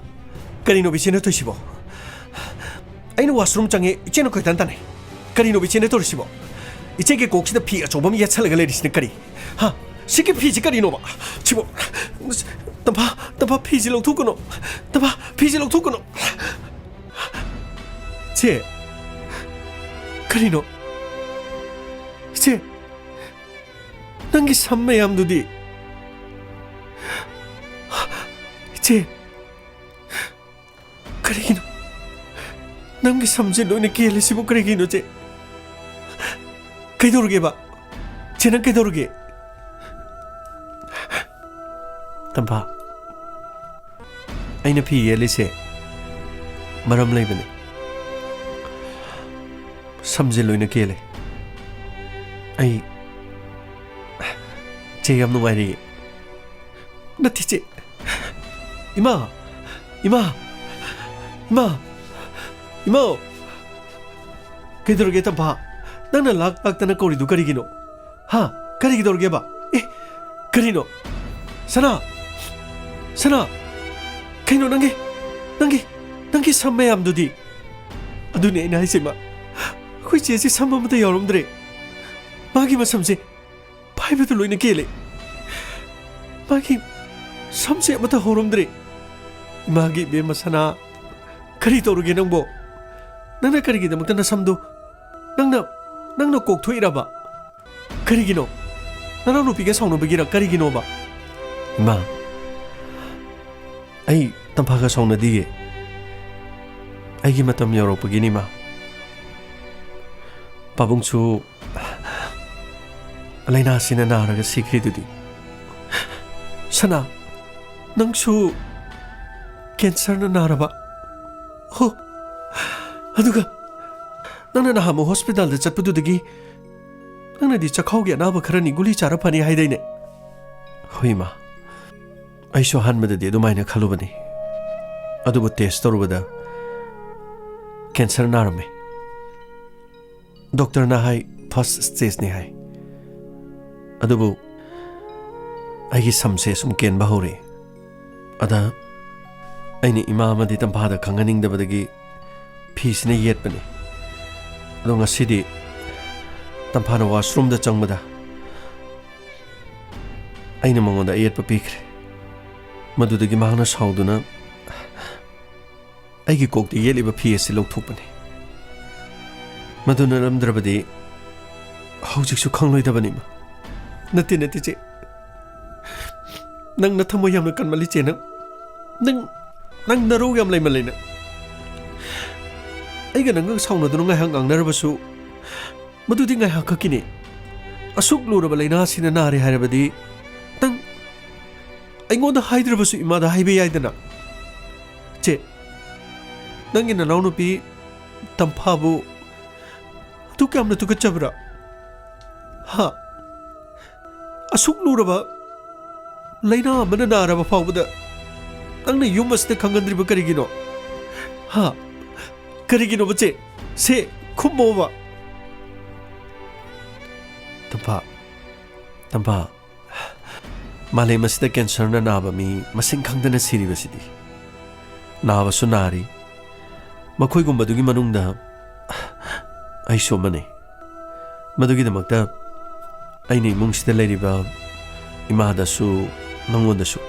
ꯀꯔꯤꯅꯣꯕ ꯏꯆꯦꯅ ꯇꯧꯔꯤꯁꯤꯕꯣ? ꯑꯩꯅ ꯋꯥꯁꯔꯨꯝ ꯆꯪꯉꯦ, ꯏꯆꯦꯅ ꯀꯣꯏꯇꯥꯟ ꯇꯥꯟꯅꯩ꯫ ꯀꯔꯤꯅꯣꯕ ꯏꯆꯦꯅ ꯇꯧꯔꯤꯁꯤꯕꯣ? ꯏꯆꯦꯒꯤ ꯀꯣꯛꯁꯤꯗ ꯐꯤ ꯑꯆꯧꯕ ꯑꯃ ꯌꯦꯠꯁꯜꯂꯒ ꯂꯩꯔꯤꯁꯤꯅ ꯀꯔꯤ? ꯍꯥ? ꯁꯤꯒꯤ ꯐꯤꯁꯤ ꯀꯔꯤꯅꯣꯕ? ꯁꯤꯕꯨ, ꯇꯝꯐꯥ, ꯇꯝꯐꯥ, ꯐꯤꯁꯤ ꯂꯧꯊꯣꯛꯀꯅꯨ꯫ ꯇꯝꯐꯥ, ꯐꯤꯁꯤ ꯂꯧꯊꯣꯛꯀꯅꯨ꯫" "ꯆꯦ, ꯀꯔꯤꯅꯣ? ꯆꯦ, ꯅꯪꯒꯤ ꯁꯝ ꯃꯌꯥꯝꯗꯨꯗꯤ?" "ꯏꯆꯦ, ꯀꯔꯤꯒꯤꯅꯣ? ꯅꯪꯒꯤ ꯁꯝꯁꯦ ꯂꯣꯏꯅ ꯀꯦꯜꯂꯤꯁꯤꯕꯨ ꯀꯔꯤꯒꯤꯅꯣ, ꯆꯦ? ꯀꯩꯗꯧꯔꯒꯦꯕ? ꯆꯦ, ꯅꯪ ꯀꯩꯗꯧꯔꯒꯦ?" "ꯇꯝꯐꯥ, ꯑꯩꯅ ꯐꯤ ꯌꯦꯠꯂꯤꯁꯦ ꯃꯔꯝ ꯂꯩꯕꯅꯤ꯫ ꯁꯝꯁꯦ ꯂꯣꯏꯅ ꯀꯦꯜꯂꯦ꯫ ꯑꯩ, ꯆꯦ, ꯌꯥꯝ ꯅꯨꯡꯉꯥꯏꯔꯤꯌꯦ꯫" "ꯅꯠꯇꯦ, ꯆꯦ꯫ ꯏꯃꯥ! ꯏꯃꯥ! ꯏꯃꯥ! ꯏꯃꯥ!" "ꯀꯩꯗꯧꯔꯒꯦ, ꯇꯝꯐꯥ? ꯅꯪꯅ ꯂꯥꯛ ꯂꯥꯛꯇꯅ ꯀꯧꯔꯤꯗꯨ ꯀꯔꯤꯒꯤꯅꯣ? ꯍꯥ? ꯀꯔꯤꯒꯤꯗꯧꯔꯒꯦꯕ? ꯑꯦ, ꯀꯔꯤꯅꯣ? ꯁꯅꯥ! ꯁꯅꯥ! ꯀꯩꯅꯣ ꯅꯪꯒꯤ, ꯅꯪꯒꯤ, ꯅꯪꯒꯤ ꯁꯝ ꯃꯌꯥꯝꯗꯨꯗꯤ?" "ꯑꯗꯨꯅꯦ ꯑꯩꯅ ꯍꯥꯏꯁꯦ, ꯏꯃꯥ꯫ ꯑꯩꯈꯣꯏ ꯆꯦꯁꯦ ꯁꯝ ꯑꯃꯠꯇ ꯌꯥꯎꯔꯝꯗ꯭ꯔꯦ꯫ ꯃꯥꯒꯤ ꯃꯁꯝꯁꯦ ꯄꯥꯏꯕꯗ ꯂꯣꯏꯅ ꯀꯦꯜꯂꯦ꯫ ꯃꯥꯒꯤ ꯁꯝꯁꯦ ꯑꯃꯠꯇ ꯍꯧꯔꯝꯗ꯭ꯔꯦ꯫ ꯏꯃꯥꯒꯤ ꯏꯕꯦꯝꯃ ꯁꯅꯥ, ꯀꯔꯤ ꯇꯧꯔꯒꯦ ꯅꯪꯕꯣ? ꯅꯪꯅ ꯀꯔꯤꯒꯤꯗꯃꯛꯇ ꯅꯁꯝꯗꯨ ꯅꯪꯅ, ꯅꯪꯅ ꯀꯣꯛꯊꯣꯛꯏꯔꯕ? ꯀꯔꯤꯒꯤꯅꯣ? ꯅꯅꯥꯎꯅꯨꯄꯤꯒ ꯁꯥꯎꯅꯕꯒꯤꯔ? ꯀꯔꯤꯒꯤꯅꯣꯕ? ꯏꯃꯥ, ꯑꯩ ꯇꯝꯐꯥꯒ ꯁꯥꯎꯅꯗꯤꯌꯦ꯫ ꯑꯩꯒꯤ ꯃꯇꯝ ꯌꯧꯔꯛꯄꯒꯤꯅꯤ, ꯏꯃꯥ꯫ ꯄꯥꯕꯨꯡꯁꯨ ꯂꯥꯏꯅꯥꯁꯤꯅ ꯅꯥꯔꯒ ꯁꯤꯈ꯭ꯔꯤꯗꯨꯗꯤ꯫ ꯁꯅꯥ, ꯅꯪꯁꯨ ꯀꯦꯟꯁꯔꯅ ꯅꯥꯔꯕ? ꯍꯣ, ꯑꯗꯨꯒ ꯅꯪꯅ ꯅꯍꯥꯟꯃꯨꯛ ꯍꯣꯁꯄꯤꯇꯥꯜꯗ ꯆꯠꯄꯗꯨꯗꯒꯤ ꯅꯪꯅꯗꯤ ꯆꯈꯥꯎꯒꯤ ꯑꯅꯥꯕ ꯈꯔꯅꯤ ꯒꯨꯂꯤ ꯆꯥꯔ ꯐꯅꯤ ꯍꯥꯏꯗꯥꯏꯅꯦ? ꯍꯣꯏ, ꯏꯃꯥ꯫ ꯑꯩꯁꯨ ꯑꯍꯥꯟꯕꯗꯗꯤ ꯑꯗꯨꯃꯥꯏꯅ ꯈꯜꯂꯨꯕꯅꯤ꯫ ꯑꯗꯨꯕꯨ ꯇꯦꯁ ꯇꯧꯔꯨꯕꯗ ꯀꯦꯟꯁꯔ ꯅꯥꯔꯝꯃꯦ꯫ ꯗꯣꯛꯇꯔꯅ ꯍꯥꯏ, ꯐꯥꯔꯁ ꯁ꯭ꯇꯦꯖꯅꯤ ꯍꯥꯏ꯫ ꯑꯗꯨꯕꯨ ꯑꯩꯒꯤ ꯁꯝꯁꯦ ꯁꯨꯝ ꯀꯦꯟꯕ ꯍꯧꯔꯛꯑꯦ꯫ ꯑꯗ ꯑꯩꯅ ꯏꯃꯥ ꯑꯃꯗꯤ ꯇꯝꯐꯥꯗ ꯈꯪꯍꯟꯅꯤꯡꯗꯕꯗꯒꯤ ꯐꯤꯁꯤꯅ ꯌꯦꯠꯄꯅꯤ꯫ ꯑꯗꯣ ꯉꯁꯤꯗꯤ ꯇꯝꯐꯥꯅ ꯋꯥꯁꯔꯨꯝꯗ ꯆꯪꯕꯗ ꯑꯩꯅ ꯃꯉꯣꯟꯗ ꯑꯌꯦꯠꯄ ꯄꯤꯈ꯭ꯔꯦ꯫ ꯃꯗꯨꯗꯒꯤ ꯃꯍꯥꯛꯅ ꯁꯥꯎꯗꯨꯅ ꯑꯩꯒꯤ ꯀꯣꯛꯇ ꯌꯦꯠꯂꯤꯕ ꯐꯤ ꯑꯁꯤ ꯂꯧꯊꯣꯛꯄꯅꯤ꯫ ꯃꯗꯨ ꯅꯠꯂꯝꯗ꯭ꯔꯕꯗꯤ ꯍꯧꯖꯤꯛꯁꯨ ꯈꯪꯂꯣꯏꯗꯕꯅꯤ, ꯏꯃꯥ꯫ ꯅꯠꯇꯦ, ꯅꯠꯇꯦ, ꯆꯦ꯫ ꯅꯪ ꯅꯊꯃꯣꯏ ꯌꯥꯝꯅ ꯀꯟꯃꯜꯂꯤ, ꯆꯦ꯫ ꯅꯪ, ꯅꯪ, ꯅꯪ ꯅꯔꯧ ꯌꯥꯝ ꯂꯩꯃꯜꯂꯤ, ꯅꯪ꯫ ꯑꯩꯒ ꯅꯪꯒ ꯁꯥꯎꯅꯗꯨꯅ ꯉꯥꯏꯍꯥꯛ ꯉꯥꯡꯅꯔꯕꯁꯨ, ꯃꯗꯨꯗꯤ ꯉꯥꯏꯍꯥꯛ ꯈꯛꯀꯤꯅꯤ꯫ ꯑꯁꯨꯛ ꯂꯨꯔꯕ ꯂꯥꯏꯅꯥ ꯑꯁꯤꯅ ꯅꯥꯔꯦ ꯍꯥꯏꯔꯕꯗꯤ, ꯅꯪ ꯑꯩꯉꯣꯟꯗ ꯍꯥꯏꯗ꯭ꯔꯕꯁꯨ ꯏꯃꯥꯗ ꯍꯥꯏꯕ ꯌꯥꯏꯗꯅ꯫ ꯆꯦ, ꯅꯪꯒꯤ ꯅꯅꯥꯎꯅꯨꯄꯤ ꯇꯝꯐꯥꯕꯨ ꯑꯗꯨꯛ ꯌꯥꯝꯅ ꯇꯨꯀꯠꯆꯕ꯭ꯔꯥ? ꯍꯥ? ꯑꯁꯨꯛ ꯂꯨꯔꯕ ꯂꯥꯏꯅꯥ ꯑꯃꯅ ꯅꯥꯔꯕ ꯐꯥꯎꯕꯗ ꯅꯪꯅ ꯌꯨꯝ ꯑꯁꯤꯗ ꯈꯪꯍꯟꯗ꯭ꯔꯤꯕ ꯀꯔꯤꯒꯤꯅꯣ? ꯍꯥ? ꯀꯔꯤꯒꯤꯅꯣꯕ, ꯆꯦ? ꯁꯦ, ꯈꯨꯝꯃꯣꯕ꯫ ꯇꯝꯐꯥ, ꯇꯝꯐꯥ, ꯃꯥꯂꯦꯝ ꯑꯁꯤꯗ ꯀꯦꯟꯁꯔꯅ ꯅꯥꯕ ꯃꯤ ꯃꯁꯤꯡ ꯈꯪꯗꯅ ꯁꯤꯔꯤꯕꯁꯤꯗꯤ꯫ ꯅꯥꯕꯁꯨ ꯅꯥꯔꯤ꯫ ꯃꯈꯣꯏꯒꯨꯝꯕꯗꯨꯒꯤ ꯃꯅꯨꯡꯗ ꯑꯩꯁꯨ ꯑꯃꯅꯤ꯫ ꯃꯗꯨꯒꯤꯗꯃꯛꯇ ꯑꯩꯅ ꯏꯃꯨꯡꯁꯤꯗ ꯂꯩꯔꯤꯕ ꯏꯃꯥꯗꯁꯨ, ꯅꯉꯣꯟꯗꯁꯨ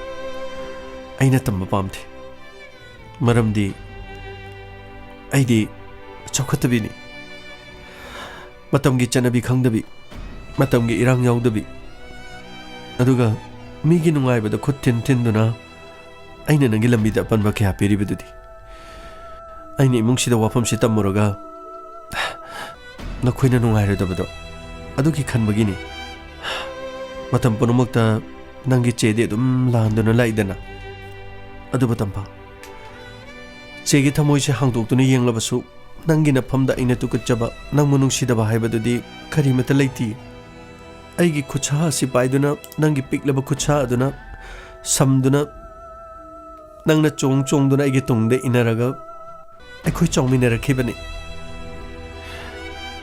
ꯑꯩꯅ ꯇꯝꯕ ꯄꯥꯝꯗꯦ꯫ ꯃꯔꯝꯗꯤ ꯑꯩꯗꯤ ꯆꯥꯎꯈꯠꯇꯕꯤꯅꯤ꯫ ꯃꯇꯝꯒꯤ ꯆꯠꯅꯕꯤ ꯈꯪꯗꯕꯤ, ꯃꯇꯝꯒꯤ ꯏꯔꯥꯡ ꯌꯥꯎꯗꯕꯤ, ꯑꯗꯨꯒ ꯃꯤꯒꯤ ꯅꯨꯡꯉꯥꯏꯕꯗ ꯈꯨꯠ ꯊꯤꯟ ꯊꯤꯟꯗꯨꯅ ꯑꯩꯅ ꯅꯪꯒꯤ ꯂꯝꯕꯤꯗ ꯑꯄꯟꯕ ꯀꯌꯥ ꯄꯤꯔꯤꯕꯗꯨꯗꯤ꯫ ꯑꯩꯅ ꯏꯃꯨꯡꯁꯤꯗ ꯋꯥꯐꯝꯁꯤ ꯇꯝꯃꯨꯔꯒ ꯅꯈꯣꯏꯅ ꯅꯨꯡꯉꯥꯏꯔꯣꯏꯗꯕꯗꯣ ꯑꯗꯨꯒꯤ ꯈꯟꯕꯒꯤꯅꯤ꯫ ꯃꯇꯝ ꯄꯨꯝꯅꯃꯛꯇ ꯅꯪꯒꯤ ꯆꯦꯗꯤ ꯑꯗꯨꯝ ꯂꯥꯟꯗꯨꯅ ꯂꯥꯛꯏꯗꯅ꯫ ꯑꯗꯨꯕꯨ ꯇꯝꯐꯥ, ꯆꯦꯒꯤ ꯊꯃꯣꯏꯁꯦ ꯍꯥꯡꯗꯣꯛꯇꯨꯅ ꯌꯦꯡꯂꯕꯁꯨ ꯅꯪꯒꯤ ꯅꯐꯝꯗ ꯑꯩꯅ ꯇꯨꯀꯠꯆꯕ, ꯅꯪꯕꯨ ꯅꯨꯡꯁꯤꯗꯕ ꯍꯥꯏꯕꯗꯨꯗꯤ ꯀꯔꯤꯃꯠꯇ ꯂꯩꯇꯦ꯫ ꯑꯩꯒꯤ ꯈꯨꯠꯁꯥ ꯑꯁꯤ ꯄꯥꯏꯗꯨꯅ ꯅꯪꯒꯤ ꯄꯤꯛꯂꯕ ꯈꯨꯠꯁꯥ ꯑꯗꯨꯅ ꯁꯝꯗꯨꯅ ꯅꯪꯅ ꯆꯣꯡ ꯆꯣꯡꯗꯨꯅ ꯑꯩꯒꯤ ꯇꯨꯡꯗ ꯏꯟꯅꯔꯒ ꯑꯩꯈꯣꯏ ꯆꯥꯎꯃꯤꯟꯅꯔꯛꯈꯤꯕꯅꯤ꯫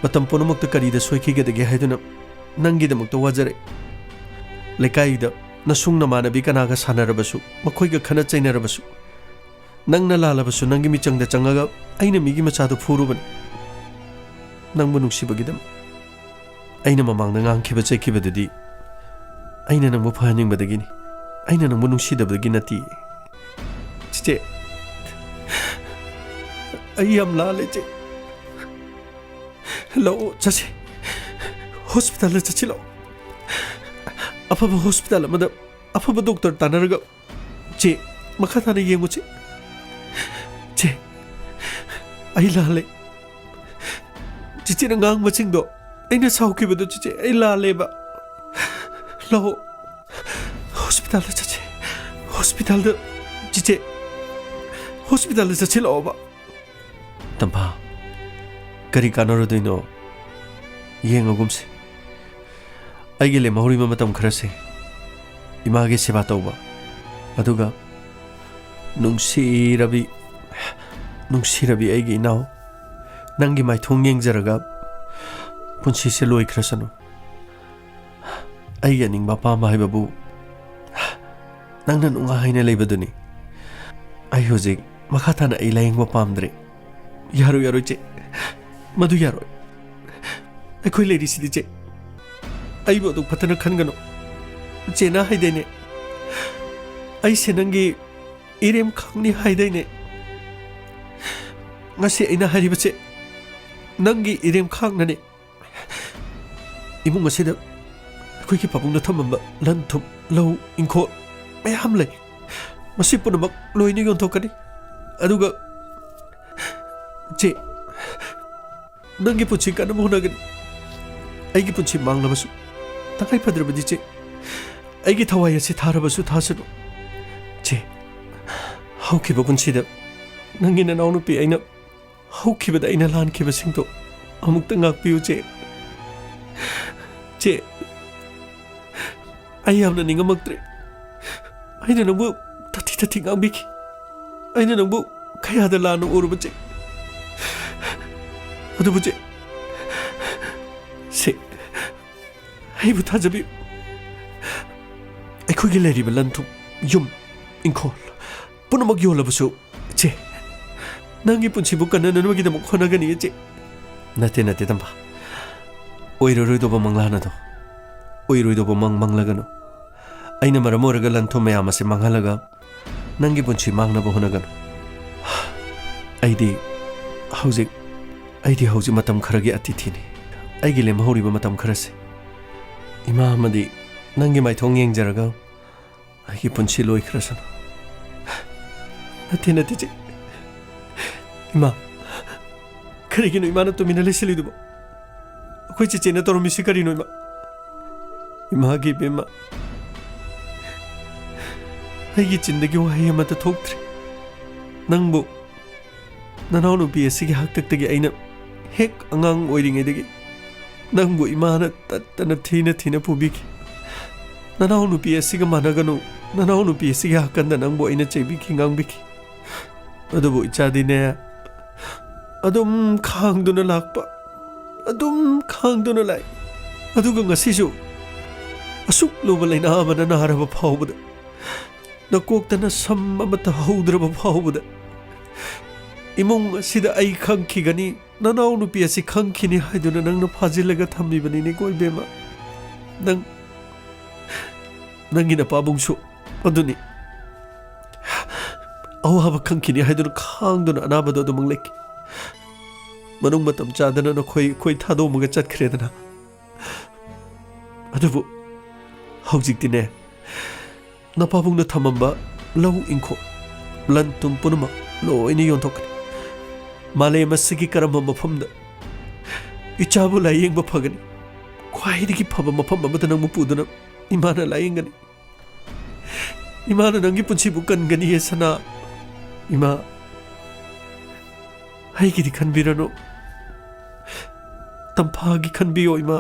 ꯃꯇꯝ ꯄꯨꯝꯅꯃꯛꯇ ꯀꯔꯤꯗ ꯁꯣꯏꯈꯤꯒꯗꯒꯦ ꯍꯥꯏꯗꯨꯅ ꯅꯪꯒꯤꯗꯃꯛꯇ ꯋꯥꯖꯔꯦ꯫ ꯂꯩꯀꯥꯏꯗ ꯅꯁꯨꯡ ꯅꯃꯥꯟꯅꯕꯤ ꯀꯅꯥꯒ ꯁꯥꯟꯅꯔꯕꯁꯨ, ꯃꯈꯣꯏꯒ ꯈꯠꯅ ꯆꯩꯅꯔꯕꯁꯨ, ꯅꯪꯅ ꯂꯥꯜꯂꯕꯁꯨ ꯅꯪꯒꯤ ꯃꯤꯆꯪꯗ ꯆꯪꯉꯒ ꯑꯩꯅ ꯃꯤꯒꯤ ꯃꯆꯥꯗꯨ ꯐꯨꯔꯨꯕꯅꯤ꯫ ꯅꯪꯕꯨ ꯅꯨꯡꯁꯤꯕꯒꯤꯗꯃꯛ꯫ ꯑꯩꯅ ꯃꯃꯥꯡꯗ ꯉꯥꯡꯈꯤꯕ ꯆꯩꯈꯤꯕꯗꯨꯗꯤ ꯑꯩꯅ ꯅꯪꯕꯨ ꯐꯍꯟꯅꯤꯡꯕꯗꯒꯤꯅꯤ꯫ ꯑꯩꯅ ꯅꯪꯕꯨ ꯅꯨꯡꯁꯤꯗꯕꯗꯒꯤ ꯅꯠꯇꯦ꯫ ꯆꯤꯆꯦ, ꯑꯩ ꯌꯥꯝ ꯂꯥꯜꯂꯦ, ꯆꯦ꯫ ꯂꯥꯛꯑꯣ, ꯆꯠꯁꯤ꯫ ꯍꯣꯁꯄꯤꯇꯥꯜꯗ ꯆꯠꯁꯤ, ꯂꯥꯛꯑꯣ꯫ ꯑꯐꯕ ꯍꯣꯁꯄꯤꯇꯥꯜ ꯑꯃꯗ ꯑꯐꯕ ꯗꯣꯛꯇꯔ ꯇꯥꯟꯅꯔꯒ, ꯆꯦ, ꯃꯈꯥ ꯇꯥꯅ ꯌꯦꯡꯉꯨ, ꯆꯦ꯫ ꯆꯦ, ꯑꯩ ꯂꯥꯜꯂꯦ꯫ ꯆꯤꯆꯦꯅ ꯉꯥꯡꯕꯁꯤꯡꯗꯣ ꯑꯩꯅ ꯁꯥꯎꯈꯤꯕꯗꯣ, ꯆꯤꯆꯦ, ꯑꯩ ꯂꯥꯜꯂꯦꯕ꯫ ꯂꯥꯛꯑꯣ, ꯍꯣꯁꯄꯤꯇꯥꯜꯗ ꯆꯠꯁꯦ꯫ ꯍꯣꯁꯄꯤꯇꯥꯜꯗ, ꯆꯤꯆꯦ, ꯍꯣꯁꯄꯤꯇꯥꯜꯗ ꯆꯠꯁꯤ, ꯂꯥꯛꯑꯣꯕ꯫ ꯇꯝꯐꯥ, ꯀꯔꯤ ꯀꯥꯟꯅꯔꯨꯗꯣꯏꯅꯣ? ꯌꯦꯡꯉꯒꯨꯝꯁꯦ꯫ ꯑꯩꯒꯤ ꯂꯦꯝꯍꯧꯔꯤꯕ ꯃꯇꯝ ꯈꯔꯁꯦ ꯏꯃꯥꯒꯤ ꯁꯦꯕꯥ ꯇꯧꯕ, ꯑꯗꯨꯒ ꯅꯨꯡꯁꯤꯔꯕꯤ, ꯅꯨꯡꯁꯤꯔꯕꯤ ꯑꯩꯒꯤ ꯏꯅꯥꯎ, ꯅꯪꯒꯤ ꯃꯥꯏꯊꯣꯡ ꯌꯦꯡꯖꯔꯒ ꯄꯨꯟꯁꯤꯁꯦ ꯂꯣꯏꯈ꯭ꯔꯁꯅꯨ꯫ ꯑꯩꯒꯤ ꯑꯅꯤꯡꯕ ꯑꯄꯥꯝꯕ ꯍꯥꯏꯕꯕꯨ ꯅꯪꯅ ꯅꯨꯡꯉꯥꯏꯅ ꯂꯩꯕꯗꯨꯅꯤ꯫ ꯑꯩ ꯍꯧꯖꯤꯛ ꯃꯈꯥ ꯇꯥꯅ ꯑꯩ ꯂꯥꯌꯦꯡꯕ ꯄꯥꯝꯗ꯭ꯔꯦ꯫ ꯌꯥꯔꯣꯏ, ꯌꯥꯔꯣꯏ, ꯆꯦ꯫ ꯃꯗꯨ ꯌꯥꯔꯣꯏ꯫ ꯑꯩꯈꯣꯏ ꯂꯩꯔꯤꯁꯤꯗꯤ, ꯆꯦ꯫ ꯑꯩꯕꯨ ꯑꯗꯨꯛ ꯐꯠꯇꯅ ꯈꯟꯒꯅꯨ꯫ ꯆꯦꯅ ꯍꯥꯏꯗꯦꯅꯦ, ꯑꯩꯁꯦ ꯅꯪꯒꯤ ꯏꯔꯦꯝꯈꯥꯡꯅꯤ ꯍꯥꯏꯗꯥꯏꯅꯦ? ꯉꯁꯤ ꯑꯩꯅ ꯍꯥꯏꯔꯤꯕꯁꯦ ꯅꯪꯒꯤ ꯏꯔꯦꯝꯈꯥꯡꯅꯅꯦ꯫ ꯏꯃꯨꯡ ꯑꯁꯤꯗ ꯑꯩꯈꯣꯏꯒꯤ ꯄꯥꯕꯨꯡꯅ ꯊꯝꯃꯝꯕ ꯂꯟ ꯊꯨꯝ, ꯂꯧ, ꯏꯪꯈꯣꯜ ꯃꯌꯥꯝ ꯂꯩ꯫ ꯃꯁꯤ ꯄꯨꯝꯅꯃꯛ ꯂꯣꯏꯅ ꯌꯣꯟꯊꯣꯛꯀꯅꯤ꯫ ꯑꯗꯨꯒ ꯆꯦ, ꯅꯪꯒꯤ ꯄꯨꯟꯁꯤ ꯀꯟꯅꯕ ꯍꯣꯠꯅꯒꯅꯤ꯫ ꯑꯩꯒꯤ ꯄꯨꯟꯁꯤ ꯃꯥꯡꯂꯕꯁꯨ, ꯇꯉꯥꯏ ꯐꯗ꯭ꯔꯕꯗꯤ ꯆꯦ, ꯑꯩꯒꯤ ꯊꯋꯥꯏ ꯑꯁꯤ ꯊꯥꯔꯕꯁꯨ ꯊꯥꯁꯅꯨ꯫ ꯆꯦ, ꯍꯧꯈꯤꯕ ꯄꯨꯟꯁꯤꯗ ꯅꯪꯒꯤ ꯅꯅꯥꯎꯅꯨꯄꯤ ꯑꯩꯅ ꯍꯧꯈꯤꯕꯗ ꯑꯩꯅ ꯂꯥꯟꯈꯤꯕꯁꯤꯡꯗꯣ ꯑꯃꯨꯛꯇ ꯉꯥꯛꯄꯤꯌꯨ ꯆꯦ꯫ ꯆꯦ, ꯑꯩ ꯌꯥꯝꯅ ꯅꯤꯡꯉꯝꯃꯛꯇ꯭ꯔꯦ꯫ ꯑꯩꯅ ꯅꯪꯕꯨ ꯇꯊꯤ ꯇꯊꯤ ꯉꯥꯡꯕꯤꯈꯤ꯫ ꯑꯩꯅ ꯅꯪꯕꯨ ꯀꯌꯥꯗ ꯂꯥꯟꯅ ꯎꯔꯨꯕ ꯆꯦ꯫ ꯑꯗꯨꯕꯨ ꯆꯦ, ꯁꯦ, ꯑꯩꯕꯨ ꯊꯥꯖꯕꯤꯌꯨ꯫ ꯑꯩꯈꯣꯏꯒꯤ ꯂꯩꯔꯤꯕ ꯂꯟ ꯊꯨꯝ, ꯌꯨꯝ, ꯏꯪꯈꯣꯜ ꯄꯨꯝꯅꯃꯛ ꯌꯣꯜꯂꯕꯁꯨ, ꯆꯦ, ꯅꯪꯒꯤ ꯄꯨꯟꯁꯤꯕꯨ ꯀꯟꯅꯅꯕꯒꯤꯗꯃꯛ ꯍꯣꯠꯅꯒꯅꯤ, ꯆꯦ꯫ ꯅꯠꯇꯦ, ꯅꯠꯇꯦ, ꯇꯝꯕ꯫ ꯑꯣꯏꯔꯔꯣꯏꯗꯧꯕ ꯃꯪꯂꯥꯟ ꯑꯗꯣ ꯑꯣꯏꯔꯣꯏꯗꯧꯕ ꯃꯪ ꯃꯪꯂꯒꯅꯨ꯫ ꯑꯩꯅ ꯃꯔꯝ ꯑꯣꯏꯔꯒ ꯂꯟ ꯊꯨꯝ ꯃꯌꯥꯝ ꯑꯁꯤ ꯃꯥꯡꯍꯜꯂꯒ ꯅꯪꯒꯤ ꯄꯨꯟꯁꯤ ꯃꯥꯡꯅꯕ ꯍꯣꯠꯅꯒꯅꯨ꯫ ꯑꯩꯗꯤ ꯍꯧꯖꯤꯛ, ꯑꯩꯗꯤ ꯍꯧꯖꯤꯛ ꯃꯇꯝ ꯈꯔꯒꯤ ꯑꯇꯤꯊꯤꯅꯤ꯫ ꯑꯩꯒꯤ ꯂꯦꯝꯍꯧꯔꯤꯕ ꯃꯇꯝ ꯈꯔꯁꯦ ꯏꯃꯥ ꯑꯃꯗꯤ ꯅꯪꯒꯤ ꯃꯥꯏꯊꯣꯡ ꯌꯦꯡꯖꯔꯒ ꯑꯩꯒꯤ ꯄꯨꯟꯁꯤ ꯂꯣꯏꯈ꯭ꯔꯁꯅꯨ꯫ ꯅꯠꯇꯦ, ꯅꯠꯇꯦ, ꯆꯦ꯫ ꯏꯃꯥ, ꯀꯔꯤꯒꯤꯅꯣ ꯏꯃꯥꯅ ꯇꯨꯃꯤꯟꯅ ꯂꯩꯁꯤꯜꯂꯤꯗꯨꯕꯣ? ꯑꯩꯈꯣꯏ ꯆꯦꯆꯦꯅ ꯇꯧꯔꯝꯃꯤꯁꯤ ꯀꯔꯤꯅꯣ, ꯏꯃꯥ? ꯏꯃꯥꯒꯤ ꯏꯕꯦꯝꯃ, ꯑꯩꯒꯤ ꯆꯤꯟꯗꯒꯤ ꯋꯥꯍꯩ ꯑꯃꯠꯇ ꯊꯣꯛꯇ꯭ꯔꯦ꯫ ꯅꯪꯕꯨ ꯅꯅꯥꯎꯅꯨꯄꯤ ꯑꯁꯤꯒꯤ ꯍꯥꯛꯇꯛꯇꯒꯤ ꯑꯩꯅ ꯍꯦꯛ ꯑꯉꯥꯡ ꯑꯣꯏꯔꯤꯉꯩꯗꯒꯤ ꯅꯪꯕꯨ ꯏꯃꯥꯅ ꯇꯠꯇꯅ ꯊꯤꯅ ꯊꯤꯅ ꯄꯨꯕꯤꯈꯤ꯫ ꯅꯅꯥꯎꯅꯨꯄꯤ ꯑꯁꯤꯒ ꯃꯥꯟꯅꯒꯅꯨ, ꯅꯅꯥꯎꯅꯨꯄꯤ ꯑꯁꯤꯒꯤ ꯍꯥꯛꯀꯟꯗ ꯅꯪꯕꯨ ꯑꯩꯅ ꯆꯩꯕꯤꯈꯤ, ꯉꯥꯡꯕꯤꯈꯤ꯫ ꯑꯗꯨꯕꯨ ꯏꯆꯥꯗꯤꯅꯦ, ꯑꯗꯨꯝ ꯈꯥꯡꯗꯨꯅ ꯂꯥꯛꯄ, ꯑꯗꯨꯝ ꯈꯥꯡꯗꯨꯅ ꯂꯥꯛꯏ꯫ ꯑꯗꯨꯒ ꯉꯁꯤꯁꯨ ꯑꯁꯨꯛ ꯂꯨꯕ ꯂꯥꯏꯅꯥ ꯑꯃꯅ ꯅꯥꯔꯕ ꯐꯥꯎꯕꯗ, ꯅꯀꯣꯛꯇꯅ ꯁꯝ ꯑꯃꯠꯇ ꯍꯧꯗ꯭ꯔꯕ ꯐꯥꯎꯕꯗ, ꯏꯃꯨꯡ ꯑꯁꯤꯗ ꯑꯩ ꯈꯪꯈꯤꯒꯅꯤ, ꯅꯅꯥꯎꯅꯨꯄꯤ ꯑꯁꯤ ꯈꯪꯈꯤꯅꯤ ꯍꯥꯏꯗꯨꯅ ꯅꯪꯅ ꯐꯥꯖꯤꯜꯂꯒ ꯊꯝꯃꯤꯕꯅꯤꯅꯦꯀꯣ, ꯏꯕꯦꯝꯃ꯫ ꯅꯪ, ꯅꯪꯒꯤ ꯅꯄꯥꯕꯨꯡꯁꯨ ꯑꯗꯨꯅꯤ, ꯑꯋꯥꯕ ꯈꯪꯈꯤꯅꯤ ꯍꯥꯏꯗꯨꯅ ꯈꯥꯡꯗꯨꯅ ꯑꯅꯥꯕꯗꯣ ꯑꯗꯨꯃꯛ ꯂꯩꯈꯤ꯫ ꯃꯅꯨꯡ ꯃꯇꯝ ꯆꯥꯗꯅ ꯅꯈꯣꯏ ꯑꯩꯈꯣꯏ ꯊꯥꯗꯣꯛꯑꯝꯃꯒ ꯆꯠꯈ꯭ꯔꯦꯗꯅ꯫ ꯑꯗꯨꯕꯨ ꯍꯧꯖꯤꯛꯇꯤꯅꯦ, ꯅꯄꯥꯕꯨꯡꯅ ꯊꯝꯃꯝꯕ ꯂꯧ ꯏꯪꯈꯣꯜ, ꯂꯟ ꯊꯨꯝ ꯄꯨꯝꯅꯃꯛ ꯂꯣꯏꯅ ꯌꯣꯟꯊꯣꯛꯀꯅꯤ꯫ ꯃꯥꯂꯦꯝ ꯑꯁꯤꯒꯤ ꯀꯔꯝꯕ ꯃꯐꯝꯗ ꯏꯆꯥꯕꯨ ꯂꯥꯌꯦꯡꯕ ꯐꯒꯅꯤ? ꯈ꯭ꯋꯥꯏꯗꯒꯤ ꯐꯕ ꯃꯐꯝ ꯑꯃꯗ ꯅꯪꯕꯨ ꯄꯨꯗꯨꯅ ꯏꯃꯥꯅ ꯂꯥꯌꯦꯡꯒꯅꯤ꯫ ꯏꯃꯥꯅ ꯅꯪꯒꯤ ꯄꯨꯟꯁꯤꯕꯨ ꯀꯟꯒꯅꯤꯌꯦ ꯁꯅꯥ꯫ ꯏꯃꯥ, ꯑꯩꯒꯤꯗꯤ ꯈꯟꯕꯤꯔꯅꯨ꯫ ꯇꯝꯐꯥꯒꯤ ꯈꯟꯕꯤꯌꯣ ꯏꯃꯥ꯫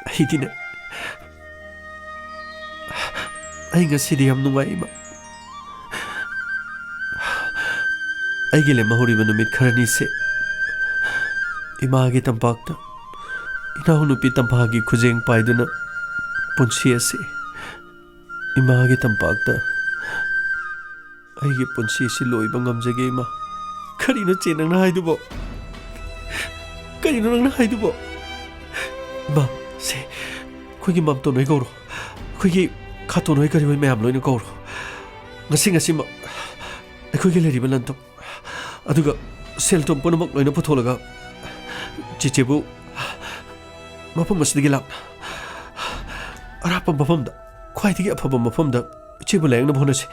ꯑꯩꯗꯤꯅꯦ, ꯑꯩ ꯉꯁꯤꯗꯤ ꯌꯥꯝ ꯅꯨꯡꯉꯥꯏ ꯏꯃꯥ꯫ ꯑꯩꯒꯤ ꯂꯦꯝꯍꯧꯔꯤꯕ ꯅꯨꯃꯤꯠ ꯈꯔꯅꯤꯁꯦ ꯏꯃꯥꯒꯤ ꯇꯝꯄꯥꯛꯇ ꯏꯅꯥꯎꯅꯨꯄꯤ ꯇꯝꯐꯥꯒꯤ ꯈꯨꯖꯦꯡ ꯄꯥꯏꯗꯨꯅ ꯄꯨꯟꯁꯤ ꯑꯁꯤ, ꯏꯃꯥꯒꯤ ꯇꯝꯄꯥꯛꯇ ꯑꯩꯒꯤ ꯄꯨꯟꯁꯤꯁꯤ ꯂꯣꯏꯕ ꯉꯝꯖꯒꯦ ꯏꯃꯥ꯫ ꯀꯔꯤꯅꯣ ꯆꯦ ꯅꯪꯅ ꯍꯥꯏꯗꯨꯕꯣ? ꯀꯔꯤꯅꯣ ꯅꯪꯅ ꯍꯥꯏꯗꯨꯕꯣ? ꯏꯃꯥ, ꯁꯦ, ꯑꯩꯈꯣꯏꯒꯤ ꯃꯥꯝꯇꯣꯟ ꯍꯣꯏ ꯀꯧꯔꯣ, ꯑꯩꯈꯣꯏꯒꯤ ꯈꯥꯇꯣꯟ ꯍꯣꯏ ꯀꯔꯤ ꯍꯣꯏ ꯃꯌꯥꯝ ꯂꯣꯏꯅ ꯀꯧꯔꯣ꯫ ꯉꯁꯤ ꯉꯁꯤꯃꯛ ꯑꯩꯈꯣꯏꯒꯤ ꯂꯩꯔꯤꯕ ꯂꯟ ꯊꯨꯝ, ꯑꯗꯨꯒ ꯁꯦꯜ ꯊꯨꯝ ꯄꯨꯝꯅꯃꯛ ꯂꯣꯏꯅ ꯄꯨꯊꯣꯛꯂꯒ ꯆꯦꯆꯦꯕꯨ ꯃꯐꯝ ꯑꯁꯤꯗꯒꯤ ꯂꯥꯞꯅ ꯑꯔꯥꯞꯄ ꯃꯐꯝꯗ, ꯈ꯭ꯋꯥꯏꯗꯒꯤ ꯑꯐꯕ ꯃꯐꯝꯗ ꯏꯆꯦꯕꯨ ꯂꯥꯌꯦꯡꯅꯕ ꯍꯣꯠꯅꯁꯤ꯫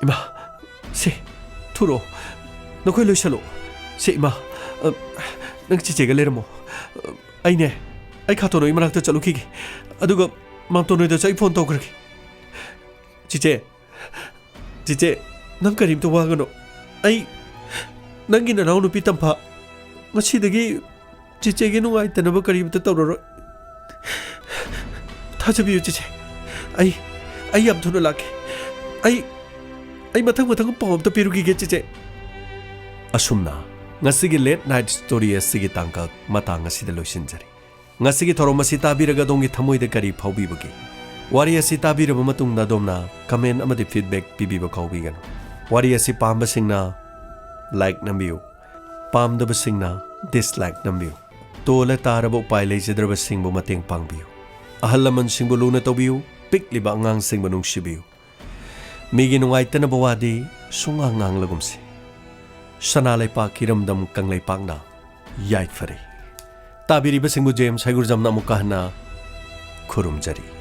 ꯏꯃꯥ, ꯁꯦ, ꯊꯨꯔꯣ, ꯅꯈꯣꯏ ꯂꯣꯏꯁꯜꯂꯣ꯫ ꯁꯦ ꯏꯃꯥ, ꯑ, ꯅꯪ ꯆꯦꯆꯦꯒ ꯂꯩꯔꯝꯃꯣ꯫ ꯑꯩꯅꯦ, ꯑꯩ ꯈꯥꯇꯣꯟ ꯍꯣꯏ ꯃꯅꯥꯛꯇ ꯆꯠꯂꯨꯈꯤꯒꯦ, ꯑꯗꯨꯒ ꯃꯥꯝꯇꯣꯟ ꯍꯣꯏꯗꯁꯨ ꯑꯩ ꯐꯣꯟ ꯇꯧꯈ꯭ꯔꯒꯦ꯫ ꯆꯦꯆꯦ, ꯆꯦꯆꯦ, ꯅꯪ ꯀꯔꯤꯝꯇ ꯋꯥꯒꯅꯨ꯫ ꯑꯩ, ꯅꯪꯒꯤ ꯅꯅꯥꯎꯅꯨꯄꯤ ꯇꯝꯐꯥ, ꯉꯁꯤꯗꯒꯤ ꯆꯦꯆꯦꯒꯤ ꯅꯨꯡꯉꯥꯏꯇꯅꯕ ꯀꯔꯤꯝꯇ ꯇꯧꯔꯔꯣꯏ꯫ ꯊꯥꯖꯕꯤꯌꯨ ꯆꯦꯆꯦ꯫ ꯑꯩ, ꯑꯩ ꯌꯥꯝ ꯊꯨꯅ ꯂꯥꯛꯀꯦ꯫ ꯑꯩ, ꯑꯩ ꯃꯊꯪ ꯃꯊꯪ ꯄꯥꯎ ꯑꯝꯇ ꯄꯤꯔꯨꯈꯤꯒꯦ ꯆꯦꯆꯦ꯫ ꯑꯁꯨꯝꯅ ꯉꯁꯤꯒꯤ Late Night Story ꯑꯁꯤꯒꯤ ꯇꯥꯡꯀꯛ ꯃꯇꯥꯡ ꯑꯁꯤꯗ ꯂꯣꯏꯁꯤꯟꯖꯔꯤ꯫ ꯉꯁꯤꯒꯤ ꯊꯧꯔꯝ ꯑꯁꯤ ꯇꯥꯕꯤꯔꯒ ꯑꯗꯣꯝꯒꯤ ꯊꯃꯣꯏꯗ ꯀꯔꯤ ꯐꯥꯎꯕꯤꯕꯒꯦ? ꯋꯥꯔꯤ ꯑꯁꯤ ꯇꯥꯕꯤꯔꯕ ꯃꯇꯨꯡꯗ ꯑꯗꯣꯝꯅ comment ꯑꯃꯗꯤ feedback ꯄꯤꯕꯤꯕ ꯀꯥꯎꯕꯤꯒꯅꯨ꯫ ꯋꯥꯔꯤ ꯑꯁꯤ ꯄꯥꯝꯕꯁꯤꯡꯅ like ꯅꯝꯕꯤꯌꯨ, ꯄꯥꯝꯗꯕꯁꯤꯡꯅ dislike ꯅꯝꯕꯤꯌꯨ꯫ ꯇꯣꯜꯂ ꯇꯥꯔꯕ ꯎꯄꯥꯏ ꯂꯩꯖꯗ꯭ꯔꯕꯁꯤꯡꯕꯨ ꯃꯇꯦꯡ ꯄꯥꯡꯕꯤꯌꯨ꯫ ꯑꯍꯜ ꯂꯃꯟꯁꯤꯡꯕꯨ ꯂꯨꯅ ꯇꯧꯕꯤꯌꯨ, ꯄꯤꯛꯂꯤꯕ ꯑꯉꯥꯡꯁꯤꯡꯕꯨ ꯅꯨꯡꯁꯤꯕꯤꯌꯨ꯫ ꯃꯤꯒꯤ ꯅꯨꯡꯉꯥꯏꯇꯅꯕ ꯋꯥꯗꯤ ꯁꯨꯡꯉꯥꯡ ꯉꯥꯡꯂꯒꯨꯝꯁꯤ꯫ ꯁꯅꯥ ꯂꯩꯄꯥꯛ ꯏꯔꯝꯗꯝ ꯀꯪꯂꯩꯄꯥꯛꯅ ꯌꯥꯏꯐꯔꯦ꯫ ꯇꯥꯕꯤꯔꯤꯕꯁꯤꯡꯕꯨ ꯖꯦꯝꯁ ꯍꯩꯒꯨꯔꯖꯝꯅ ꯑꯃꯨꯛꯀ ꯍꯟꯅ ꯈꯨꯔꯨꯝꯖꯔꯤ꯫